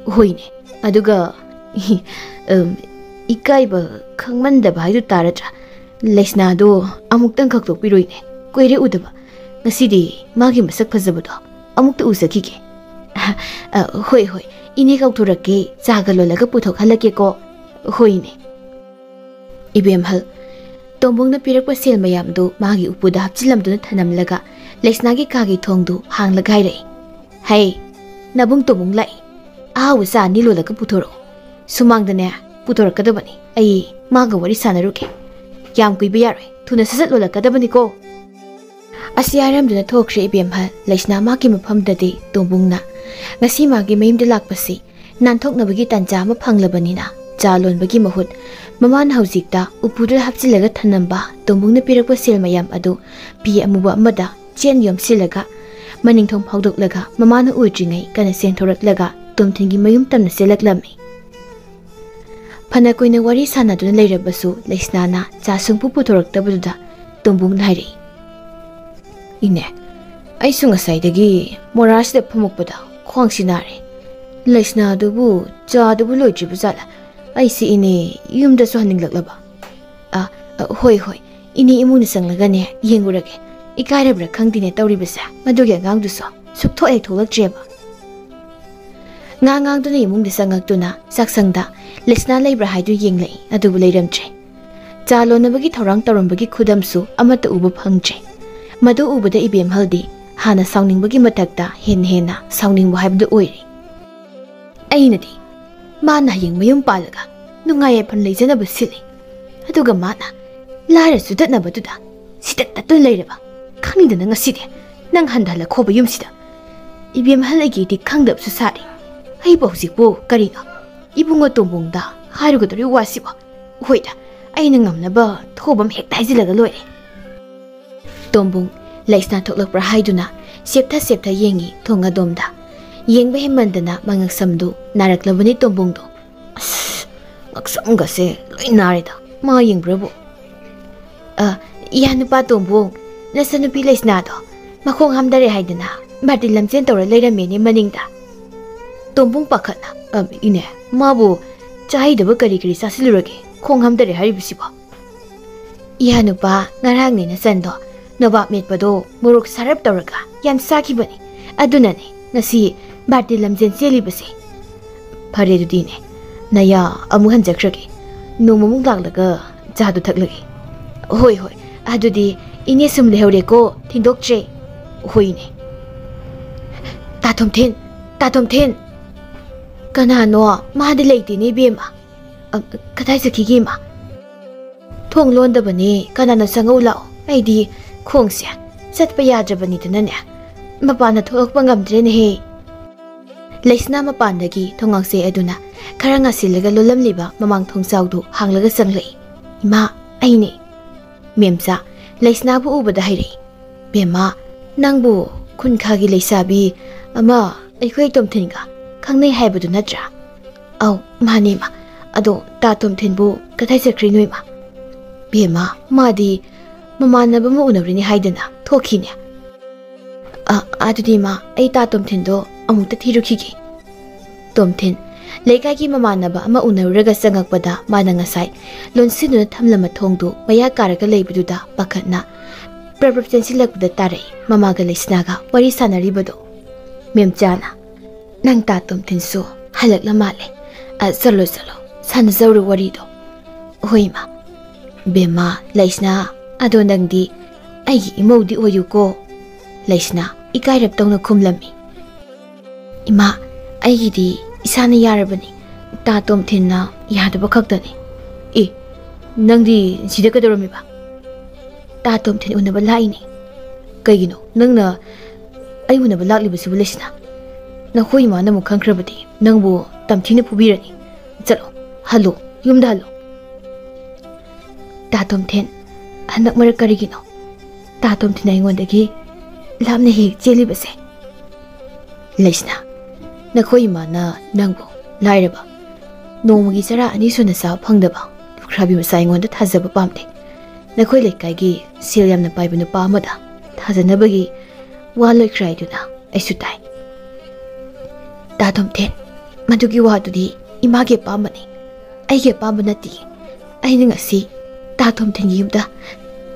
"ꯍꯣꯏꯅꯦ, ꯑꯗꯨꯒ, ꯑꯝ, ꯏꯀꯥꯏꯕ ꯈꯪꯃꯟꯗꯕ ꯍꯥꯏꯗꯨ ꯇꯥꯔꯗ꯭ꯔꯥ? ꯂꯩꯁꯅꯥꯗꯣ ꯑꯃꯨꯛꯇꯪ ꯈꯛꯇꯣꯛꯄꯤꯔꯣꯏꯅꯦ, ꯀꯨꯏꯔꯦ ꯎꯗꯕ꯫ ꯉꯁꯤꯗꯤ ꯃꯥꯒꯤ ꯃꯁꯛ ꯐꯖꯕꯗꯣ ꯑꯃꯨꯛꯇ ꯎꯖꯈꯤꯒꯦ꯫" "ꯑ, ꯍꯣꯏ, ꯍꯣꯏ, ꯏꯅꯦ ꯀꯧꯊꯣꯔꯛꯀꯦ, ꯆꯥꯒ ꯂꯣꯜꯂꯒ ꯄꯨꯊꯣꯛꯍꯜꯂꯛꯀꯦꯀꯣ꯫" "ꯍꯣꯏꯅꯦ꯫" ꯏꯕꯦꯝꯍꯜ, ꯇꯣꯝꯕꯨꯡꯅ ꯄꯤꯔꯛꯄ ꯁꯦꯜ ꯃꯌꯥꯝꯗꯨ ꯃꯥꯒꯤ ꯎꯄꯨꯗ ꯍꯥꯞꯆꯤꯜꯂꯝꯗꯨꯅ ꯊꯅꯝꯂꯒ ꯂꯩꯁꯅꯥꯒꯤ ꯀꯥꯒꯤ ꯊꯣꯡꯗꯨ ꯍꯥꯡꯂꯒ ꯍꯥꯏꯔꯛꯏ, "ꯍꯩ, ꯅꯕꯨꯡ ꯇꯣꯝꯕꯨꯡ ꯂꯥꯛꯏ꯫ ꯑꯍꯥꯎꯕ ꯆꯥ ꯑꯅꯤ ꯂꯣꯜꯂꯒ ꯄꯨꯊꯣꯔꯛꯎ꯫ ꯁꯨꯃꯥꯡꯗꯅꯦ ꯄꯨꯊꯣꯔꯛꯀꯗꯕꯅꯤ꯫ ꯑꯩ ꯃꯥꯒ ꯋꯥꯔꯤ ꯁꯥꯟꯅꯔꯨꯒꯦ꯫ ꯌꯥꯝ ꯀꯨꯏꯕ ꯌꯥꯔꯣꯏ꯫ ꯊꯨꯅ ꯁꯠ ꯁꯠ ꯂꯣꯜꯂꯛꯀꯗꯕꯅꯤꯀꯣ꯫" ꯑꯁꯤ ꯍꯥꯏꯔꯝꯗꯨꯅ ꯊꯣꯛꯈ꯭ꯔꯦ ꯏꯕꯦꯝꯍꯜ꯫ ꯂꯩꯁꯅꯥ ꯃꯥꯒꯤ ꯃꯐꯝꯗꯗꯤ ꯇꯣꯝꯕꯨꯡꯅ ꯉꯁꯤ ꯃꯥꯒꯤ ꯃꯌꯨꯝꯗ ꯂꯥꯛꯄꯁꯤ ꯅꯥꯟꯊꯣꯛꯅꯕꯒꯤ ꯇꯥꯟꯖꯥ ꯑꯃ ꯐꯪꯂꯕꯅꯤꯅ, ꯆꯥ ꯂꯣꯟꯕꯒꯤ ꯃꯍꯨꯠ ꯃꯃꯥꯅ ꯍꯧꯖꯤꯛꯇ ꯎꯄꯨꯗꯨꯗ ꯍꯥꯞꯆꯤꯜꯂꯒ ꯊꯅꯝꯕ ꯇꯣꯝꯕꯨꯡꯅ ꯄꯤꯔꯛꯄ ꯁꯦꯜ ꯃꯌꯥꯝ ꯑꯗꯨ ꯐꯤ ꯑꯃꯨꯕ ꯑꯃꯗ ꯆꯦꯟ ꯌꯣꯝꯁꯤꯜꯂꯒ ꯃꯅꯤꯡꯊꯣꯡ ꯐꯥꯎꯗꯣꯛꯂꯒ ꯃꯃꯥꯅ ꯎꯗ꯭ꯔꯤꯉꯩ ꯀꯟꯅ ꯆꯦꯟꯊꯣꯔꯛꯂꯒ ꯇꯣꯝꯊꯤꯟꯒꯤ ꯃꯌꯨꯝ ꯇꯝꯅ ꯆꯦꯜꯂꯛꯂꯝꯃꯤ꯫ ꯐꯅ ꯀꯨꯏꯅ ꯋꯥꯔꯤ ꯁꯥꯟꯅꯗꯨꯅ ꯂꯩꯔꯕꯁꯨ ꯂꯩꯁꯅꯥꯅ ꯆꯥ ꯁꯨꯡꯄꯨ ꯄꯨꯊꯣꯔꯛꯇꯕꯗꯨꯗ ꯇꯣꯝꯕꯨꯡꯅ ꯍꯥꯏꯔꯛꯏ, "ꯏꯅꯦ, ꯑꯩꯁꯨ ꯉꯁꯥꯏꯗꯒꯤ ꯃꯣꯔꯥꯁꯤꯗ ꯐꯝꯃꯛꯄꯗ ꯈ꯭ꯋꯥꯡꯁꯤ ꯅꯥꯔꯦ꯫ ꯂꯩꯁꯅꯥꯗꯨꯕꯨ ꯆꯥꯗꯨꯕꯨ ꯂꯣꯏꯗ꯭ꯔꯤꯕ ꯖꯥꯠꯂ? ꯑꯩꯁꯤ ꯏꯅꯦ ꯌꯨꯝꯗꯁꯨ ꯍꯟꯅꯤꯡꯂꯛꯂꯕ?" "ꯑ, ꯑ, ꯍꯣꯏ, ꯍꯣꯏ, ꯏꯅꯦ ꯏꯃꯨꯡꯗ ꯆꯪꯂꯒꯅꯦ ꯌꯦꯡꯉꯨꯔꯒꯦ꯫ ꯏꯀꯥꯏꯔꯕ꯭ꯔꯥ ꯈꯪꯗꯦꯅꯦ ꯇꯧꯔꯤꯕꯁꯦ ꯃꯗꯨꯒꯤ ꯑꯉꯥꯡꯗꯨꯁꯨ꯫ ꯁꯨꯛꯊꯣꯛ ꯍꯦꯛ ꯊꯣꯛꯂꯛꯇ꯭ꯔꯦꯕ꯫" ꯉꯥ ꯉꯥꯡꯗꯨꯅ ꯏꯃꯨꯡꯗ ꯆꯪꯉꯛꯇꯨꯅ ꯆꯥꯛꯁꯪꯗ ꯂꯩꯁꯅꯥ ꯂꯩꯕ꯭ꯔꯥ ꯍꯥꯏꯗꯨ ꯌꯦꯡꯂꯛꯏ, ꯑꯗꯨꯕꯨ ꯂꯩꯔꯝꯗ꯭ꯔꯦ꯫ ꯆꯥ ꯂꯣꯟꯅꯕꯒꯤ ꯊꯧꯔꯥꯡ ꯇꯧꯔꯝꯕꯒꯤ ꯈꯨꯗꯝꯁꯨ ꯑꯃꯠꯇ ꯎꯕ ꯐꯪꯗ꯭ꯔꯦ꯫ ꯃꯗꯨ ꯎꯕꯗ ꯏꯕꯦꯝꯍꯜꯗꯤ ꯍꯥꯟꯅ ꯁꯥꯎꯅꯤꯡꯕꯒꯤ ꯃꯊꯛꯇ ꯍꯦꯟꯅ ꯍꯦꯟꯅ ꯁꯥꯎꯅꯤꯡꯕ ꯍꯥꯏꯕꯗꯨ ꯑꯣꯏꯔꯦ꯫ "ꯑꯩꯅꯗꯤ ꯃꯥꯅ ꯍꯌꯦꯡ ꯃꯌꯨꯝ ꯄꯥꯜꯂꯒ ꯅꯨꯡꯉꯥꯏ ꯌꯥꯏꯐꯅ ꯂꯩꯖꯅꯕ ꯁꯤꯜꯂꯤ, ꯑꯗꯨꯒ ꯃꯥꯅ ꯂꯥꯏꯔ ꯆꯨꯗꯠꯅꯕꯗꯨꯗ ꯁꯤꯗꯠ ꯇꯠꯇꯨꯅ ꯂꯩꯔꯕ꯫ ꯈꯪꯅꯤꯡꯗꯅ ꯉꯁꯤꯗꯤ ꯅꯪ ꯍꯟꯊꯍꯜꯂ ꯈꯣꯕ ꯌꯨꯝꯁꯤꯗ ꯏꯕꯦꯝꯍꯜ ꯑꯩꯒꯤꯗꯤ ꯈꯪꯗꯕꯁꯨ ꯁꯥꯔꯤ꯫ ꯑꯩꯕꯨ ꯍꯧꯖꯤꯛꯄꯨ ꯀꯔꯤꯅꯣ ꯏꯕꯨꯡꯉꯣ ꯇꯣꯝꯕꯣꯡꯗ ꯍꯥꯏꯔꯨꯒꯗꯧꯔꯤ ꯋꯥꯁꯤꯕꯣ? ꯍꯣꯏꯗ, ꯑꯩꯅ ꯉꯝꯅꯕ ꯊꯣꯛꯄ ꯑꯃ ꯍꯦꯛꯇ ꯍꯥꯏꯖꯤꯜꯂꯒ ꯂꯣꯏꯔꯦ꯫" ꯇꯣꯝꯕꯨꯡ ꯂꯩꯁꯅꯥ ꯊꯣꯛꯂꯛꯄ꯭ꯔꯥ ꯍꯥꯏꯗꯨꯅ ꯁꯦꯞꯊ ꯁꯦꯞꯊ ꯌꯦꯡꯉꯤ ꯊꯣꯡ ꯑꯗꯣꯝꯗ꯫ ꯌꯦꯡꯕ ꯍꯦꯟꯃꯟꯗꯅ ꯃꯉꯛꯁꯝꯗꯨ ꯅꯥꯔꯛꯂꯕꯅꯤ ꯇꯣꯝꯕꯨꯡꯗꯣ꯫ "ꯑꯁ, ꯉꯛꯁꯝꯒꯁꯦ ꯂꯣꯏ ꯅꯥꯔꯦꯗ, ꯃꯥ ꯌꯦꯡꯕ꯭ꯔꯕꯨ?" "ꯑ, ꯏꯌꯥ ꯅꯨꯄꯥ ꯇꯣꯝꯕꯨꯡ, ꯅꯆꯟꯅꯨꯄꯤ ꯂꯩꯁꯅꯥꯗꯣ ꯃꯈꯣꯡ ꯍꯥꯝꯗꯔꯦ ꯍꯥꯏꯗꯅ ꯕꯥꯔꯇꯤ ꯂꯝꯖꯦꯟ ꯇꯧꯔ ꯂꯩꯔꯝꯃꯦꯅꯦ ꯃꯅꯤꯡꯗ꯫" ꯇꯣꯝꯕꯨꯡ ꯄꯥꯈꯠꯅ, "ꯑ, ꯏꯅꯦ, ꯃꯥꯕꯨ ꯆꯥꯍꯩꯗꯕ ꯀꯔꯤ ꯀꯔꯤ ꯆꯥꯁꯤꯜꯂꯨꯔꯒꯦ ꯈꯣꯡ ꯍꯥꯝꯗꯔꯦ ꯍꯥꯏꯔꯤꯕꯁꯤꯕꯣ?" "ꯏꯌꯥ ꯅꯨꯄꯥ, ꯉꯔꯥꯡꯅꯦ ꯅꯆꯟꯗꯣ ꯅꯣꯕꯥꯞ ꯃꯦꯠꯄꯗꯣ ꯃꯣꯔꯣꯛ ꯁꯥꯔꯞ ꯇꯧꯔꯒ ꯌꯥꯝ ꯆꯥꯈꯤꯕꯅꯤ, ꯑꯗꯨꯅꯅꯦ ꯉꯁꯤ ꯕꯥꯔꯇꯤ ꯂꯝꯖꯦꯟ ꯆꯦꯜꯂꯤꯕꯁꯦ꯫" "ꯐꯔꯦ ꯑꯗꯨꯗꯤꯅꯦ, ꯅꯌꯥ ꯑꯃꯨꯛ ꯍꯟꯖꯈ꯭ꯔꯒꯦ, ꯅꯣꯡꯃꯃꯨꯛ ꯂꯥꯛꯂꯒ ꯆꯥꯗꯨ ꯊꯛꯂꯒꯦ꯫" "ꯍꯣꯏ, ꯍꯣꯏ, ꯑꯗꯨꯗꯤ ꯏꯅꯦ ꯁꯨꯝ ꯂꯩꯍꯧꯔꯦꯀꯣ, ꯊꯤꯟꯗꯣꯛꯇ꯭ꯔꯦ꯫" "ꯍꯣꯏꯅꯦ꯫" "ꯇꯥ ꯊꯣꯝꯊꯤꯟ, ꯇꯥ ꯊꯣꯝꯊꯤꯟ!" "ꯀꯅꯥꯅꯣ? ꯃꯥꯗꯤ ꯂꯩꯇꯦꯅꯦ ꯏꯕꯦꯝꯃ꯫" "ꯑ, ꯀꯗꯥꯏ ꯆꯠꯈꯤꯒꯦ ꯏꯃꯥ?" "ꯊꯣꯡ ꯂꯣꯟꯗꯕꯅꯦ, ꯀꯅꯥꯅꯣ ꯆꯪꯉꯛꯎ ꯂꯥꯛꯑꯣ, ꯑꯩꯗꯤ ꯈꯣꯡꯁꯦ ꯆꯠꯄ ꯌꯥꯗ꯭ꯔꯕꯅꯤꯗꯅꯅꯦ ꯃꯄꯥꯟꯗ ꯊꯣꯛꯂꯛꯄ ꯉꯝꯗ꯭ꯔꯦꯅꯦꯍꯦ꯫" ꯂꯩꯁꯅꯥ ꯃꯄꯥꯟꯗꯒꯤ ꯊꯣꯡꯉꯥꯡꯁꯦ ꯑꯗꯨꯅ ꯈꯔ ꯉꯥꯁꯤꯜꯂꯒ ꯂꯣꯜꯂꯝꯂꯤꯕ ꯃꯃꯥꯡ ꯊꯣꯡꯖꯥꯎꯗꯨ ꯍꯥꯡꯂꯒ ꯆꯪꯂꯛꯏ꯫ "ꯏꯃꯥ, ꯑꯩꯅꯦ꯫" ꯃꯦꯝꯆꯥ ꯂꯩꯁꯅꯥꯕꯨ ꯎꯕꯗ ꯍꯥꯏꯔꯛꯏ, "ꯕꯦꯝꯃ, ꯅꯪꯕꯨ ꯈꯨꯟꯈꯥꯒꯤ ꯂꯩꯁꯥꯕꯤ ꯑꯃ ꯑꯩꯈꯣꯏ ꯇꯣꯝꯊꯤꯟꯒ ꯈꯪꯅꯩ ꯍꯥꯏꯕꯗꯨ ꯅꯠꯇ꯭ꯔꯥ? ꯑꯧ, ꯃꯥꯅꯦ ꯏꯃꯥ꯫ ꯑꯗꯣ ꯇꯥ ꯇꯣꯝꯊꯤꯟꯕꯨ ꯀꯗꯥꯏ ꯆꯠꯈ꯭ꯔꯤꯅꯣ ꯏꯃꯥ? ꯕꯦꯝꯃ, ꯃꯥꯗꯤ ꯃꯃꯥꯟꯅꯕ ꯑꯃ ꯎꯅꯔꯨꯅꯤ ꯍꯥꯏꯗꯅ ꯊꯣꯛꯈꯤꯅꯦ꯫ ꯑ, ꯑꯗꯨꯗꯤ ꯏꯃꯥ, ꯑꯩ ꯇꯥ ꯇꯣꯝꯊꯤꯟꯗꯣ ꯑꯃꯨꯛꯇ ꯊꯤꯔꯨꯈꯤꯒꯦ꯫ ꯇꯣꯝꯊꯤꯟ ꯂꯩꯀꯥꯏꯒꯤ ꯃꯃꯥꯟꯅꯕ ꯑꯃ ꯎꯅꯔꯨꯔꯒ ꯆꯪꯉꯛꯄꯗ ꯃꯥꯅ ꯉꯁꯥꯏ ꯂꯣꯟꯁꯤꯟꯗꯨꯅ ꯊꯝꯂꯝꯕ ꯊꯣꯡꯗꯨ ꯃꯌꯥ ꯀꯥꯔꯒ ꯂꯩꯕꯗꯨꯗ ꯄꯥꯈꯠꯅ ꯄ꯭ꯔꯞ ꯄ꯭ꯔꯞ ꯆꯦꯟꯁꯤꯜꯂꯛꯄꯗ ꯇꯥꯔꯛꯏ ꯃꯃꯥꯒ ꯂꯩꯁꯅꯥꯒ ꯋꯥꯔꯤ ꯁꯥꯟꯅꯔꯤꯕꯗꯣ꯫ ꯃꯦꯝꯆꯥꯅ, "ꯅꯪ ꯇꯥ ꯇꯣꯝꯊꯤꯟꯁꯨ ꯍꯜꯂꯛꯂ ꯃꯥꯜꯂꯦ꯫ ꯑ, ꯆꯠꯂꯣ, ꯆꯠꯂꯣ, ꯁꯥꯟꯅꯖꯧꯔꯣ ꯋꯥꯔꯤꯗꯣ꯫" "ꯍꯣꯏ ꯏꯃꯥ꯫" "ꯕꯦꯝꯃ, ꯂꯩꯁꯅꯥ, ꯑꯗꯣ ꯅꯪꯗꯤ ꯑꯩꯒꯤ ꯏꯃꯧꯗꯤ ꯑꯣꯏꯌꯨꯀꯣ꯫" ꯂꯩꯁꯅꯥ ꯏꯀꯥꯏꯔꯞ ꯇꯧꯅ ꯈꯨꯝꯂꯝꯃꯤ꯫ "ꯏꯃꯥ, ꯑꯩꯒꯤꯗꯤ ꯏꯁꯥꯅ ꯌꯥꯔꯕꯅꯤ, ꯇꯥ ꯇꯣꯝꯊꯤꯟꯅ ꯌꯥꯗꯕ ꯈꯛꯇꯅꯤ꯫" "ꯑꯦ, ꯅꯪꯗꯤ ꯁꯤꯗ ꯀꯩꯗꯧꯔꯝꯃꯤꯕ?" "ꯇꯥ ꯇꯣꯝꯊꯤꯟ ꯎꯅꯕ ꯂꯥꯛꯏꯅꯦ꯫" "ꯀꯩꯒꯤꯅꯣ ꯅꯪꯅ ꯑꯩ ꯎꯅꯕ ꯂꯥꯛꯂꯤꯕꯁꯤꯕꯨ, ꯂꯩꯁꯅꯥ? ꯅꯈꯣꯏ ꯏꯃꯥꯅ ꯑꯃꯨꯛ ꯈꯪꯈ꯭ꯔꯕꯗꯤ ꯅꯪꯕꯨ ꯇꯝꯊꯤꯅ ꯐꯨꯕꯤꯔꯅꯤ꯫ ꯆꯠꯂꯣ, ꯍꯜꯂꯣ, ꯌꯨꯝꯗ ꯍꯜꯂꯣ꯫" "ꯇꯥ ꯇꯣꯝꯊꯤꯟ, ꯍꯟꯗꯛ ꯃꯔꯛ ꯀꯔꯤꯒꯤꯅꯣ ꯇꯥ ꯇꯣꯝꯊꯤꯟ ꯑꯩꯉꯣꯟꯗꯒꯤ ꯂꯥꯞꯅ ꯍꯦꯛ ꯆꯦꯜꯂꯤꯕꯁꯦ?" "ꯂꯩꯁꯅꯥ, ꯅꯈꯣꯏ ꯏꯃꯥꯅ ꯅꯪꯕꯨ ꯂꯥꯏꯔꯕ, ꯅꯣꯡꯃꯒꯤ ꯆꯔꯥ ꯑꯅꯤ ꯁꯨꯅ ꯆꯥꯕ ꯐꯪꯗꯕ ꯂꯨꯈ꯭ꯔꯥꯕꯤ ꯃꯆꯥ ꯑꯩꯉꯣꯟꯗ ꯊꯥꯖꯕ ꯄꯥꯝꯗꯦ꯫ ꯅꯈꯣꯏ ꯂꯩꯀꯥꯏꯒꯤ ꯁꯦꯜ ꯌꯥꯝꯅ ꯄꯥꯏꯕ ꯅꯨꯄꯥ ꯑꯃꯗ ꯊꯥꯖꯅꯕꯒꯤ ꯋꯥ ꯂꯣꯏꯈ꯭ꯔꯦ ꯍꯥꯏꯗꯨꯅ ꯑꯩꯁꯨ ꯇꯥꯏ꯫" "ꯇꯥ ꯇꯣꯝꯊꯤꯟ, ꯃꯗꯨꯒꯤ ꯋꯥꯗꯨꯗꯤ ꯏꯃꯥꯒꯤ ꯑꯄꯥꯝꯕꯅꯤ, ꯑꯩꯒꯤ ꯑꯄꯥꯝꯕ ꯅꯠꯇꯦ꯫ ꯑꯩꯅ ꯉꯁꯤ ꯇꯥ ꯇꯣꯝꯊꯤꯟꯒꯤ ꯌꯨꯝꯗ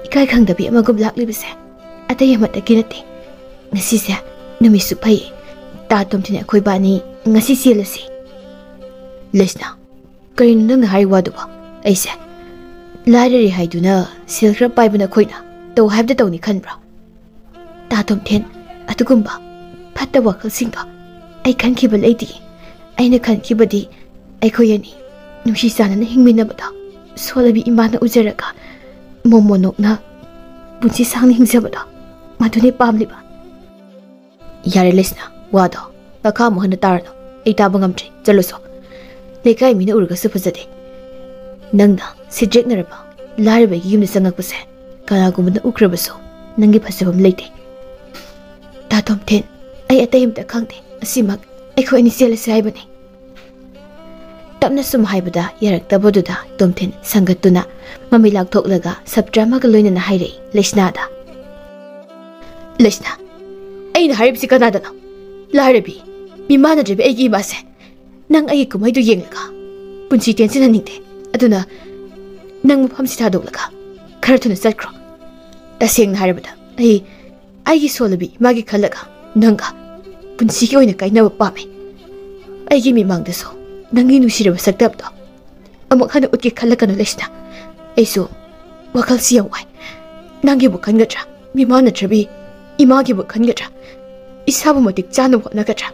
ꯏꯀꯥꯏ ꯈꯪꯗꯕꯤ ꯑꯃꯒꯨꯝ ꯂꯥꯛꯂꯤꯕꯁꯦ ꯑꯇꯩ ꯑꯃꯠꯇꯒꯤ ꯅꯠꯇꯦ꯫ ꯉꯁꯤꯁꯦ ꯅꯨꯃꯤꯠꯁꯨ ꯐꯩ꯫ ꯇꯥ ꯇꯣꯝꯊꯤꯟ, ꯑꯩꯈꯣꯏ ꯕꯥꯅꯤ ꯉꯁꯤ ꯆꯦꯜꯂꯁꯤ꯫" "ꯂꯩꯁꯅꯥ, ꯀꯔꯤꯅꯣ ꯅꯪꯅ ꯍꯥꯏꯔꯤ ꯋꯥꯗꯨꯕꯣ? ꯑꯩꯁꯦ ꯂꯥꯏꯔꯔꯦ ꯍꯥꯏꯗꯨꯅ ꯁꯦꯜ ꯈꯔ ꯄꯥꯏꯕ ꯅꯈꯣꯏꯅ ꯇꯧ ꯍꯥꯏꯕꯗ ꯇꯧꯅꯤ ꯈꯟꯕ꯭ꯔꯣ?" "ꯇꯥ ꯇꯣꯝꯊꯤꯟ, ꯑꯗꯨꯒꯨꯝꯕ ꯐꯠꯇꯕ ꯋꯥꯈꯜꯁꯤꯡꯗꯣ ꯑꯩ ꯈꯟꯈꯤꯕ ꯂꯩꯇꯦ꯫ ꯑꯩꯅ ꯈꯟꯈꯤꯕꯗꯤ ꯑꯩꯈꯣꯏ ꯑꯅꯤ ꯅꯨꯡꯁꯤ ꯆꯥꯟꯅꯅ ꯍꯤꯡꯃꯤꯟꯅꯕꯗꯣ ꯁꯣꯜꯂꯕꯤ ꯏꯃꯥꯅ ꯎꯖꯔꯒ ꯃꯣꯃꯣꯟ ꯅꯣꯛꯅ ꯄꯨꯟꯁꯤ ꯁꯥꯡꯅ ꯍꯤꯡꯖꯕꯗꯣ, ꯃꯗꯨꯅꯤ ꯄꯥꯝꯂꯤꯕ꯫" "ꯌꯥꯔꯦ ꯂꯩꯁꯅꯥ, ꯋꯥꯗꯣ ꯃꯈꯥ ꯑꯃꯨꯛ ꯍꯟꯅ ꯇꯥꯔꯅꯨ꯫ ꯑꯩ ꯇꯥꯕ ꯉꯝꯗ꯭ꯔꯦ꯫ ꯆꯠꯂꯨꯁꯣ꯫ ꯂꯩꯀꯥꯏ ꯃꯤꯅ ꯎꯔꯒꯁꯨ ꯐꯖꯗꯦ꯫ ꯅꯪꯅ ꯁꯤꯠꯇ꯭ꯔꯦꯛꯅꯔꯕ ꯂꯥꯏꯔꯕꯒꯤ ꯌꯨꯝꯗ ꯆꯪꯉꯛꯄꯁꯦ ꯀꯅꯥꯒꯨꯝꯕꯅ ꯎꯈ꯭ꯔꯕꯁꯨ ꯅꯪꯒꯤ ꯐꯖꯐꯝ ꯂꯩꯇꯦ꯫" "ꯇꯥ ꯇꯣꯝꯊꯤꯟ, ꯑꯩ ꯑꯇꯩ ꯑꯝꯇ ꯈꯪꯗꯦ, ꯑꯁꯤꯃꯛ ꯑꯩꯈꯣꯏ ꯑꯅꯤ ꯆꯦꯜꯂꯁꯤ ꯍꯥꯏꯕꯅꯤ"꯫ ꯇꯞꯅ ꯁꯨꯝ ꯍꯥꯏꯕꯗ ꯌꯥꯔꯛꯇꯕꯗꯨꯗ ꯇꯣꯝꯊꯤꯟ ꯁꯪꯒꯠꯇꯨꯅ ꯃꯃꯩ ꯂꯥꯛꯊꯣꯛꯂꯒ ꯁꯞꯇ꯭ꯔ ꯑꯃꯒ ꯂꯣꯏꯅꯅ ꯍꯥꯏꯔꯛꯏ ꯂꯩꯁꯅꯥꯗ꯫ "ꯂꯩꯁꯅꯥ, ꯑꯩꯅ ꯍꯥꯏꯔꯤꯕꯁꯤ ꯀꯅꯥꯗꯅꯣ? ꯂꯥꯏꯔꯕꯤ, ꯃꯤꯃꯥꯟꯅꯗ꯭ꯔꯕꯤ ꯑꯩꯒꯤ ꯏꯃꯥꯁꯦ꯫ ꯅꯪ ꯑꯩꯒꯤ ꯀꯨꯝꯍꯩꯗꯨ ꯌꯦꯡꯂꯒ ꯄꯨꯟꯁꯤ ꯇꯦꯟꯁꯤꯟꯍꯟꯅꯤꯡꯗꯦ꯫ ꯑꯗꯨꯅ ꯅꯪ ꯃꯐꯝꯁꯤ ꯊꯥꯗꯣꯛꯂꯒ ꯈꯔ ꯊꯨꯅ ꯆꯠꯈ꯭ꯔꯣ꯫ ꯇꯁꯦꯡꯅ ꯍꯥꯏꯔꯕꯗ ꯑꯩ ꯑꯩꯒꯤ ꯁꯣꯜꯂꯕꯤ ꯏꯃꯥꯒꯤ ꯈꯜꯂꯒ ꯅꯪꯒ ꯄꯨꯟꯁꯤꯒꯤ ꯑꯣꯏꯅ ꯀꯥꯏꯅꯕ ꯄꯥꯝꯃꯦ꯫ ꯑꯩꯒꯤ ꯃꯤꯃꯥꯡꯗꯁꯨ ꯅꯪꯒꯤ ꯅꯨꯡꯁꯤꯔꯕ ꯁꯛꯇꯝꯗꯣ ꯑꯃꯨꯛ ꯍꯟꯅ ꯎꯠꯀꯦ ꯈꯜꯂꯛꯀꯅꯨ ꯂꯩꯁꯅꯥ꯫ ꯑꯩꯁꯨ ꯋꯥꯈꯜꯁꯤ ꯌꯥꯝ ꯋꯥꯏ꯫ ꯅꯪꯒꯤꯕꯨ ꯈꯟꯒꯗ꯭ꯔꯥ? ꯃꯤꯃꯥꯟꯅꯗ꯭ꯔꯕꯤ ꯏꯃꯥꯒꯤꯕꯨ ꯈꯟꯒꯗ꯭ꯔꯥ? ꯏꯁꯥꯕꯨ ꯃꯇꯤꯛ ꯆꯥꯅꯕ ꯍꯣꯠꯅꯒꯗ꯭ꯔꯥ?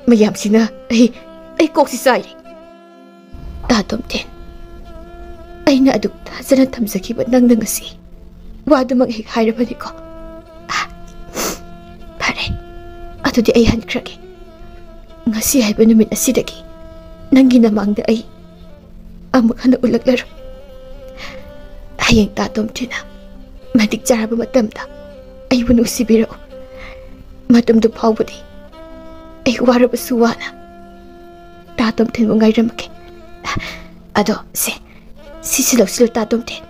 ꯃꯌꯥꯝꯁꯤꯅ ꯑꯩ, ꯑꯩ ꯀꯣꯛꯁꯤ ꯆꯥꯏꯔꯦ"꯫ "ꯇꯥ ꯇꯣꯝꯊꯤꯟ, ꯑꯩꯅ ꯑꯗꯨꯛ ꯊꯥꯖꯅ ꯊꯝꯖꯈꯤꯕ ꯅꯪꯅ ꯉꯁꯤ ꯋꯥꯗꯨꯃꯛ ꯍꯦꯛ ꯍꯥꯏꯔꯕꯅꯤꯀꯣ꯫ ꯑꯥ, ꯐꯔꯦ, ꯑꯗꯨꯗꯤ ꯑꯩ ꯍꯟꯈ꯭ꯔꯒꯦ꯫ ꯉꯁꯤ ꯍꯥꯏꯕ ꯅꯨꯃꯤꯠ ꯑꯁꯤꯗꯒꯤ ꯅꯪꯒꯤ ꯅꯃꯥꯡꯗ ꯑꯩ ꯑꯃꯨꯛ ꯍꯟꯅ ꯎꯠꯂꯛꯂꯔꯣꯏ꯫ ꯍꯌꯦꯡ ꯇꯥ ꯇꯣꯝꯊꯤꯟꯅ ꯃꯇꯤꯛ ꯆꯥꯔꯕ ꯃꯇꯝꯗ ꯑꯩꯕꯨ ꯅꯨꯡꯁꯤꯕꯤꯔꯛꯎ꯫ ꯃꯇꯝꯗꯨ ꯐꯥꯎꯕꯗꯤ ꯑꯩ ꯋꯥꯔꯕꯁꯨ ꯋꯥꯅ ꯇꯥ ꯇꯣꯝꯊꯤꯟꯕꯨ ꯉꯥꯏꯔꯝꯃꯒꯦ꯫ ꯑꯗꯣ ꯁꯦ, ꯁꯤꯁꯤ ꯂꯧꯁꯤꯜꯂꯨ ꯇꯥ ꯇꯣꯝꯊꯤꯟ꯫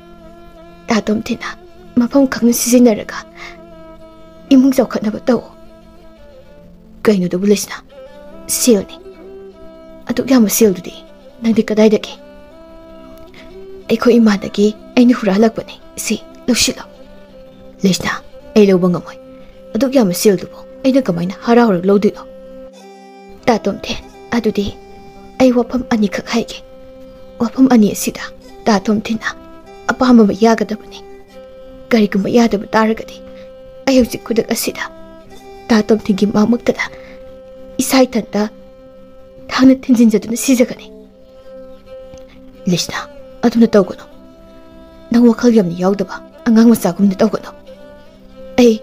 ꯇꯥ ꯇꯣꯝꯊꯤꯟꯅ ꯃꯐꯝ ꯈꯪꯅ ꯁꯤꯖꯤꯟꯅꯔꯒ ꯏꯃꯨꯡ ꯆꯥꯎꯈꯠꯅꯕ ꯇꯧ"꯫ "ꯀꯩꯅꯣꯗꯨꯕꯨ ꯂꯩꯁꯅꯥ? ꯁꯦꯜꯅꯤ꯫ ꯑꯗꯨꯛ ꯌꯥꯝꯕ ꯁꯦꯜꯗꯨꯗꯤ ꯅꯪꯗꯤ ꯀꯗꯥꯏꯗꯒꯤ?" "ꯑꯩꯈꯣꯏ ꯏꯃꯥꯗꯒꯤ ꯑꯩꯅ ꯍꯨꯔꯥꯜꯂꯛꯄꯅꯤ꯫ ꯁꯤ ꯂꯧꯁꯤꯜꯂꯣ"꯫ "ꯂꯩꯁꯅꯥ, ꯑꯩ ꯂꯧꯕ ꯉꯝꯃꯣꯏ꯫ ꯑꯗꯨꯛ ꯌꯥꯝꯕ ꯁꯦꯜꯗꯨꯕꯨ ꯑꯩꯅ ꯀꯃꯥꯏꯅ ꯍꯔꯥꯎ ꯍꯔꯥꯎ ꯂꯧꯗꯣꯏꯅꯣ?" "ꯇꯥ ꯇꯣꯝꯊꯤꯟ, ꯑꯗꯨꯗꯤ ꯑꯩ ꯋꯥꯐꯝ ꯑꯅꯤꯈꯛ ꯍꯥꯏꯒꯦ꯫ ꯋꯥꯐꯝ ꯑꯅꯤ ꯑꯁꯤꯗ ꯇꯥ ꯇꯣꯝꯊꯤꯟꯅ ꯑꯄꯥꯝꯕ ꯑꯃ ꯌꯥꯒꯗꯕꯅꯤ꯫ ꯀꯔꯤꯒꯨꯝꯕ ꯌꯥꯗꯕ ꯇꯥꯔꯒꯗꯤ ꯑꯩ ꯍꯧꯖꯤꯛ ꯈꯨꯗꯛ ꯑꯁꯤꯗ ꯇꯥ ꯇꯣꯝꯊꯤꯟꯒꯤ ꯃꯥꯃꯛꯇꯗ ꯏꯁꯥ ꯏꯊꯟꯇ ꯊꯥꯡꯅ ꯊꯤꯟꯖꯤꯟꯖꯗꯨꯅ ꯁꯤꯖꯒꯅꯤ"꯫ "ꯂꯤꯁꯅꯥ, ꯑꯗꯨꯝꯅ ꯇꯧꯒꯅꯨ꯫ ꯅꯪ ꯋꯥꯈꯜ ꯌꯥꯝꯅ ꯌꯥꯎꯗꯕ ꯑꯉꯥꯡ ꯃꯆꯥꯒꯨꯝꯅ ꯇꯧꯒꯅꯨ꯫ ꯑꯩ,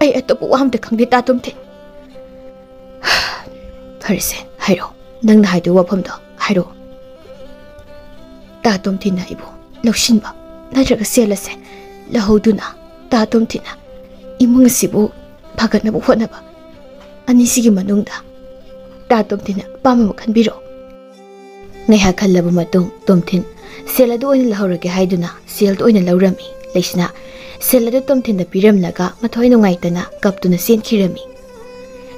ꯑꯩ ꯑꯇꯣꯞꯄ ꯋꯥ ꯑꯝꯇ ꯈꯪꯗꯦ, ꯇꯥ ꯇꯣꯝꯊꯤꯟ"꯫ "ꯐꯔꯦꯁꯦ, ꯍꯥꯏꯔꯛꯑꯣ꯫ ꯅꯪꯅ ꯍꯥꯏꯗꯣꯏ ꯋꯥꯐꯝꯗꯣ ꯍꯥꯏꯔꯛꯑꯣ"꯫ ꯇꯥ ꯇꯣꯝꯊꯤꯟꯅ ꯑꯩꯕꯨ ꯂꯧꯁꯤꯟꯕ ꯅꯠꯇ꯭ꯔꯒ ꯁꯦꯜ ꯑꯁꯦ ꯂꯧꯍꯧꯗꯨꯅ ꯇꯥ ꯇꯣꯝꯊꯤꯟꯅ ꯏꯃꯨꯡ ꯑꯁꯤꯕꯨ ꯐꯒꯠꯅꯕ ꯍꯣꯠꯅꯕ꯫ ꯑꯅꯤꯁꯤꯒꯤ ꯃꯅꯨꯡꯗ ꯇꯥ ꯇꯣꯝꯊꯤꯟꯅ ꯑꯄꯥꯝꯕ ꯑꯃ ꯈꯟꯕꯤꯔꯛꯑꯣ꯫ ꯉꯥꯏꯍꯥꯛ ꯈꯜꯂꯕ ꯃꯇꯨꯡ ꯇꯣꯝꯊꯤꯟ ꯁꯦꯜ ꯑꯗꯨ ꯑꯣꯏꯅ ꯂꯧꯍꯧꯔꯒꯦ ꯍꯥꯏꯗꯨꯅ ꯁꯦꯜꯗꯨ ꯑꯣꯏꯅ ꯂꯧꯔꯝꯃꯤ꯫ ꯂꯩꯁꯅꯥ ꯁꯦꯜ ꯑꯗꯨ ꯇꯣꯝꯊꯤꯟꯗ ꯄꯤꯔꯝꯂꯒ ꯃꯊ꯭ꯋꯥꯏ ꯅꯨꯡꯉꯥꯏꯇꯅ ꯀꯞꯇꯨꯅ ꯆꯦꯟꯈꯤꯔꯝꯃꯤ꯫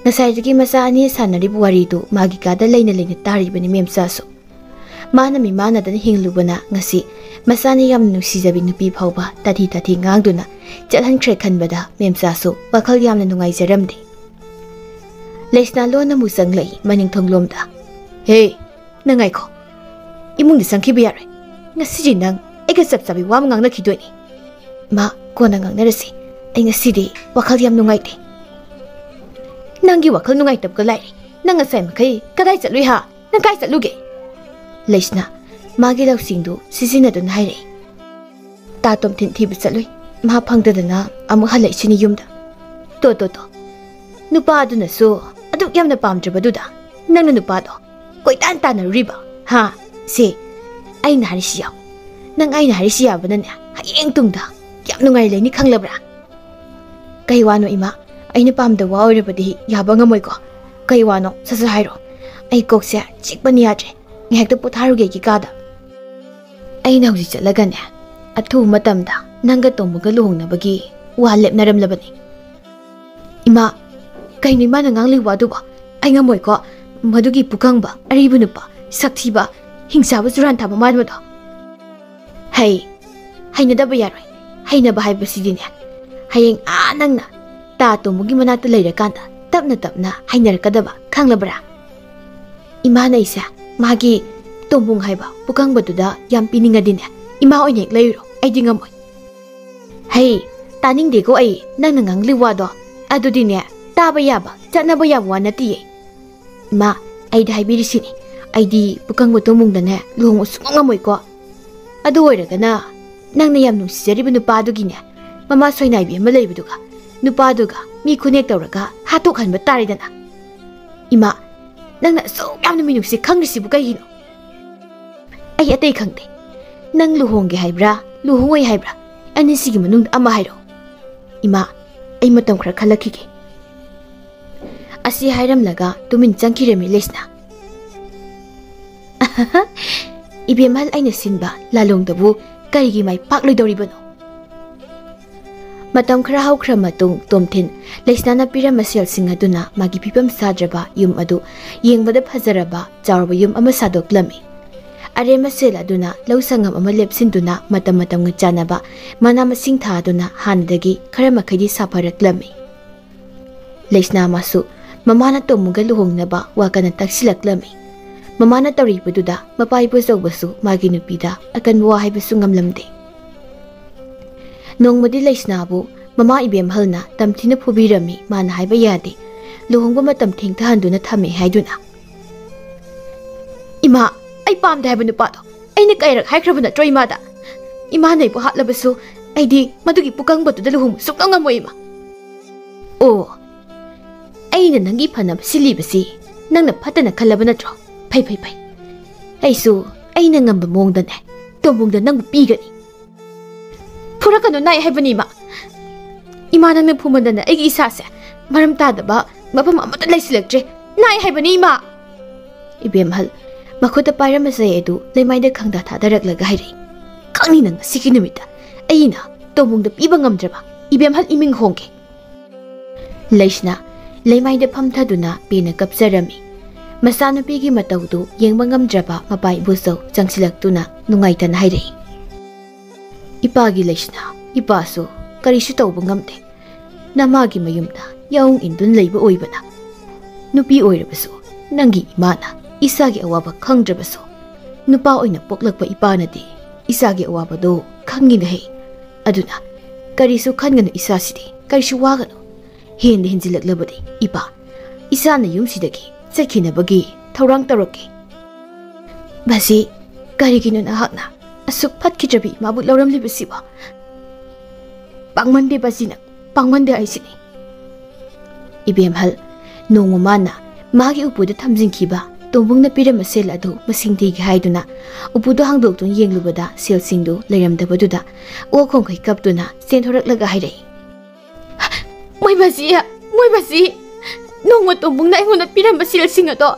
ꯉꯁꯥꯏꯗꯒꯤ ꯃꯆꯥ ꯑꯅꯤ ꯁꯥꯟꯅꯔꯤꯕ ꯋꯥꯔꯤꯗꯨ ꯃꯥꯒꯤ ꯀꯥꯗ ꯂꯩꯅ ꯂꯩꯅ ꯇꯥꯔꯤꯕꯅꯤ ꯃꯦꯝꯆꯥꯁꯨ꯫ ꯃꯥꯅ ꯃꯤꯃꯥꯟꯅꯗꯅ ꯍꯤꯡꯂꯨꯕꯅ ꯉꯁꯤ ꯃꯆꯥꯅ ꯌꯥꯝꯅ ꯅꯨꯡꯁꯤꯖꯕꯤ ꯅꯨꯄꯤ ꯐꯥꯎꯕ ꯇꯥꯊꯤ ꯇꯥꯊꯤ ꯉꯥꯡꯗꯨꯅ ꯆꯠꯍꯟꯈ꯭ꯔꯦ ꯈꯟꯕꯗ ꯃꯦꯝꯆꯥꯁꯨ ꯋꯥꯈꯜ ꯌꯥꯝꯅ ꯅꯨꯡꯉꯥꯏꯖꯔꯝꯗꯦ꯫ ꯂꯩꯁꯅꯥ ꯂꯣꯟꯅ ꯑꯃꯨꯛ ꯆꯪꯂꯛꯏ ꯃꯅꯤꯡ ꯊꯣꯡꯂꯣꯝꯗ꯫ "ꯍꯦ, ꯅꯪ ꯉꯥꯏꯈꯣ꯫ ꯏꯃꯨꯡꯗ ꯆꯪꯈꯤꯕ ꯌꯥꯔꯣꯏ꯫ ꯉꯁꯤꯗꯤ ꯅꯪ ꯑꯩꯒ ꯆꯞ ꯆꯥꯕꯤ ꯋꯥ ꯑꯃ ꯉꯥꯡꯅꯈꯤꯗꯣꯏꯅꯤ꯫" "ꯃꯥ, ꯀꯣꯟꯅ ꯉꯥꯡꯅꯔꯁꯤ꯫ ꯑꯩ ꯉꯁꯤꯗꯤ ꯋꯥꯈꯜ ꯌꯥꯝ ꯅꯨꯡꯉꯥꯏꯇꯦ꯫" "ꯅꯪꯒꯤ ꯋꯥꯈꯜ ꯅꯨꯡꯉꯥꯏꯇꯕꯒ ꯂꯥꯏꯔꯤ꯫ ꯅꯪ ꯉꯁꯥꯏ ꯃꯈꯩ ꯀꯗꯥꯏ ꯆꯠꯂꯨꯏ ꯍꯥ? ꯅꯪ ꯀꯥꯏ ꯆꯠꯂꯨꯒꯦ?" ꯂꯩꯁꯅꯥ ꯃꯥꯒꯤ ꯂꯧꯁꯤꯡꯗꯨ ꯁꯤꯖꯤꯟꯅꯗꯨꯅ ꯍꯥꯏꯔꯛꯏ꯫ "ꯇꯥ ꯇꯣꯝꯊꯤꯟ ꯊꯤꯕ ꯆꯠꯂꯨꯏ꯫ ꯃꯥ ꯐꯪꯗꯗꯅ ꯑꯃꯨꯛ ꯍꯜꯂꯛꯏꯁꯤꯅꯤ ꯌꯨꯝꯗ꯫" "ꯇꯣ, ꯇꯣ, ꯇꯣ꯫ ꯅꯨꯄꯥꯗꯨꯅꯁꯨ ꯑꯗꯨꯛ ꯌꯥꯝꯅ ꯄꯥꯝꯗ꯭ꯔꯕꯗꯨꯗ ꯅꯪꯅ ꯅꯨꯄꯥꯗꯣ ꯀꯣꯏꯇꯥꯟ ꯇꯥꯟꯅꯔꯨꯔꯤꯕ, ꯍꯥ? ꯁꯦ, ꯑꯩꯅ ꯍꯥꯏꯔꯤꯁꯤ ꯌꯥꯎ꯫ ꯅꯪ ꯑꯩꯅ ꯍꯥꯏꯔꯤꯁꯤ ꯌꯥꯕꯅꯅꯦ, ꯍꯌꯦꯡ ꯇꯨꯡꯗ ꯌꯥꯝ ꯅꯨꯡꯉꯥꯏ ꯂꯩꯅꯤ, ꯈꯪꯂꯕ꯭ꯔꯥ?" "ꯀꯩ ꯋꯥꯅꯣ ꯏꯃꯥ? ꯑꯩꯅ ꯄꯥꯝꯗꯕ ꯋꯥ ꯑꯣꯏꯔꯕꯗꯤ ꯌꯥꯕ ꯉꯝꯃꯣꯏꯀꯣ꯫ ꯀꯩ ꯋꯥꯅꯣ? ꯁꯠ ꯁꯠ ꯍꯥꯏꯔꯣ꯫ ꯑꯩ ꯀꯣꯛꯁꯦ ꯆꯤꯛꯄꯅ ꯌꯥꯗ꯭ꯔꯦ꯫ ꯉꯥꯏꯍꯥꯛꯇ ꯄꯣꯊꯥꯔꯨꯒꯦ ꯑꯩꯒꯤ ꯀꯥꯗ꯫" "ꯑꯩꯅ ꯍꯧꯖꯤꯛ ꯆꯠꯂꯒꯅꯦ, ꯑꯊꯨꯕ ꯃꯇꯝꯗ ꯅꯪꯒ ꯇꯣꯝꯕꯒ ꯂꯨꯍꯣꯡꯅꯕꯒꯤ ꯋꯥ ꯂꯦꯞꯅꯔꯝꯂꯕꯅꯤ꯫" "ꯏꯃꯥ, ꯀꯩꯅꯣ ꯏꯃꯥꯅ ꯉꯥꯡꯂꯤꯕ ꯋꯥꯗꯨꯕꯣ? ꯑꯩ ꯉꯝꯃꯣꯏꯀꯣ꯫ ꯃꯗꯨꯒꯤ ꯄꯨꯀꯪꯕ, ꯑꯔꯤꯕ ꯅꯨꯄꯥ, ꯁꯛꯊꯤꯕ, ꯍꯤꯡꯆꯥꯕ ꯆꯨꯔꯥꯟ ꯊꯥꯕ ꯃꯥꯟꯕꯗꯣ꯫" "ꯍꯩ, ꯍꯩꯅꯗꯕ ꯌꯥꯔꯣꯏ꯫ ꯍꯩꯅꯕ ꯍꯥꯏꯕꯁꯤꯗꯤꯅꯦ, ꯍꯌꯦꯡ ꯑꯥ ꯅꯪꯅ ꯇꯥ ꯇꯣꯝꯕꯒꯤ ꯃꯅꯥꯛꯇ ꯂꯩꯔꯀꯥꯟꯗ ꯇꯞꯅ ꯇꯞꯅ ꯍꯩꯅꯔꯛꯀꯗꯕ, ꯈꯪꯂꯕ꯭ꯔꯥ? ꯏꯃꯥꯅ ꯑꯩꯁꯦ ꯃꯥꯒꯤ ꯇꯣꯝꯕꯨꯡ ꯍꯥꯏꯕ ꯄꯨꯀꯪꯕꯗꯨꯗ ꯌꯥꯝ ꯄꯤꯅꯤꯡꯉꯗꯤꯅꯦ, ꯏꯃꯥ ꯑꯣꯏꯅ ꯍꯦꯛ ꯂꯩꯔꯨꯔꯣ, ꯑꯩꯗꯤ ꯉꯝꯃꯣꯏ꯫" "ꯍꯩ, ꯇꯥꯅꯤꯡꯗꯦꯀꯣ ꯑꯩ ꯅꯪꯅ ꯉꯥꯡꯂꯤ ꯋꯥꯗꯣ꯫ ꯑꯗꯨꯗꯤꯅꯦ, ꯇꯥꯕ ꯌꯥꯕ, ꯆꯠꯅꯕ ꯌꯥꯕ ꯋꯥ ꯅꯠꯇꯤꯌꯦ꯫ ꯏꯃꯥ, ꯑꯩꯗꯤ ꯍꯥꯏꯕꯤꯔꯤꯁꯤꯅꯤ, ꯑꯩꯗꯤ ꯄꯨꯀꯪꯕ ꯇꯣꯝꯕꯨꯡꯗꯅꯦ ꯂꯨꯍꯣꯡꯕ ꯁꯨꯡꯉꯝ ꯉꯝꯃꯣꯏꯀꯣ꯫ ꯑꯗꯨ ꯑꯣꯏꯔꯒꯅ ꯅꯪꯅ ꯌꯥꯝ ꯅꯨꯡꯁꯤꯖꯔꯤꯕ ꯅꯨꯄꯥꯗꯨꯒꯤꯅꯦ, ꯃꯃꯥ ꯁꯣꯏꯅꯥꯏꯕꯤ ꯑꯃ ꯂꯩꯕꯗꯨꯒ, ꯅꯨꯄꯥꯗꯨꯒ ꯃꯤ ꯈꯨꯅꯦꯛ ꯇꯧꯔꯒ ꯍꯥꯠꯇꯣꯛꯍꯟꯕ ꯇꯥꯔꯦꯗꯅ꯫" "ꯏꯃꯥ, ꯅꯪꯅ ꯑꯁꯨꯛ ꯌꯥꯝꯅ ꯃꯤꯅꯨꯡꯁꯤ ꯈꯪꯂꯤꯁꯤꯕꯨ ꯀꯩꯒꯤꯅꯣ?" "ꯑꯩ ꯑꯇꯩ ꯈꯪꯗꯦ꯫ ꯅꯪ ꯂꯨꯍꯣꯡꯒꯦ ꯍꯥꯏꯕ꯭ꯔꯥ, ꯂꯨꯍꯣꯡꯉꯣꯏ ꯍꯥꯏꯕ꯭ꯔꯥ? ꯑꯅꯤꯁꯤꯒꯤ ꯃꯅꯨꯡꯗ ꯑꯃ ꯍꯥꯏꯔꯛꯑꯣ꯫" "ꯏꯃꯥ, ꯑꯩ ꯃꯇꯝ ꯈꯔ ꯈꯜꯂꯛꯈꯤꯒꯦ꯫ ꯑꯁꯤ ꯍꯥꯏꯔꯝꯂꯒ ꯇꯨꯃꯤꯟ ꯆꯪꯈꯤꯔꯝꯃꯤ ꯂꯩꯁꯅꯥ꯫ "ꯏꯕꯦꯝꯍꯜ ꯑꯩꯅ ꯁꯤꯟꯕ ꯂꯥꯂꯣꯡꯗꯕꯨ ꯀꯔꯤꯒꯤ ꯃꯥꯏ ꯄꯥꯛꯂꯣꯏꯗꯧꯔꯤꯕꯅꯣ?" ꯃꯇꯝ ꯈꯔ ꯍꯧꯈ꯭ꯔ ꯃꯇꯨꯡ ꯇꯣꯝꯊꯤꯟ ꯂꯩꯁꯅꯥꯅ ꯄꯤꯔꯝꯕ ꯁꯦꯜꯁꯤꯡ ꯑꯗꯨꯅ ꯃꯥꯒꯤ ꯐꯤꯕꯝ ꯁꯥꯗ꯭ꯔꯕ ꯌꯨꯝ ꯑꯗꯨ ꯌꯦꯡꯕꯗ ꯐꯖꯔꯕ ꯆꯥꯎꯔꯕ ꯌꯨꯝ ꯑꯃ ꯁꯥꯗꯣꯛꯂꯝꯃꯤ꯫ ꯑꯔꯦꯝꯕ ꯁꯦꯜ ꯑꯗꯨꯅ ꯂꯧ ꯁꯪꯉꯝ ꯑꯃ ꯂꯦꯞꯁꯤꯟꯗꯨꯅ ꯃꯇꯝ ꯃꯇꯝꯒ ꯆꯥꯟꯅꯕ ꯃꯅꯥ ꯃꯁꯤꯡ ꯊꯥꯗꯨꯅ ꯍꯥꯟꯅꯗꯒꯤ ꯈꯔ ꯃꯈꯩꯗꯤ ꯁꯥꯐꯔꯛꯂꯝꯃꯤ꯫ ꯂꯩꯁꯅꯥ ꯃꯥꯁꯨ ꯃꯃꯥꯅ ꯇꯣꯝꯃꯨꯒ ꯂꯨꯍꯣꯡꯅꯕ ꯋꯥ ꯀꯟꯅ ꯇꯛꯁꯤꯜꯂꯛꯂꯝꯃꯤ꯫ ꯃꯃꯥꯅ ꯇꯧꯔꯤꯕꯗꯨꯗ ꯃꯄꯥ ꯏꯕꯣꯆꯧꯕꯁꯨ ꯃꯥꯒꯤ ꯅꯨꯄꯤꯗ ꯑꯀꯟꯕ ꯋꯥ ꯍꯥꯏꯕꯁꯨ ꯉꯝꯂꯝꯗꯦ꯫ ꯅꯣꯡꯃꯗꯤ ꯂꯩꯁꯅꯥꯕꯨ ꯃꯃꯥ ꯏꯕꯦꯝꯍꯜꯅ ꯇꯝꯊꯤꯅ ꯐꯨꯕꯤꯔꯝꯃꯤ꯫ ꯃꯥꯅ ꯍꯥꯏꯕ ꯌꯥꯗꯦ, ꯂꯨꯍꯣꯡꯕ ꯃꯇꯝ ꯊꯦꯡꯊꯍꯟꯗꯨꯅ ꯊꯝꯃꯦ ꯍꯥꯏꯗꯨꯅ꯫ "ꯏꯃꯥ, ꯑꯩ ꯄꯥꯝꯗꯦ ꯍꯥꯏꯕ ꯅꯨꯄꯥꯗꯣ ꯑꯩꯅ ꯀꯌꯥꯔꯛ ꯍꯥꯏꯈ꯭ꯔꯕ ꯅꯠꯇ꯭ꯔꯣ ꯏꯃꯥꯗ? ꯏꯃꯥꯅ ꯑꯩꯕꯨ ꯍꯥꯠꯂꯕꯁꯨ ꯑꯩꯗꯤ ꯃꯗꯨꯒꯤ ꯄꯨꯀꯪꯕꯗꯨꯗ ꯂꯨꯍꯣꯡꯕ ꯁꯨꯡꯉꯝ ꯉꯝꯃꯣꯏ ꯏꯃꯥ꯫" "ꯑꯣ, ꯑꯩꯅ ꯅꯪꯒꯤ ꯐꯅꯕ ꯁꯤꯜꯂꯤꯕꯁꯤ ꯅꯪꯅ ꯐꯠꯇꯅ ꯈꯜꯂꯕ ꯅꯠꯇ꯭ꯔꯣ? ꯐꯩ, ꯐꯩ, ꯐꯩ꯫ ꯑꯩꯁꯨ ꯑꯩꯅ ꯉꯝꯕ ꯃꯑꯣꯡꯗꯅꯦ ꯇꯣꯝꯕꯨꯡꯗ ꯅꯪꯕꯨ ꯄꯤꯒꯅꯤ꯫" "ꯐꯨꯔꯛꯀꯅꯨ, ꯅꯥꯏ ꯍꯥꯏꯕꯅꯤ ꯏꯃꯥ꯫ ꯏꯃꯥ, ꯅꯪꯅ ꯐꯨꯃꯟꯗꯅ ꯑꯩꯒꯤ ꯏꯁꯥꯁꯦ ꯃꯔꯝ ꯇꯥꯗꯕ ꯃꯐꯝ ꯑꯃꯠꯇ ꯂꯩꯁꯤꯜꯂꯛꯇ꯭ꯔꯦ꯫ ꯅꯥꯏ ꯍꯥꯏꯕꯅꯤ ꯏꯃꯥ꯫" ꯏꯕꯦꯝꯍꯜ ꯃꯈꯨꯠꯇ ꯄꯥꯏꯔꯝꯕ ꯆꯩ ꯑꯗꯨ ꯂꯩꯃꯥꯏꯗ ꯈꯪꯗꯥ ꯊꯥꯗꯔꯛꯂꯒ ꯍꯥꯏꯔꯛꯏ꯫ "ꯈꯪꯅꯤ ꯅꯪ ꯉꯁꯤꯒꯤ ꯅꯨꯃꯤꯠꯇ ꯑꯩꯅ ꯇꯣꯝꯕꯨꯡꯗ ꯄꯤꯕ ꯉꯝꯗ꯭ꯔꯕ ꯏꯕꯦꯝꯍꯜ ꯏꯃꯤꯡ ꯍꯣꯡꯒꯦ꯫" ꯂꯩꯁꯅꯥ ꯂꯩꯃꯥꯏꯗ ꯐꯝꯊꯗꯨꯅ ꯄꯦꯟꯅ ꯀꯞꯆꯔꯝꯃꯤ꯫ ꯃꯆꯥꯅꯨꯄꯤꯒꯤ ꯃꯇꯧꯗꯨ ꯌꯦꯡꯕ ꯉꯝꯗ꯭ꯔꯕ ꯃꯄꯥ ꯏꯕꯣꯆꯧ ꯆꯪꯁꯤꯜꯂꯛꯇꯨꯅ ꯅꯨꯡꯉꯥꯏꯇꯅ ꯍꯥꯏꯔꯛꯏ꯫ "ꯏꯄꯥꯒꯤ ꯂꯩꯁꯅꯥ, ꯏꯄꯥꯁꯨ ꯀꯔꯤꯁꯨ ꯇꯧꯕ ꯉꯝꯗꯦ꯫ ꯅꯃꯥꯒꯤ ꯃꯌꯨꯝꯗ ꯌꯥꯎ ꯏꯟꯗꯨꯅ ꯂꯩꯕ ꯑꯣꯏꯕꯅ꯫ ꯅꯨꯄꯤ ꯑꯣꯏꯔꯕꯁꯨ ꯅꯪꯒꯤ ꯏꯃꯥꯅ ꯏꯆꯥꯒꯤ ꯑꯋꯥꯕ ꯈꯪꯗ꯭ꯔꯕꯁꯨ ꯅꯨꯄꯥ ꯑꯣꯏꯅ ꯄꯣꯛꯂꯛꯄ ꯏꯄꯥꯅꯗꯤ ꯏꯆꯥꯒꯤ ꯑꯋꯥꯕꯗꯣ ꯈꯪꯉꯤꯅꯦ ꯍꯦ꯫ ꯑꯗꯨꯅ ꯀꯔꯤꯁꯨ ꯈꯟꯒꯅꯨ ꯏꯆꯥꯁꯤꯗꯤ, ꯀꯔꯤꯁꯨ ꯋꯥꯒꯅꯨ꯫ ꯍꯦꯟꯗ ꯍꯦꯟꯖꯤꯜꯂꯛꯂꯕꯗꯤ ꯏꯄꯥ, ꯏꯆꯥꯅ ꯌꯨꯝꯁꯤꯗꯒꯤ ꯆꯠꯈꯤꯅꯕꯒꯤ ꯊꯧꯔꯥꯡ ꯇꯧꯔꯛꯀꯦ꯫" "ꯕꯥꯖꯤ, ꯀꯔꯤꯒꯤꯅꯣ ꯅꯍꯥꯛꯅ ꯑꯁꯨꯛ ꯐꯠꯈꯤꯗ꯭ꯔꯕꯤ ꯏꯃꯥꯕꯨ ꯂꯧꯔꯝꯂꯤꯕꯁꯤꯕꯣ? ꯄꯥꯡꯃꯟꯗꯦ ꯕꯥꯖꯤ ꯅꯪ, ꯄꯥꯡꯃꯟꯗꯦ ꯍꯥꯏꯁꯤꯅꯤ꯫" ꯏꯕꯦꯝꯍꯜ ꯅꯣꯡꯃ ꯃꯥꯅ ꯃꯥꯒꯤ ꯎꯄꯨꯗ ꯊꯝꯖꯤꯟꯈꯤꯕ ꯇꯣꯝꯕꯨꯡꯅ ꯄꯤꯔꯝꯕ ꯁꯦꯜ ꯑꯗꯨ ꯃꯁꯤꯡ ꯊꯤꯒꯦ ꯍꯥꯏꯗꯨꯅ ꯎꯄꯨꯗꯨ ꯍꯥꯡꯗꯣꯛꯇꯨꯅ ꯌꯦꯡꯂꯨꯕꯗ ꯁꯦꯜꯁꯤꯡꯗꯨ ꯂꯩꯔꯝꯗꯕꯗꯨꯗ ꯑꯣꯛ ꯈꯣꯡꯈꯩ ꯀꯞꯇꯨꯅ ꯆꯦꯟꯊꯣꯔꯛꯂꯒ ꯍꯥꯏꯔꯛꯏ꯫ ꯃꯣꯏ ꯕꯥꯖꯤ, ꯃꯣꯏ ꯕꯥꯖꯤ, ꯅꯣꯡꯃ ꯇꯣꯝꯕꯨꯡꯅ ꯑꯩꯉꯣꯟꯗ ꯄꯤꯔꯝꯕ ꯁꯦꯜꯁꯤꯡ ꯑꯗꯣ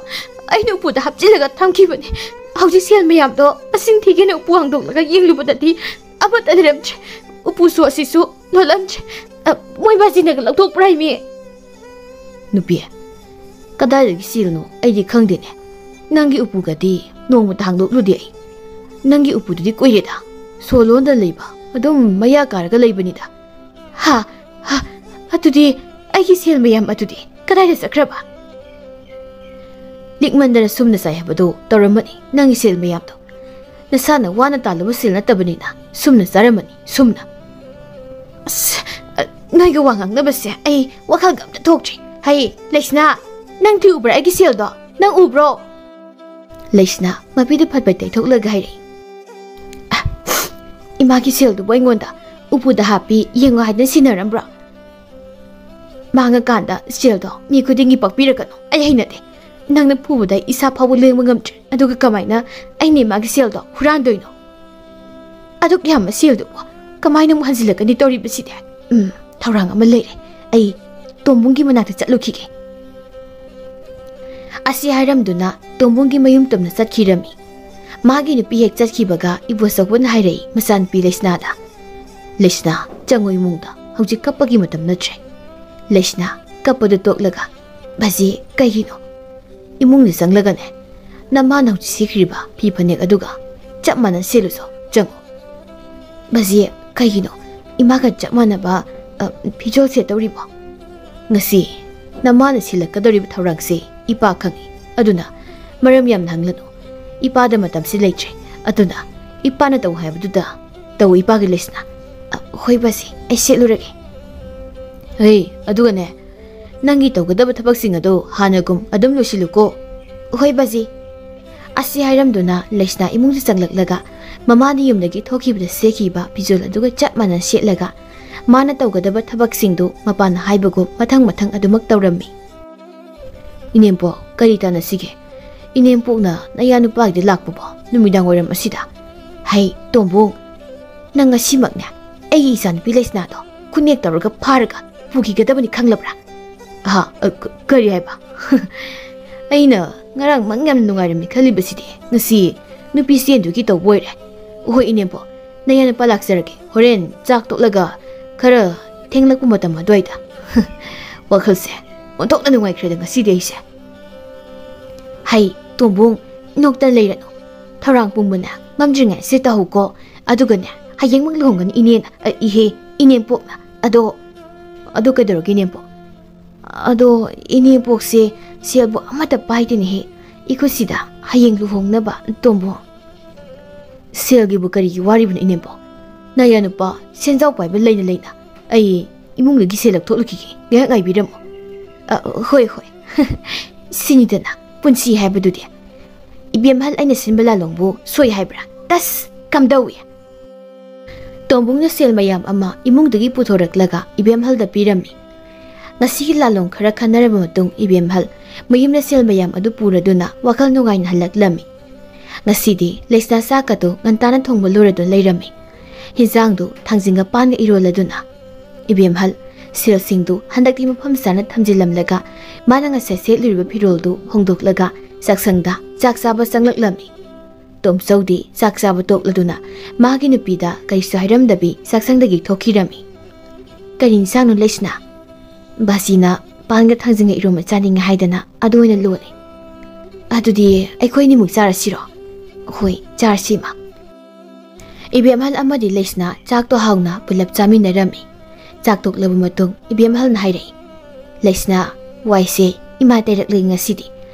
ꯑꯩꯅ ꯎꯄꯨꯗ ꯍꯥꯞꯆꯤꯜꯂꯒ ꯊꯝꯈꯤꯕꯅꯦ꯫ ꯍꯧꯖꯤꯛ ꯁꯦꯜ ꯃꯌꯥꯝꯗꯣ ꯃꯁꯤꯡ ꯊꯤꯒꯦꯅ ꯎꯄꯨ ꯍꯥꯡꯗꯣꯛꯂꯒ ꯌꯦꯡꯂꯨꯕꯗꯗꯤ ꯑꯃꯠꯇ ꯂꯩꯔꯝꯗ꯭ꯔꯦ꯫ ꯎꯄꯨꯁꯨ ꯑꯁꯤꯁꯨ ꯂꯣꯜꯂꯝꯗ꯭ꯔꯦ꯫ ꯑ, ꯃꯣꯏ ꯕꯥꯖꯤꯅꯒ ꯂꯧꯊꯣꯛꯄ꯭ꯔꯥ ꯍꯥꯏꯃꯤ? ꯅꯨꯄꯤ, ꯀꯗꯥꯏꯗꯒꯤ ꯁꯦꯜꯅꯣ ꯑꯩꯗꯤ ꯈꯪꯗꯦꯅꯦ꯫ ꯅꯪꯒꯤ ꯎꯄꯨꯒꯗꯤ ꯅꯣꯡꯃꯇ ꯍꯥꯡꯗꯣꯛꯂꯨꯗꯦ ꯑꯩ꯫ ꯅꯪꯒꯤ ꯎꯄꯨꯗꯨꯗꯤ ꯀꯨꯏꯔꯦꯗ, ꯁꯣ ꯂꯣꯟꯗ ꯂꯩꯕ, ꯑꯗꯨꯝ ꯃꯌꯥ ꯀꯥꯔꯒ ꯂꯩꯕꯅꯤꯗ꯫ ꯍꯥ? ꯍꯥ? ꯑꯗꯨꯗꯤ ꯑꯩꯒꯤ ꯁꯦꯜ ꯃꯌꯥꯝ ꯑꯗꯨꯗꯤ ꯀꯗꯥꯏꯗ ꯆꯠꯈ꯭ꯔꯕ? ꯂꯤꯛꯃꯟꯗꯅ ꯁꯨꯝꯅ ꯆꯥꯏ ꯍꯥꯏꯕꯗꯣ ꯇꯧꯔꯝꯃꯅꯤ, ꯅꯪꯒꯤ ꯁꯦꯜ ꯃꯌꯥꯝꯗꯣ꯫ ꯅꯁꯥꯅ ꯋꯥꯅ ꯇꯥꯜꯂꯨꯕ ꯁꯦꯜ ꯅꯠꯇꯕꯅꯤꯅ ꯁꯨꯝꯅ ꯆꯥꯔꯝꯃꯅꯤ, ꯁꯨꯝꯅ꯫ ꯑꯁ, ꯑ, ꯅꯣꯏꯒ ꯋꯥ ꯉꯥꯡꯅꯕꯁꯦ ꯑꯩ ꯋꯥꯈꯜꯒ ꯑꯝꯇ ꯊꯣꯛꯇ꯭ꯔꯦ꯫ ꯍꯩ, ꯂꯩꯁꯅꯥ, ꯅꯪꯗꯤ ꯎꯕ꯭ꯔꯥ ꯑꯩꯒꯤ ꯁꯦꯜꯗꯣ? ꯅꯪ ꯎꯕ꯭ꯔꯣ? ꯂꯩꯁꯅꯥ ꯃꯄꯤꯗꯨ ꯐꯠ ꯐꯠ ꯇꯩꯊꯣꯛꯂꯒ ꯍꯥꯏꯔꯛꯏ꯫ "ꯑ, ꯏꯃꯥꯒꯤ ꯁꯦꯜꯗꯨꯕꯨ ꯑꯩꯉꯣꯟꯗ ꯎꯄꯨꯗ ꯍꯥꯞꯄꯤ ꯌꯦꯡꯉꯣ ꯍꯥꯏꯗꯅ ꯁꯤꯟꯅꯔꯝꯕ꯭ꯔꯣ? ꯃꯥꯡꯉꯀꯥꯟꯗ ꯁꯦꯜꯗꯣ ꯃꯤ ꯈꯨꯗꯤꯡꯒꯤ ꯄꯛꯄꯤꯔꯛꯀꯅꯨ꯫ ꯑꯩ ꯍꯩꯅꯗꯦ꯫ ꯅꯪꯅ ꯐꯨꯕꯗ ꯑꯩ ꯏꯁꯥ ꯐꯥꯎꯕ ꯂꯦꯡꯕ ꯉꯝꯗ꯭ꯔꯦ꯫ ꯑꯗꯨꯒ ꯀꯃꯥꯏꯅ ꯑꯩꯅ ꯏꯃꯥꯒꯤ ꯁꯦꯜꯗꯣ ꯍꯨꯔꯥꯟꯗꯣꯏꯅꯣ? ꯑꯗꯨꯛ ꯌꯥꯝꯕ ꯁꯦꯜꯗꯨꯕꯨ ꯀꯃꯥꯏꯅ ꯑꯃꯨꯛ ꯍꯟꯖꯤꯜꯂꯛꯀꯅꯤ ꯇꯧꯔꯤꯕꯁꯤꯗꯤ? ꯎꯝ, ꯊꯧꯔꯥꯡ ꯑꯃ ꯂꯩꯔꯦ꯫ ꯑꯩ ꯇꯣꯝꯕꯨꯡꯒꯤ ꯃꯅꯥꯛꯇ ꯆꯠꯂꯨꯈꯤꯒꯦ꯫" ꯑꯁꯤ ꯍꯥꯏꯔꯝꯗꯨꯅ ꯇꯣꯝꯕꯨꯡꯒꯤ ꯃꯌꯨꯝ ꯇꯝꯅ ꯆꯠꯈꯤꯔꯝꯃꯤ꯫ ꯃꯥꯒꯤ ꯅꯨꯄꯤ ꯍꯦꯛ ꯆꯠꯈꯤꯕꯒ ꯏꯕꯣꯆꯧꯕꯅ ꯍꯥꯏꯔꯛꯏ ꯃꯆꯥꯅꯨꯄꯤ ꯂꯩꯁꯅꯥꯗ, "ꯂꯩꯁꯅꯥ, ꯆꯪꯉꯨ ꯏꯃꯨꯡꯗ꯫ ꯍꯧꯖꯤꯛ ꯀꯞꯄꯒꯤ ꯃꯇꯝ ꯅꯠꯇ꯭ꯔꯦ꯫" ꯂꯩꯁꯅꯥ ꯀꯞꯄꯗꯨ ꯇꯣꯛꯂꯒ, "ꯕꯥꯖꯤ, ꯀꯩꯒꯤꯅꯣ? ꯏꯃꯨꯡꯗ ꯆꯪꯂꯒꯅꯦ, ꯅꯃꯥꯅ ꯍꯧꯖꯤꯛ ꯁꯦꯠꯈ꯭ꯔꯤꯕ ꯐꯤ ꯐꯅꯦꯛ ꯑꯗꯨꯒ ꯆꯞ ꯃꯥꯟꯅ ꯁꯦꯠꯂꯨꯆꯣ꯫ ꯆꯪꯉꯨ꯫" "ꯕꯥꯖꯤ, ꯀꯩꯒꯤꯅꯣ? ꯏꯃꯥꯒ ꯆꯞ ꯃꯥꯟꯅꯕ, ꯑ, ꯐꯤꯖꯣꯜ ꯁꯦꯠꯇꯧꯔꯤꯕꯣ?" "ꯉꯁꯤ ꯅꯃꯥꯅ ꯁꯤꯜꯂꯛꯀꯗꯧꯔꯤꯕ ꯊꯧꯔꯥꯡꯁꯦ ꯏꯄꯥ ꯈꯪꯏ꯫ ꯑꯗꯨꯅ ꯃꯔꯝ ꯌꯥꯝꯅ ꯍꯪꯂꯅꯨ꯫ ꯏꯄꯥꯗ ꯃꯇꯝꯁꯤ ꯂꯩꯇ꯭ꯔꯦ꯫ ꯑꯗꯨꯅ ꯏꯄꯥꯅ ꯇꯧ ꯍꯥꯏꯕꯗꯨꯗ ꯇꯧ ꯏꯄꯥꯒꯤ ꯂꯩꯁꯅꯥ꯫" "ꯑ, ꯍꯣꯏ ꯕꯥꯖꯤ, ꯑꯩ ꯁꯦꯠꯂꯨꯔꯒꯦ꯫" "ꯍꯩ, ꯑꯗꯨꯒꯅꯦ, ꯅꯪꯒꯤ ꯇꯧꯒꯗꯕ ꯊꯕꯛꯁꯤꯡ ꯑꯗꯣ ꯍꯥꯟꯅꯒꯨꯝ ꯑꯗꯨꯝ ꯂꯣꯏꯁꯤꯜꯂꯨꯀꯣ꯫" "ꯍꯣꯏ ꯕꯥꯖꯤ꯫" ꯑꯁꯤ ꯍꯥꯏꯔꯝꯗꯨꯅ ꯂꯩꯁꯅꯥ ꯏꯃꯨꯡꯗ ꯆꯪꯂꯛꯂꯒ ꯃꯃꯥꯅ ꯌꯨꯝꯗꯒꯤ ꯊꯣꯛꯈꯤꯕꯗ ꯁꯦꯠꯈꯤꯕ ꯐꯤꯖꯣꯜ ꯑꯗꯨꯒ ꯆꯞ ꯃꯥꯟꯅ ꯁꯦꯠꯂꯒ ꯃꯥꯅ ꯇꯧꯒꯗꯕ ꯊꯕꯛꯁꯤꯡꯗꯨ ꯃꯄꯥꯅ ꯍꯥꯏꯕꯒꯨꯝ ꯃꯊꯪ ꯃꯊꯪ ꯑꯗꯨꯃꯛ ꯇꯧꯔꯝꯃꯤ꯫ "ꯏꯅꯦꯝꯄꯣꯛ, ꯀꯔꯤ ꯇꯥꯟꯅꯁꯤꯒꯦ? ꯏꯅꯦꯝꯄꯣꯛꯅ ꯅꯌꯥ ꯅꯨꯄꯥꯒꯤꯗ ꯂꯥꯛꯄꯕꯣ ꯅꯨꯃꯤꯗꯥꯡ ꯋꯥꯏꯔꯝ ꯑꯁꯤꯗ? ꯍꯩ, ꯇꯣꯝꯕꯨꯡ, ꯅꯪ ꯉꯁꯤꯃꯛꯅꯦ ꯑꯩꯒꯤ ꯏꯆꯥꯅꯨꯄꯤ ꯂꯩꯁꯅꯥꯗꯣ ꯈꯨꯠꯅꯦꯛ ꯇꯧꯔꯒ ꯐꯥꯔꯒ ꯄꯨꯈꯤꯒꯗꯕꯅꯤ ꯈꯪꯂꯕ꯭ꯔꯥ? ꯑꯍꯥ, ꯑ, ꯀ-, ꯀꯔꯤ ꯍꯥꯏꯕ? ꯑꯩꯅ ꯉꯔꯥꯡ ꯃꯪ ꯌꯥꯝ ꯅꯨꯡꯉꯥꯏꯔꯝꯃꯤ ꯈꯜꯂꯤꯕꯁꯤꯗꯤ ꯉꯁꯤ ꯅꯨꯄꯤ ꯆꯦꯟꯗꯨꯒꯤ ꯇꯧꯕ ꯑꯣꯏꯔꯦ꯫ ꯍꯣꯏ ꯏꯅꯦꯝꯕꯣꯛ, ꯅꯌꯥ ꯅꯨꯄꯥ ꯂꯥꯛꯆꯔꯒꯦ꯫ ꯍꯣꯔꯦꯟ ꯆꯥꯛ ꯇꯣꯛꯂꯒ ꯈꯔ ꯊꯦꯡꯂꯛꯄ ꯃꯇꯝ ꯑꯗꯨꯋꯥꯏꯗ꯫ ꯋꯥꯈꯜꯁꯦ ꯑꯣꯟꯊꯣꯛꯅ ꯅꯨꯡꯉꯥꯏꯈ꯭ꯔꯦꯗ ꯉꯁꯤꯗꯤ ꯑꯩꯁꯦ꯫ ꯍꯩ, ꯇꯣꯝꯕꯨꯡ, ꯅꯣꯛꯇꯅ ꯂꯩꯔꯅꯨ꯫ ꯊꯧꯔꯥꯡ ꯄꯨꯝꯕꯅ ꯃꯝꯗ꯭ꯔꯤꯉꯩꯁꯦ ꯇꯧꯍꯧꯀꯣ꯫ ꯑꯗꯨꯒꯅꯦ, ꯍꯌꯦꯡꯃꯛ ꯂꯨꯍꯣꯡꯒꯅꯤ ꯏꯅꯦꯅ, ꯑ, ꯏꯍꯦ, ꯏꯅꯦꯝꯄꯣꯛꯅ꯫ ꯑꯗꯣ, ꯑꯗꯣ ꯀꯩꯗꯧꯔꯒꯦ ꯏꯅꯦꯝꯄꯣꯛ? ꯑꯗꯣ ꯏꯅꯦꯝꯄꯣꯛꯁꯦ ꯁꯦꯜꯕꯨ ꯑꯃꯠꯇ ꯄꯥꯏꯗꯦꯅꯦꯍꯦ꯫ ꯏꯈꯨꯠꯁꯤꯗ ꯍꯌꯦꯡ ꯂꯨꯍꯣꯡꯅꯕ ꯇꯣꯝꯕꯨꯡ꯫ ꯁꯦꯜꯒꯤꯕꯨ ꯀꯔꯤꯒꯤ ꯋꯥꯔꯤꯕꯅꯣ ꯏꯅꯦꯝꯕꯣꯛ? ꯅꯌꯥ ꯅꯨꯄꯥ ꯁꯦꯟꯖꯥꯎ ꯄꯥꯏꯕ ꯂꯩꯅ ꯂꯩꯅ ꯑꯩ ꯏꯃꯨꯡꯗꯒꯤ ꯁꯦꯜ ꯂꯧꯊꯣꯛꯂꯨꯈꯤꯒꯦ꯫ ꯉꯥꯏꯍꯥꯛ ꯉꯥꯏꯕꯤꯔꯝꯃꯨ꯫ ꯑ, ꯍꯣꯏ, ꯍꯣꯏ꯫ ꯁꯤꯅꯤꯗꯅ ꯄꯨꯟꯁꯤ ꯍꯥꯏꯕꯗꯨꯗꯤ꯫ ꯏꯕꯦꯝꯍꯜ, ꯑꯩꯅ ꯁꯤꯟꯕ ꯂꯥꯂꯣꯡꯕꯨ ꯁꯣꯏ ꯍꯥꯏꯕ꯭ꯔꯥ? ꯇꯁ! ꯀꯝꯗꯧꯏ? ꯇꯣꯝꯕꯨꯡꯅ ꯁꯦꯜ ꯃꯌꯥꯝ ꯑꯃ ꯏꯃꯨꯡꯗꯒꯤ ꯄꯨꯊꯣꯔꯛꯂꯒ ꯏꯕꯦꯝꯍꯜꯗ ꯄꯤꯔꯝꯃꯤ꯫ ꯉꯁꯤꯒꯤ ꯂꯥꯂꯣꯡ ꯈꯔ ꯈꯟꯅꯔꯕ ꯃꯇꯨꯡ ꯏꯕꯦꯝꯍꯜ ꯃꯌꯨꯝꯗ ꯁꯦꯜ ꯃꯌꯥꯝ ꯑꯗꯨ ꯄꯨꯔꯗꯨꯅ ꯋꯥꯈꯜ ꯅꯨꯡꯉꯥꯏꯅ ꯍꯜꯂꯛꯂꯝꯃꯤ꯫ ꯉꯁꯤꯗꯤ ꯂꯩꯁꯅꯥ ꯆꯥꯛ ꯑꯗꯨ ꯉꯟꯇꯥꯅ ꯊꯣꯡꯕ ꯂꯣꯏꯔꯗꯨꯅ ꯂꯩꯔꯝꯃꯤ꯫ ꯍꯤꯟꯖꯥꯡꯗꯨ ꯊꯥꯡꯖꯤꯡꯒ ꯄꯥꯟꯒ ꯏꯔꯣꯜꯂꯗꯨꯅ꯫ ꯏꯕꯦꯝꯍꯜ, ꯁꯦꯜꯁꯤꯡꯗꯨ ꯍꯟꯗꯛꯇꯤ ꯃꯐꯝ ꯆꯥꯅ ꯊꯝꯖꯤꯜꯂꯝꯂꯒ ꯃꯥꯅ ꯉꯁꯥꯏ ꯁꯦꯠꯂꯤꯕ ꯐꯤꯔꯣꯜꯗꯨ ꯍꯣꯡꯗꯣꯛꯂꯒ ꯆꯥꯛꯁꯪꯗ ꯆꯥꯛ ꯆꯥꯕ ꯆꯪꯂꯛꯂꯝꯃꯤ꯫ ꯇꯣꯝꯆꯧꯗꯤ ꯆꯥꯛ ꯆꯥꯕ ꯇꯣꯛꯂꯗꯨꯅ ꯃꯥꯒꯤ ꯅꯨꯄꯤꯗ ꯀꯔꯤꯁꯨ ꯍꯥꯏꯔꯝꯗꯕꯤ ꯆꯥꯛꯁꯪꯗꯒꯤ ꯊꯣꯛꯈꯤꯔꯝꯃꯤ꯫ "ꯀꯔꯤ ꯏꯟꯁꯥꯡꯅꯣ ꯂꯩꯁꯅꯥ?" "ꯕꯥꯁꯤꯅ ꯄꯥꯟꯒ ꯊꯥꯡꯖꯤꯡꯒ ꯏꯔꯣꯝꯕ ꯆꯥꯅꯤꯡꯉꯦ ꯍꯥꯏꯗꯅ ꯑꯗꯨ ꯑꯣꯏꯅ ꯂꯣꯜꯂꯦ꯫ ꯑꯗꯨꯗꯤ ꯑꯩꯈꯣꯏ ꯑꯅꯤꯃꯨꯛ ꯆꯥꯔꯁꯤꯔꯣ?" "ꯍꯣꯏ, ꯆꯥꯔꯁꯤ ꯏꯃꯥ꯫" ꯏꯕꯦꯝꯍꯜ ꯑꯃꯗꯤ ꯂꯩꯁꯅꯥ ꯆꯥꯛꯇꯣ ꯍꯥꯎꯅ ꯄꯨꯂꯞ ꯆꯥꯃꯤꯟꯅꯔꯝꯃꯤ꯫ ꯆꯥꯛ ꯇꯣꯛꯂꯕ ꯃꯇꯨꯡ ꯏꯕꯦꯝꯍꯜꯅ ꯍꯥꯏꯔꯛꯏ, "ꯂꯩꯁꯅꯥ, ꯋꯥꯏꯁꯦ ꯏꯃꯥ ꯇꯩꯔꯛꯂꯒꯦ ꯉꯁꯤꯗꯤ꯫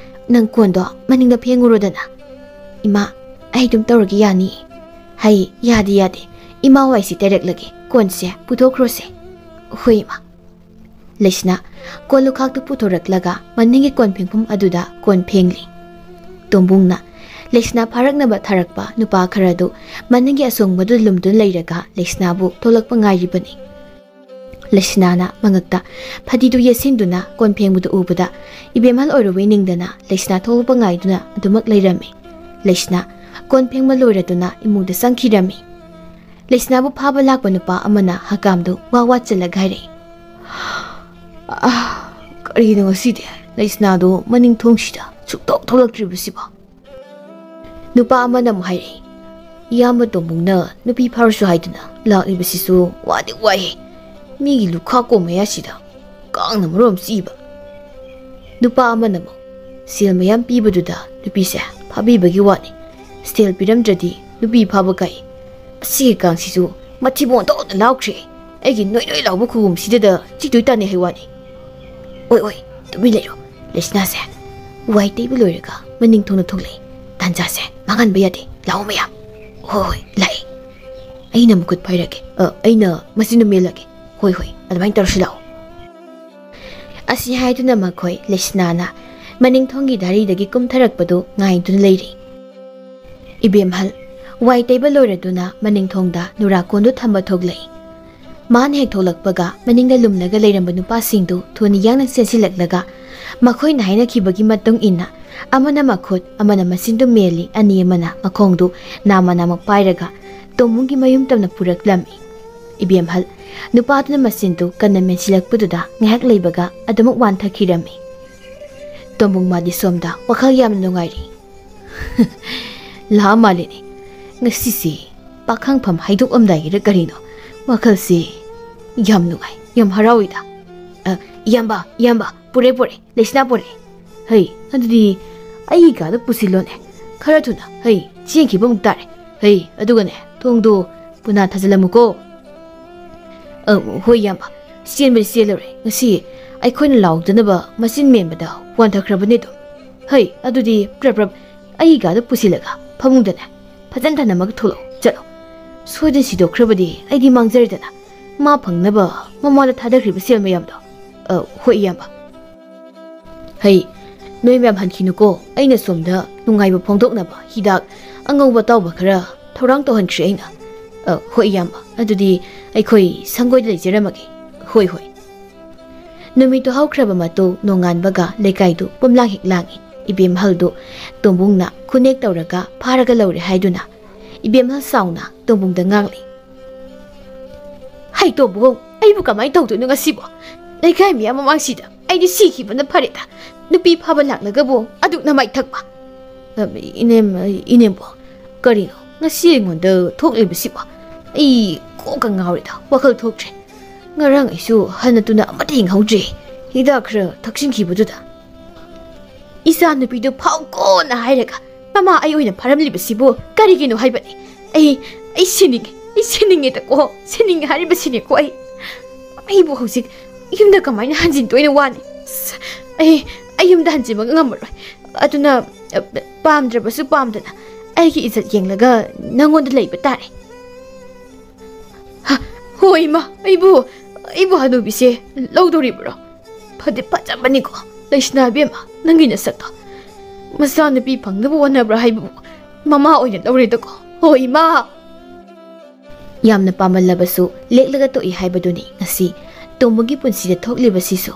ꯅꯪ ꯀꯣꯟꯗꯣ ꯃꯅꯤꯡꯗ ꯐꯦꯡꯉꯨꯔꯣꯗꯅ꯫" "ꯏꯃꯥ, ꯑꯩ ꯑꯗꯨꯝ ꯇꯧꯔꯒꯦ ꯌꯥꯅꯤꯌꯦ꯫" "ꯍꯩ, ꯌꯥꯗꯦ, ꯌꯥꯗꯦ꯫ ꯏꯃꯥ ꯋꯥꯏꯁꯦ ꯇꯩꯔꯛꯂꯒꯦ, ꯀꯣꯟꯁꯦ ꯄꯨꯊꯣꯛꯈ꯭ꯔꯣꯁꯦ꯫" "ꯍꯣꯏ ꯏꯃꯥ꯫" ꯂꯩꯁꯅꯥ ꯀꯣꯜ ꯂꯨꯈꯥꯛꯇꯨ ꯄꯨꯊꯣꯔꯛꯂꯒ ꯃꯅꯤꯡꯒꯤ ꯀꯣꯟ ꯐꯦꯡꯐꯝ ꯑꯗꯨꯗ ꯀꯣꯟ ꯐꯦꯡꯂꯤ꯫ ꯇꯣꯝꯕꯨꯡꯅ ꯂꯩꯁꯅꯥ ꯐꯥꯔꯛꯅꯕ ꯊꯥꯔꯛꯄ ꯅꯨꯄꯥ ꯈꯔꯗꯨ ꯃꯅꯤꯡꯒꯤ ꯑꯁꯣꯡꯕꯗꯨ ꯂꯨꯝꯗꯨꯅ ꯂꯩꯔꯒ ꯂꯩꯁꯅꯥꯕꯨ ꯊꯣꯛꯂꯛꯄ ꯉꯥꯏꯔꯤꯕꯅꯤ꯫ ꯂꯩꯁꯅꯥꯅ ꯃꯉꯛꯇ ꯐꯗꯤꯗꯨ ꯌꯦꯠꯁꯤꯟꯗꯨꯅ ꯀꯣꯟ ꯐꯦꯡꯕꯗꯨ ꯎꯕꯗ ꯏꯕꯦꯝꯍꯜ ꯑꯣꯏꯔꯨꯕꯩ ꯅꯤꯡꯗꯅ ꯂꯩꯁꯅꯥ ꯊꯣꯛꯂꯛꯄ ꯉꯥꯏꯗꯨꯅ ꯑꯗꯨꯃꯛ ꯂꯩꯔꯝꯃꯤ꯫ ꯂꯩꯁꯅꯥ ꯀꯣꯟ ꯐꯦꯡꯕ ꯂꯣꯏꯔꯗꯨꯅ ꯏꯃꯨꯡꯗ ꯆꯪꯈꯤꯔꯝꯃꯤ꯫ ꯂꯩꯁꯅꯥꯕꯨ ꯐꯥꯕ ꯂꯥꯛꯄ ꯅꯨꯄꯥ ꯑꯃꯅ ꯍꯀꯥꯝꯗꯨ ꯋꯥ ꯋꯥ ꯆꯜꯂꯒ ꯍꯥꯏꯔꯛꯏ, ꯑꯥ, ꯀꯔꯤꯅꯣ ꯉꯁꯤꯗꯤ ꯂꯩꯁꯅꯥꯗꯣ ꯃꯅꯤꯡ ꯊꯣꯡꯁꯤꯗ ꯁꯨꯛꯊꯣꯛ ꯊꯣꯛꯂꯛꯇ꯭ꯔꯤꯕꯁꯤꯕꯣ? ꯅꯨꯄꯥ ꯑꯃꯅ ꯑꯃꯨꯛ ꯍꯥꯏꯔꯛꯏ, "ꯏꯌꯥꯝꯕ ꯇꯣꯝꯕꯨꯡꯅ ꯅꯨꯄꯤ ꯐꯥꯔꯨꯁꯨ ꯍꯥꯏꯗꯨꯅ ꯂꯥꯛꯂꯤꯕꯁꯤꯁꯨ ꯋꯥꯗꯤ ꯋꯥꯏꯍꯦ꯫ ꯃꯤꯒꯤ ꯂꯨꯈꯥ ꯀꯣꯝ ꯃꯌꯥꯁꯤꯗ ꯀꯥꯡꯅ ꯃꯔꯣꯝ ꯆꯤꯛꯏꯕ꯫" ꯅꯨꯄꯥ ꯑꯃꯅ ꯑꯃꯨꯛ, "ꯁꯦꯜ ꯃꯌꯥꯝ ꯄꯤꯕꯗꯨꯗ ꯅꯨꯄꯤꯁꯦ ꯐꯥꯕꯤꯕꯒꯤ ꯋꯥꯅꯤ꯫ ꯁꯦꯜ ꯄꯤꯔꯝꯗ꯭ꯔꯗꯤ ꯅꯨꯄꯤ ꯐꯥꯕ ꯀꯥꯏ꯫ ꯑꯁꯤꯒꯤ ꯀꯥꯡꯁꯤꯁꯨ ꯃꯊꯤꯕꯣꯡ ꯑꯣꯟꯊꯣꯛꯅ ꯂꯥꯎꯈ꯭ꯔꯦ꯫ ꯑꯩꯒꯤ ꯅꯣꯏ ꯅꯣꯏ ꯂꯥꯎꯕ ꯈꯨꯒꯨꯝꯁꯤꯗꯗ ꯆꯤꯛꯇꯣꯏ ꯇꯥꯅꯩ ꯍꯥꯏ ꯋꯥꯅꯤ꯫" "ꯑꯣꯏ ꯑꯣꯏ, ꯇꯨꯃꯤꯟ ꯂꯩꯔꯣ꯫ ꯂꯩꯁꯅꯥꯁꯦ ꯋꯥꯏ ꯇꯩꯕ ꯂꯣꯏꯔꯒ ꯃꯅꯤꯡ ꯊꯣꯡꯅ ꯊꯣꯛꯂꯛꯏ꯫ ꯇꯥꯟꯖꯥꯁꯦ ꯃꯥꯡꯍꯟꯕ ꯌꯥꯗꯦ꯫ ꯂꯥꯛꯑꯣ ꯃꯌꯥꯝ꯫" "ꯍꯣꯏ ꯍꯣꯏ, ꯂꯥꯛꯑꯦ꯫ ꯑꯩꯅ ꯃꯈꯨꯠ ꯄꯥꯏꯔꯒꯦ꯫ ꯑ, ꯑꯩꯅ ꯃꯆꯤꯟꯗꯨ ꯃꯦꯜꯂꯒꯦ꯫ ꯍꯣꯏ ꯍꯣꯏ, ꯑꯗꯨꯃꯥꯏꯅ ꯇꯧꯔꯁꯤ ꯂꯥꯛꯑꯣ꯫" ꯑꯁꯤ ꯍꯥꯏꯗꯨꯅ ꯃꯈꯣꯏ ꯂꯩꯁꯅꯥꯅ ꯃꯅꯤꯡꯊꯣꯡꯒꯤ ꯗꯥꯔꯤꯗꯒꯤ ꯀꯨꯝꯊꯔꯛꯄꯗꯨ ꯉꯥꯏꯗꯨꯅ ꯂꯩꯔꯤ꯫ ꯏꯕꯦꯝꯍꯜ ꯋꯥꯏ ꯇꯩꯕ ꯂꯣꯏꯔꯗꯨꯅ ꯃꯅꯤꯡꯊꯣꯡꯗ ꯅꯨꯔꯥꯀꯣꯟꯗꯨ ꯊꯝꯕ ꯊꯣꯛꯂꯛꯏ꯫ ꯃꯥꯅ ꯍꯦꯛ ꯊꯣꯛꯂꯛꯄꯒ ꯃꯅꯤꯡꯗ ꯂꯨꯝꯂꯒ ꯂꯩꯔꯝꯕ ꯅꯨꯄꯥꯁꯤꯡꯗꯨ ꯊꯨꯅ ꯌꯥꯡꯅ ꯆꯦꯟꯁꯤꯜꯂꯛꯂꯒ, ꯃꯈꯣꯏꯅ ꯍꯥꯏꯅꯈꯤꯕꯒꯤ ꯃꯇꯨꯡ ꯏꯟꯅ, ꯑꯃꯅ ꯃꯈꯨꯠ, ꯑꯃꯅ ꯃꯆꯤꯟꯗꯨ ꯃꯦꯜꯂꯤ, ꯑꯅꯤ ꯑꯃꯅ ꯃꯈꯣꯡꯗꯨ ꯅꯥꯝꯃ ꯅꯥꯝꯃ ꯄꯥꯏꯔꯒ ꯇꯣꯝꯕꯨꯡꯒꯤ ꯃꯌꯨꯝ ꯇꯝꯅ ꯄꯨꯔꯛꯂꯝꯃꯤ꯫ ꯏꯕꯦꯝꯍꯜ ꯅꯨꯄꯥꯗꯨꯅ ꯃꯆꯤꯟꯗꯨ ꯀꯟꯅ ꯃꯦꯟꯁꯤꯜꯂꯛꯄꯗꯨꯗ ꯉꯥꯏꯍꯥꯛ ꯂꯩꯕꯒ ꯑꯗꯨꯃꯛ ꯋꯥꯟꯊꯈꯤꯔꯝꯃꯤ꯫ ꯇꯣꯝꯕꯨꯡ ꯃꯥꯗꯤ ꯁꯣꯝꯗ ꯋꯥꯈꯜ ꯌꯥꯝꯅ ꯅꯨꯡꯉꯥꯏꯔꯤ꯫ "ꯂꯥꯛꯑ ꯃꯥꯜꯂꯦꯅꯦ꯫ ꯉꯁꯤꯁꯤ ꯄꯥꯈꯪꯐꯝ ꯍꯥꯏꯗꯣꯛꯂꯝꯗꯥꯏꯒꯤꯔ ꯀꯔꯤꯅꯣ, ꯋꯥꯈꯜꯁꯤ ꯌꯥꯝ ꯅꯨꯡꯉꯥꯏ, ꯌꯥꯝ ꯍꯔꯥꯎꯏꯗ꯫" "ꯑ, ꯏꯌꯥꯝꯕ, ꯏꯌꯥꯝꯕ, ꯄꯨꯔꯦ, ꯄꯨꯔꯦ, ꯂꯩꯁꯅꯥ ꯄꯨꯔꯦ꯫" "ꯍꯩ, ꯑꯗꯨꯗꯤ ꯑꯩꯒꯤ ꯀꯥꯗ ꯄꯨꯁꯤꯜꯂꯣꯅꯦ꯫ ꯈꯔ ꯊꯨꯅ, ꯍꯩ, ꯆꯦꯟꯈꯤꯕ ꯑꯃꯨꯛ ꯇꯥꯔꯦ꯫ ꯍꯩ, ꯑꯗꯨꯒꯅꯦ, ꯊꯣꯡꯗꯣ ꯄꯨꯅꯥ ꯊꯥꯖꯤꯜꯂꯝꯃꯨꯀꯣ꯫" "ꯑ, ꯍꯣꯏ, ꯏꯌꯥꯝꯕ, ꯆꯦꯟꯕꯗꯤ ꯆꯦꯜꯂꯔꯣꯏ꯫ ꯉꯁꯤ ꯑꯩꯈꯣꯏꯅ ꯂꯥꯎꯗꯅꯕ ꯃꯆꯤꯟ ꯃꯦꯟꯕꯗ ꯋꯥꯟꯊꯈ꯭ꯔꯕꯅꯦ ꯑꯗꯨꯝ꯫ ꯍꯩ, ꯑꯗꯨꯗꯤ ꯄ꯭ꯔꯞ ꯄ꯭ꯔꯞ ꯑꯩꯒꯤ ꯀꯥꯗ ꯄꯨꯁꯤꯜꯂꯒ ꯐꯃꯨꯡꯗꯅꯦ ꯐꯖꯅ ꯊꯅꯝꯃꯒ ꯊꯣꯛꯂꯛꯑꯣ, ꯆꯠꯂꯣ꯫ ꯁꯣꯏꯗꯅ ꯁꯤꯗꯣꯛꯈ꯭ꯔꯕꯗꯤ ꯑꯩꯗꯤ ꯃꯥꯡꯖꯔꯦꯗꯅ, ꯃꯥ ꯐꯪꯅꯕ ꯃꯃꯥꯗ ꯊꯥꯗꯈ꯭ꯔꯤꯕ ꯁꯦꯜ ꯃꯌꯥꯝꯗꯣ꯫" "ꯑ, ꯍꯣꯏ, ꯏꯌꯥꯝꯕ꯫" "ꯍꯩ, ꯅꯣꯏ ꯃꯌꯥꯝ ꯍꯟꯈꯤꯅꯨꯀꯣ꯫ ꯑꯩꯅ ꯁꯣꯝꯗ ꯅꯨꯡꯉꯥꯏꯕ ꯐꯣꯡꯗꯣꯛꯅꯕ ꯍꯤꯗꯥꯛ ꯑꯉꯧꯕ ꯑꯇꯥꯎꯕ ꯈꯔ ꯊꯧꯔꯥꯡ ꯇꯧꯍꯟꯈ꯭ꯔꯦ ꯑꯩꯅ꯫" "ꯑ, ꯍꯣꯏ, ꯏꯌꯥꯝꯕ꯫ ꯑꯗꯨꯗꯤ ꯑꯩꯈꯣꯏ ꯁꯪꯒꯣꯏꯗ ꯂꯩꯖꯔꯝꯃꯒꯦ꯫" "ꯍꯣꯏ, ꯍꯣꯏ꯫" ꯅꯨꯃꯤꯠꯇꯨ ꯍꯧꯈ꯭ꯔꯕ ꯃꯇꯨꯡ ꯅꯣꯡꯉꯥꯟꯕꯒ ꯂꯩꯀꯥꯏꯗꯨ ꯄꯨꯝꯂꯥꯡ ꯍꯦꯛ ꯂꯥꯡꯏ꯫ ꯏꯕꯦꯝꯍꯜꯗꯨ ꯇꯣꯝꯕꯨꯡꯅ ꯈꯨꯅꯦꯛ ꯇꯧꯔꯒ ꯐꯥꯔꯒ ꯂꯧꯔꯦ ꯍꯥꯏꯗꯨꯅ ꯏꯕꯦꯝꯍꯜ ꯆꯥꯎꯅ ꯇꯣꯝꯕꯨꯡꯗ ꯉꯥꯡꯂꯤ꯫ "ꯍꯩ ꯇꯣꯝꯕꯨꯡ, ꯑꯩꯕꯨ ꯀꯃꯥꯏꯅ ꯇꯧꯗꯣꯏꯅꯣ ꯉꯁꯤꯕꯣ? ꯂꯩꯀꯥꯏ ꯃꯤꯌꯥꯝ ꯃꯃꯥꯡꯁꯤꯗ ꯑꯩꯗꯤ ꯁꯤꯈꯤꯕꯅ ꯐꯔꯦꯗ꯫ ꯅꯨꯄꯤ ꯐꯥꯕ ꯂꯥꯛꯂꯒꯕꯨ ꯑꯗꯨꯛꯅ ꯃꯥꯏꯊꯛꯄ꯫ ꯑ, ꯏꯅꯦꯝ, ꯏꯅꯦꯝꯕꯣ, ꯀꯔꯤꯅꯣ ꯉꯁꯤ ꯑꯩꯉꯣꯟꯗ ꯊꯣꯛꯂꯤꯕꯁꯤꯕꯣ? ꯑꯩ ꯀꯣꯛꯀ ꯉꯥꯎꯔꯦꯗ, ꯋꯥꯈꯜ ꯊꯣꯛꯇ꯭ꯔꯦ꯫ ꯉꯔꯥꯡ ꯑꯩꯁꯨ ꯍꯟꯅ ꯇꯨꯅ ꯑꯃꯠꯇ ꯌꯦꯡꯍꯧꯗ꯭ꯔꯦ, ꯍꯤꯗꯥꯛ ꯈꯔ ꯊꯛꯆꯤꯟꯈꯤꯕꯗꯨꯗ꯫ ꯏꯆꯥ ꯅꯨꯄꯤꯗꯨ ꯐꯥꯎꯀꯣꯅ ꯍꯥꯏꯔꯒ ꯃꯃꯥ ꯑꯩ ꯑꯣꯏꯅ ꯐꯥꯔꯝꯂꯤꯕꯁꯤꯕꯨ ꯀꯔꯤꯒꯤꯅꯣ ꯍꯥꯏꯕꯅꯤ? ꯑꯩ, ꯑꯩ ꯁꯤꯅꯤꯡꯉꯦ, ꯑꯩ ꯁꯤꯅꯤꯡꯉꯦꯗꯀꯣ, ꯁꯤꯅꯤꯡꯉꯦ ꯍꯥꯏꯔꯤꯕꯁꯤꯅꯦꯀꯣ ꯑꯩ꯫ ꯑꯩꯕꯨ ꯍꯧꯖꯤꯛ ꯌꯨꯝꯗ ꯀꯃꯥꯏꯅ ꯍꯟꯖꯤꯟꯗꯣꯏꯅꯣ ꯋꯥꯅꯤ꯫ ꯑꯁ, ꯑꯩ, ꯑꯩ ꯌꯨꯝꯗ ꯍꯟꯖꯤꯟꯕ ꯉꯝꯃꯔꯣꯏ꯫ ꯑꯗꯨꯅ, ꯑ, ꯄꯥꯝꯗ꯭ꯔꯕꯁꯨ ꯄꯥꯝꯗꯅ ꯑꯩꯒꯤ ꯏꯖꯠ ꯌꯦꯡꯂꯒ ꯅꯪꯉꯣꯟꯗ ꯂꯩꯕ ꯇꯥꯔꯦ꯫ ꯍ, ꯍꯣ ꯏꯃꯥ, ꯑꯩꯕꯨ, ꯑꯩꯕꯨ ꯍꯅꯨꯕꯤꯁꯦ ꯂꯧꯗꯣꯔꯤꯕ꯭ꯔꯣ? ꯐꯗꯤ ꯐꯖꯕꯅꯤꯀꯣ꯫ ꯂꯩꯁꯅꯥ ꯏꯕꯦꯝꯃ, ꯅꯪꯒꯤ ꯅꯁꯛꯇꯣ꯫ ꯃꯆꯥꯅꯨꯄꯤ ꯐꯪꯅꯕ ꯍꯣꯠꯅꯕ꯭ꯔꯥ ꯍꯥꯏꯕꯕꯨ ꯃꯃꯥ ꯑꯣꯏꯅ ꯂꯧꯔꯦꯗꯀꯣ꯫ ꯍꯣ ꯏꯃꯥ! ꯌꯥꯝꯅ ꯄꯥꯝꯃꯜꯂꯕꯁꯨ ꯂꯦꯛꯂꯒ ꯇꯣꯛꯏ ꯍꯥꯏꯕꯗꯨꯅꯤ ꯉꯁꯤ ꯇꯣꯝꯕꯒꯤ ꯄꯨꯟꯁꯤꯗ ꯊꯣꯛꯂꯤꯕꯁꯤꯁꯨ꯫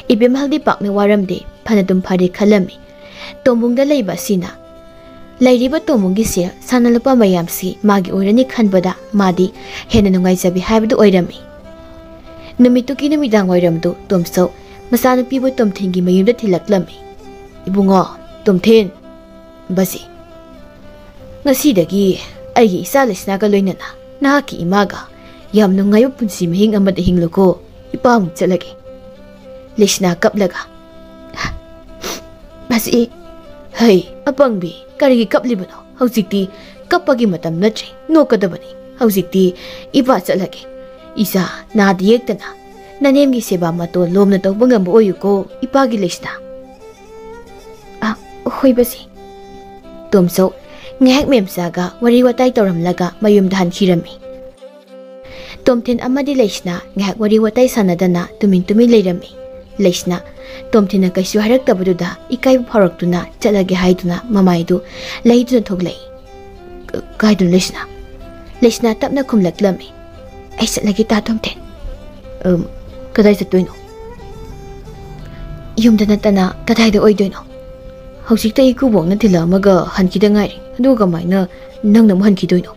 ꯏꯕꯦꯝꯍꯜꯗꯤ ꯄꯥꯛꯅ ꯋꯥꯔꯝꯗꯦ, ꯐꯅꯗꯨꯝ ꯐꯔꯦ ꯈꯜꯂꯝꯃꯤ꯫ ꯇꯣꯝꯕꯨꯡꯗ ꯂꯩꯕ ꯑꯁꯤꯅ ꯂꯩꯔꯤꯕ ꯇꯣꯝꯕꯨꯡꯒꯤ ꯁꯦꯜ, ꯁꯅꯥ ꯂꯨꯄꯥ ꯃꯌꯥꯝꯁꯤ ꯃꯥꯒꯤ ꯑꯣꯏꯔꯅꯤ ꯈꯟꯕꯗ ꯃꯥꯗꯤ ꯍꯦꯟꯅ ꯅꯨꯡꯉꯥꯏꯖꯕꯤ ꯍꯥꯏꯕꯗꯨ ꯑꯣꯏꯔꯝꯃꯤ꯫ ꯅꯨꯃꯤꯠꯇꯨꯒꯤ ꯅꯨꯃꯤꯗꯥꯡ ꯋꯥꯏꯔꯝꯗꯨ ꯇꯣꯝꯆꯧ ꯃꯆꯥꯅꯨꯄꯤꯕꯨ ꯇꯣꯝꯊꯤꯟꯒꯤ ꯃꯌꯨꯝꯗ ꯊꯤꯜꯂꯛꯂꯝꯃꯤ꯫ "ꯏꯕꯨꯡꯉꯣ, ꯇꯣꯝꯊꯤꯟ, ꯕꯥꯖꯤ, ꯉꯁꯤꯗꯒꯤ ꯑꯩꯒꯤ ꯏꯆꯥ ꯂꯩꯁꯅꯥꯒ ꯂꯣꯏꯅꯅ ꯅꯍꯥꯛꯀꯤ ꯏꯃꯥꯒ ꯌꯥꯝ ꯅꯨꯡꯉꯥꯏꯕ ꯄꯨꯟꯁꯤ ꯃꯍꯤꯡ ꯑꯃꯗ ꯍꯤꯡꯂꯨꯀꯣ꯫ ꯏꯄꯥꯃꯨꯛ ꯆꯠꯂꯒꯦ꯫" ꯂꯩꯁꯅꯥ ꯀꯞꯂꯒ, "ꯕꯥꯖꯤ, ꯍꯩ, ꯑꯄꯪꯕꯤ, ꯀꯔꯤꯒꯤ ꯀꯞꯂꯤꯕꯅꯣ? ꯍꯧꯖꯤꯛꯇꯤ ꯀꯞꯄꯒꯤ ꯃꯇꯝ ꯅꯠꯇ꯭ꯔꯦ, ꯅꯣꯛꯀꯗꯕꯅꯤ꯫ ꯍꯧꯖꯤꯛꯇꯤ ꯏꯄꯥ ꯆꯠꯂꯒꯦ꯫ ꯏꯆꯥ, ꯅꯥꯗ ꯌꯦꯛꯇꯅ ꯅꯅꯦꯝꯒꯤ ꯁꯦꯕꯥ ꯃꯇꯣꯟ ꯂꯣꯝꯅ ꯇꯧꯕ ꯉꯝꯕ ꯑꯣꯏꯌꯨꯀꯣ, ꯏꯄꯥꯒꯤ ꯂꯩꯁꯅꯥ꯫" "ꯑ, ꯍꯣꯏ ꯕꯥꯖꯤ꯫" ꯇꯣꯝꯆꯧ ꯉꯥꯏꯍꯥꯛ ꯃꯦꯝꯆꯥꯒ ꯋꯥꯔꯤ ꯋꯥꯇꯥꯏ ꯇꯧꯔꯝꯂꯒ ꯃꯌꯨꯝꯗ ꯍꯟꯈꯤꯔꯝꯃꯤ꯫ ꯇꯣꯝꯊꯤꯟ ꯑꯃꯗꯤ ꯂꯩꯁꯅꯥ ꯉꯥꯏꯍꯥꯛ ꯋꯥꯔꯤ ꯋꯥꯇꯥꯏ ꯁꯥꯟꯅꯗꯅ ꯇꯨꯃꯤꯟ ꯇꯨꯃꯤꯟ ꯂꯩꯔꯝꯃꯤ꯫ ꯂꯩꯁꯅꯥ ꯇꯣꯝꯊꯤꯟꯅ ꯀꯩꯁꯨ ꯍꯥꯏꯔꯛꯇꯕꯗꯨꯗ ꯏꯀꯥꯏꯕ ꯐꯥꯎꯔꯛꯇꯨꯅ ꯆꯠꯂꯒꯦ ꯍꯥꯏꯗꯨꯅ ꯃꯃꯥꯏꯗꯨ ꯂꯩꯗꯨꯅ ꯊꯣꯛꯂꯛꯏ꯫ "ꯀ-, ꯀꯥꯏꯗꯅꯣ ꯂꯩꯁꯅꯥ?" ꯂꯩꯁꯅꯥ ꯇꯞꯅ ꯈꯨꯝꯂꯛꯂꯝꯃꯤ꯫ "ꯑꯩ ꯆꯠꯂꯒꯦ ꯇꯥ ꯇꯣꯝꯊꯤꯟ꯫" "ꯑꯝ, ꯀꯗꯥꯏ ꯆꯠꯇꯣꯏꯅꯣ?" "ꯌꯨꯝꯗ ꯅꯠꯇꯅ ꯀꯗꯥꯏꯗ ꯑꯣꯏꯗꯣꯏꯅꯣ? ꯍꯧꯖꯤꯛꯇ ꯏꯀꯨꯕꯣꯛꯅ ꯊꯤꯜꯂꯛꯑꯝꯃꯒ ꯍꯟꯈꯤꯗ ꯉꯥꯏꯔꯤ꯫ ꯑꯗꯨꯒ ꯀꯃꯥꯏꯅ ꯅꯪꯅ ꯑꯃꯨꯛ ꯍꯟꯈꯤꯗꯣꯏꯅꯣ?"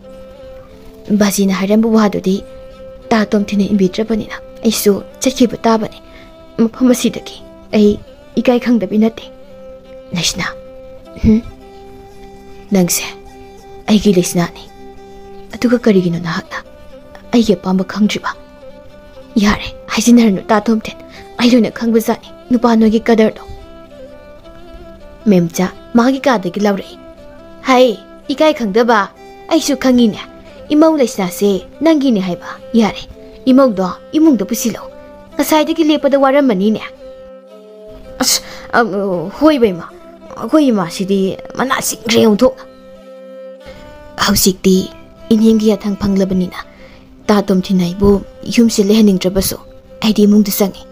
ꯕꯥꯖꯤꯅ ꯍꯥꯏꯔꯝꯕ ꯋꯥꯗꯨꯗꯤ ꯇꯥ ꯇꯣꯝꯊꯤꯟꯅ ꯏꯟꯕꯤꯗ꯭ꯔꯕꯅꯤꯅ ꯑꯩꯁꯨ ꯆꯠꯈꯤꯕ ꯇꯥꯕꯅꯤ꯫ ꯃꯐꯝ ꯑꯁꯤꯗꯒꯤ ꯑꯩ ꯏꯀꯥꯏ ꯈꯪꯗꯕꯤ ꯅꯠꯇꯦ꯫ ꯂꯩꯁꯅꯥ, ꯍꯨꯝ? ꯅꯪꯁꯦ ꯑꯩꯒꯤ ꯂꯩꯁꯅꯥꯅꯤ꯫ ꯑꯗꯨꯒ ꯀꯔꯤꯒꯤꯅꯣ ꯅꯍꯥꯛꯅ ꯑꯩꯒꯤ ꯑꯄꯥꯝꯕ ꯈꯪꯗ꯭ꯔꯤꯕ? ꯌꯥꯔꯦ, ꯍꯥꯏꯖꯤꯟꯅꯔꯅꯨ ꯇꯥ ꯇꯣꯝꯊꯤꯟ꯫ ꯑꯩ ꯂꯣꯏꯅ ꯈꯪꯕꯖꯥꯠꯅꯤ ꯅꯨꯄꯥ ꯅꯣꯏꯒꯤ ꯀꯗꯔꯗꯣ꯫ ꯃꯦꯝꯆꯥ ꯃꯥꯒꯤ ꯀꯥꯗꯒꯤ ꯂꯥꯎꯔꯛꯏ꯫ ꯍꯥꯏ, ꯏꯀꯥꯏ ꯈꯪꯗꯕ, ꯑꯩꯁꯨ ꯈꯪꯉꯤꯅꯦ꯫ ꯏꯃꯧ ꯂꯩꯁꯅꯥꯁꯦ ꯅꯪꯒꯤꯅꯦ ꯍꯥꯏꯕ꯫ ꯌꯥꯔꯦ, ꯏꯃꯧꯗꯣ ꯏꯃꯨꯡꯗ ꯄꯨꯁꯤꯜꯂꯣ꯫ ꯉꯁꯥꯏꯗꯒꯤ ꯂꯦꯞꯄꯗ ꯋꯥꯔꯝꯃꯅꯤꯅꯦ꯫ ꯑꯁ, ꯑ, ꯍꯣꯏ ꯕꯦꯝꯃ, ꯑꯩꯈꯣꯏ ꯏꯃꯥꯁꯤꯗꯤ ꯃꯅꯥ ꯁꯤꯡꯈ꯭ꯔꯦ ꯑꯣꯟꯊꯣꯛꯅ꯫ ꯍꯧꯖꯤꯛꯇꯤ ꯏꯅꯦꯝꯒꯤ ꯌꯥꯊꯪ ꯐꯪꯂꯕꯅꯤꯅ ꯇꯥ ꯇꯣꯝꯊꯤꯟ ꯑꯩꯕꯨ ꯌꯨꯝꯁꯤ ꯂꯩꯍꯟꯅꯤꯡꯗ꯭ꯔꯕꯁꯨ ꯑꯩꯗꯤ ꯏꯃꯨꯡꯗ ꯆꯪꯉꯤ꯫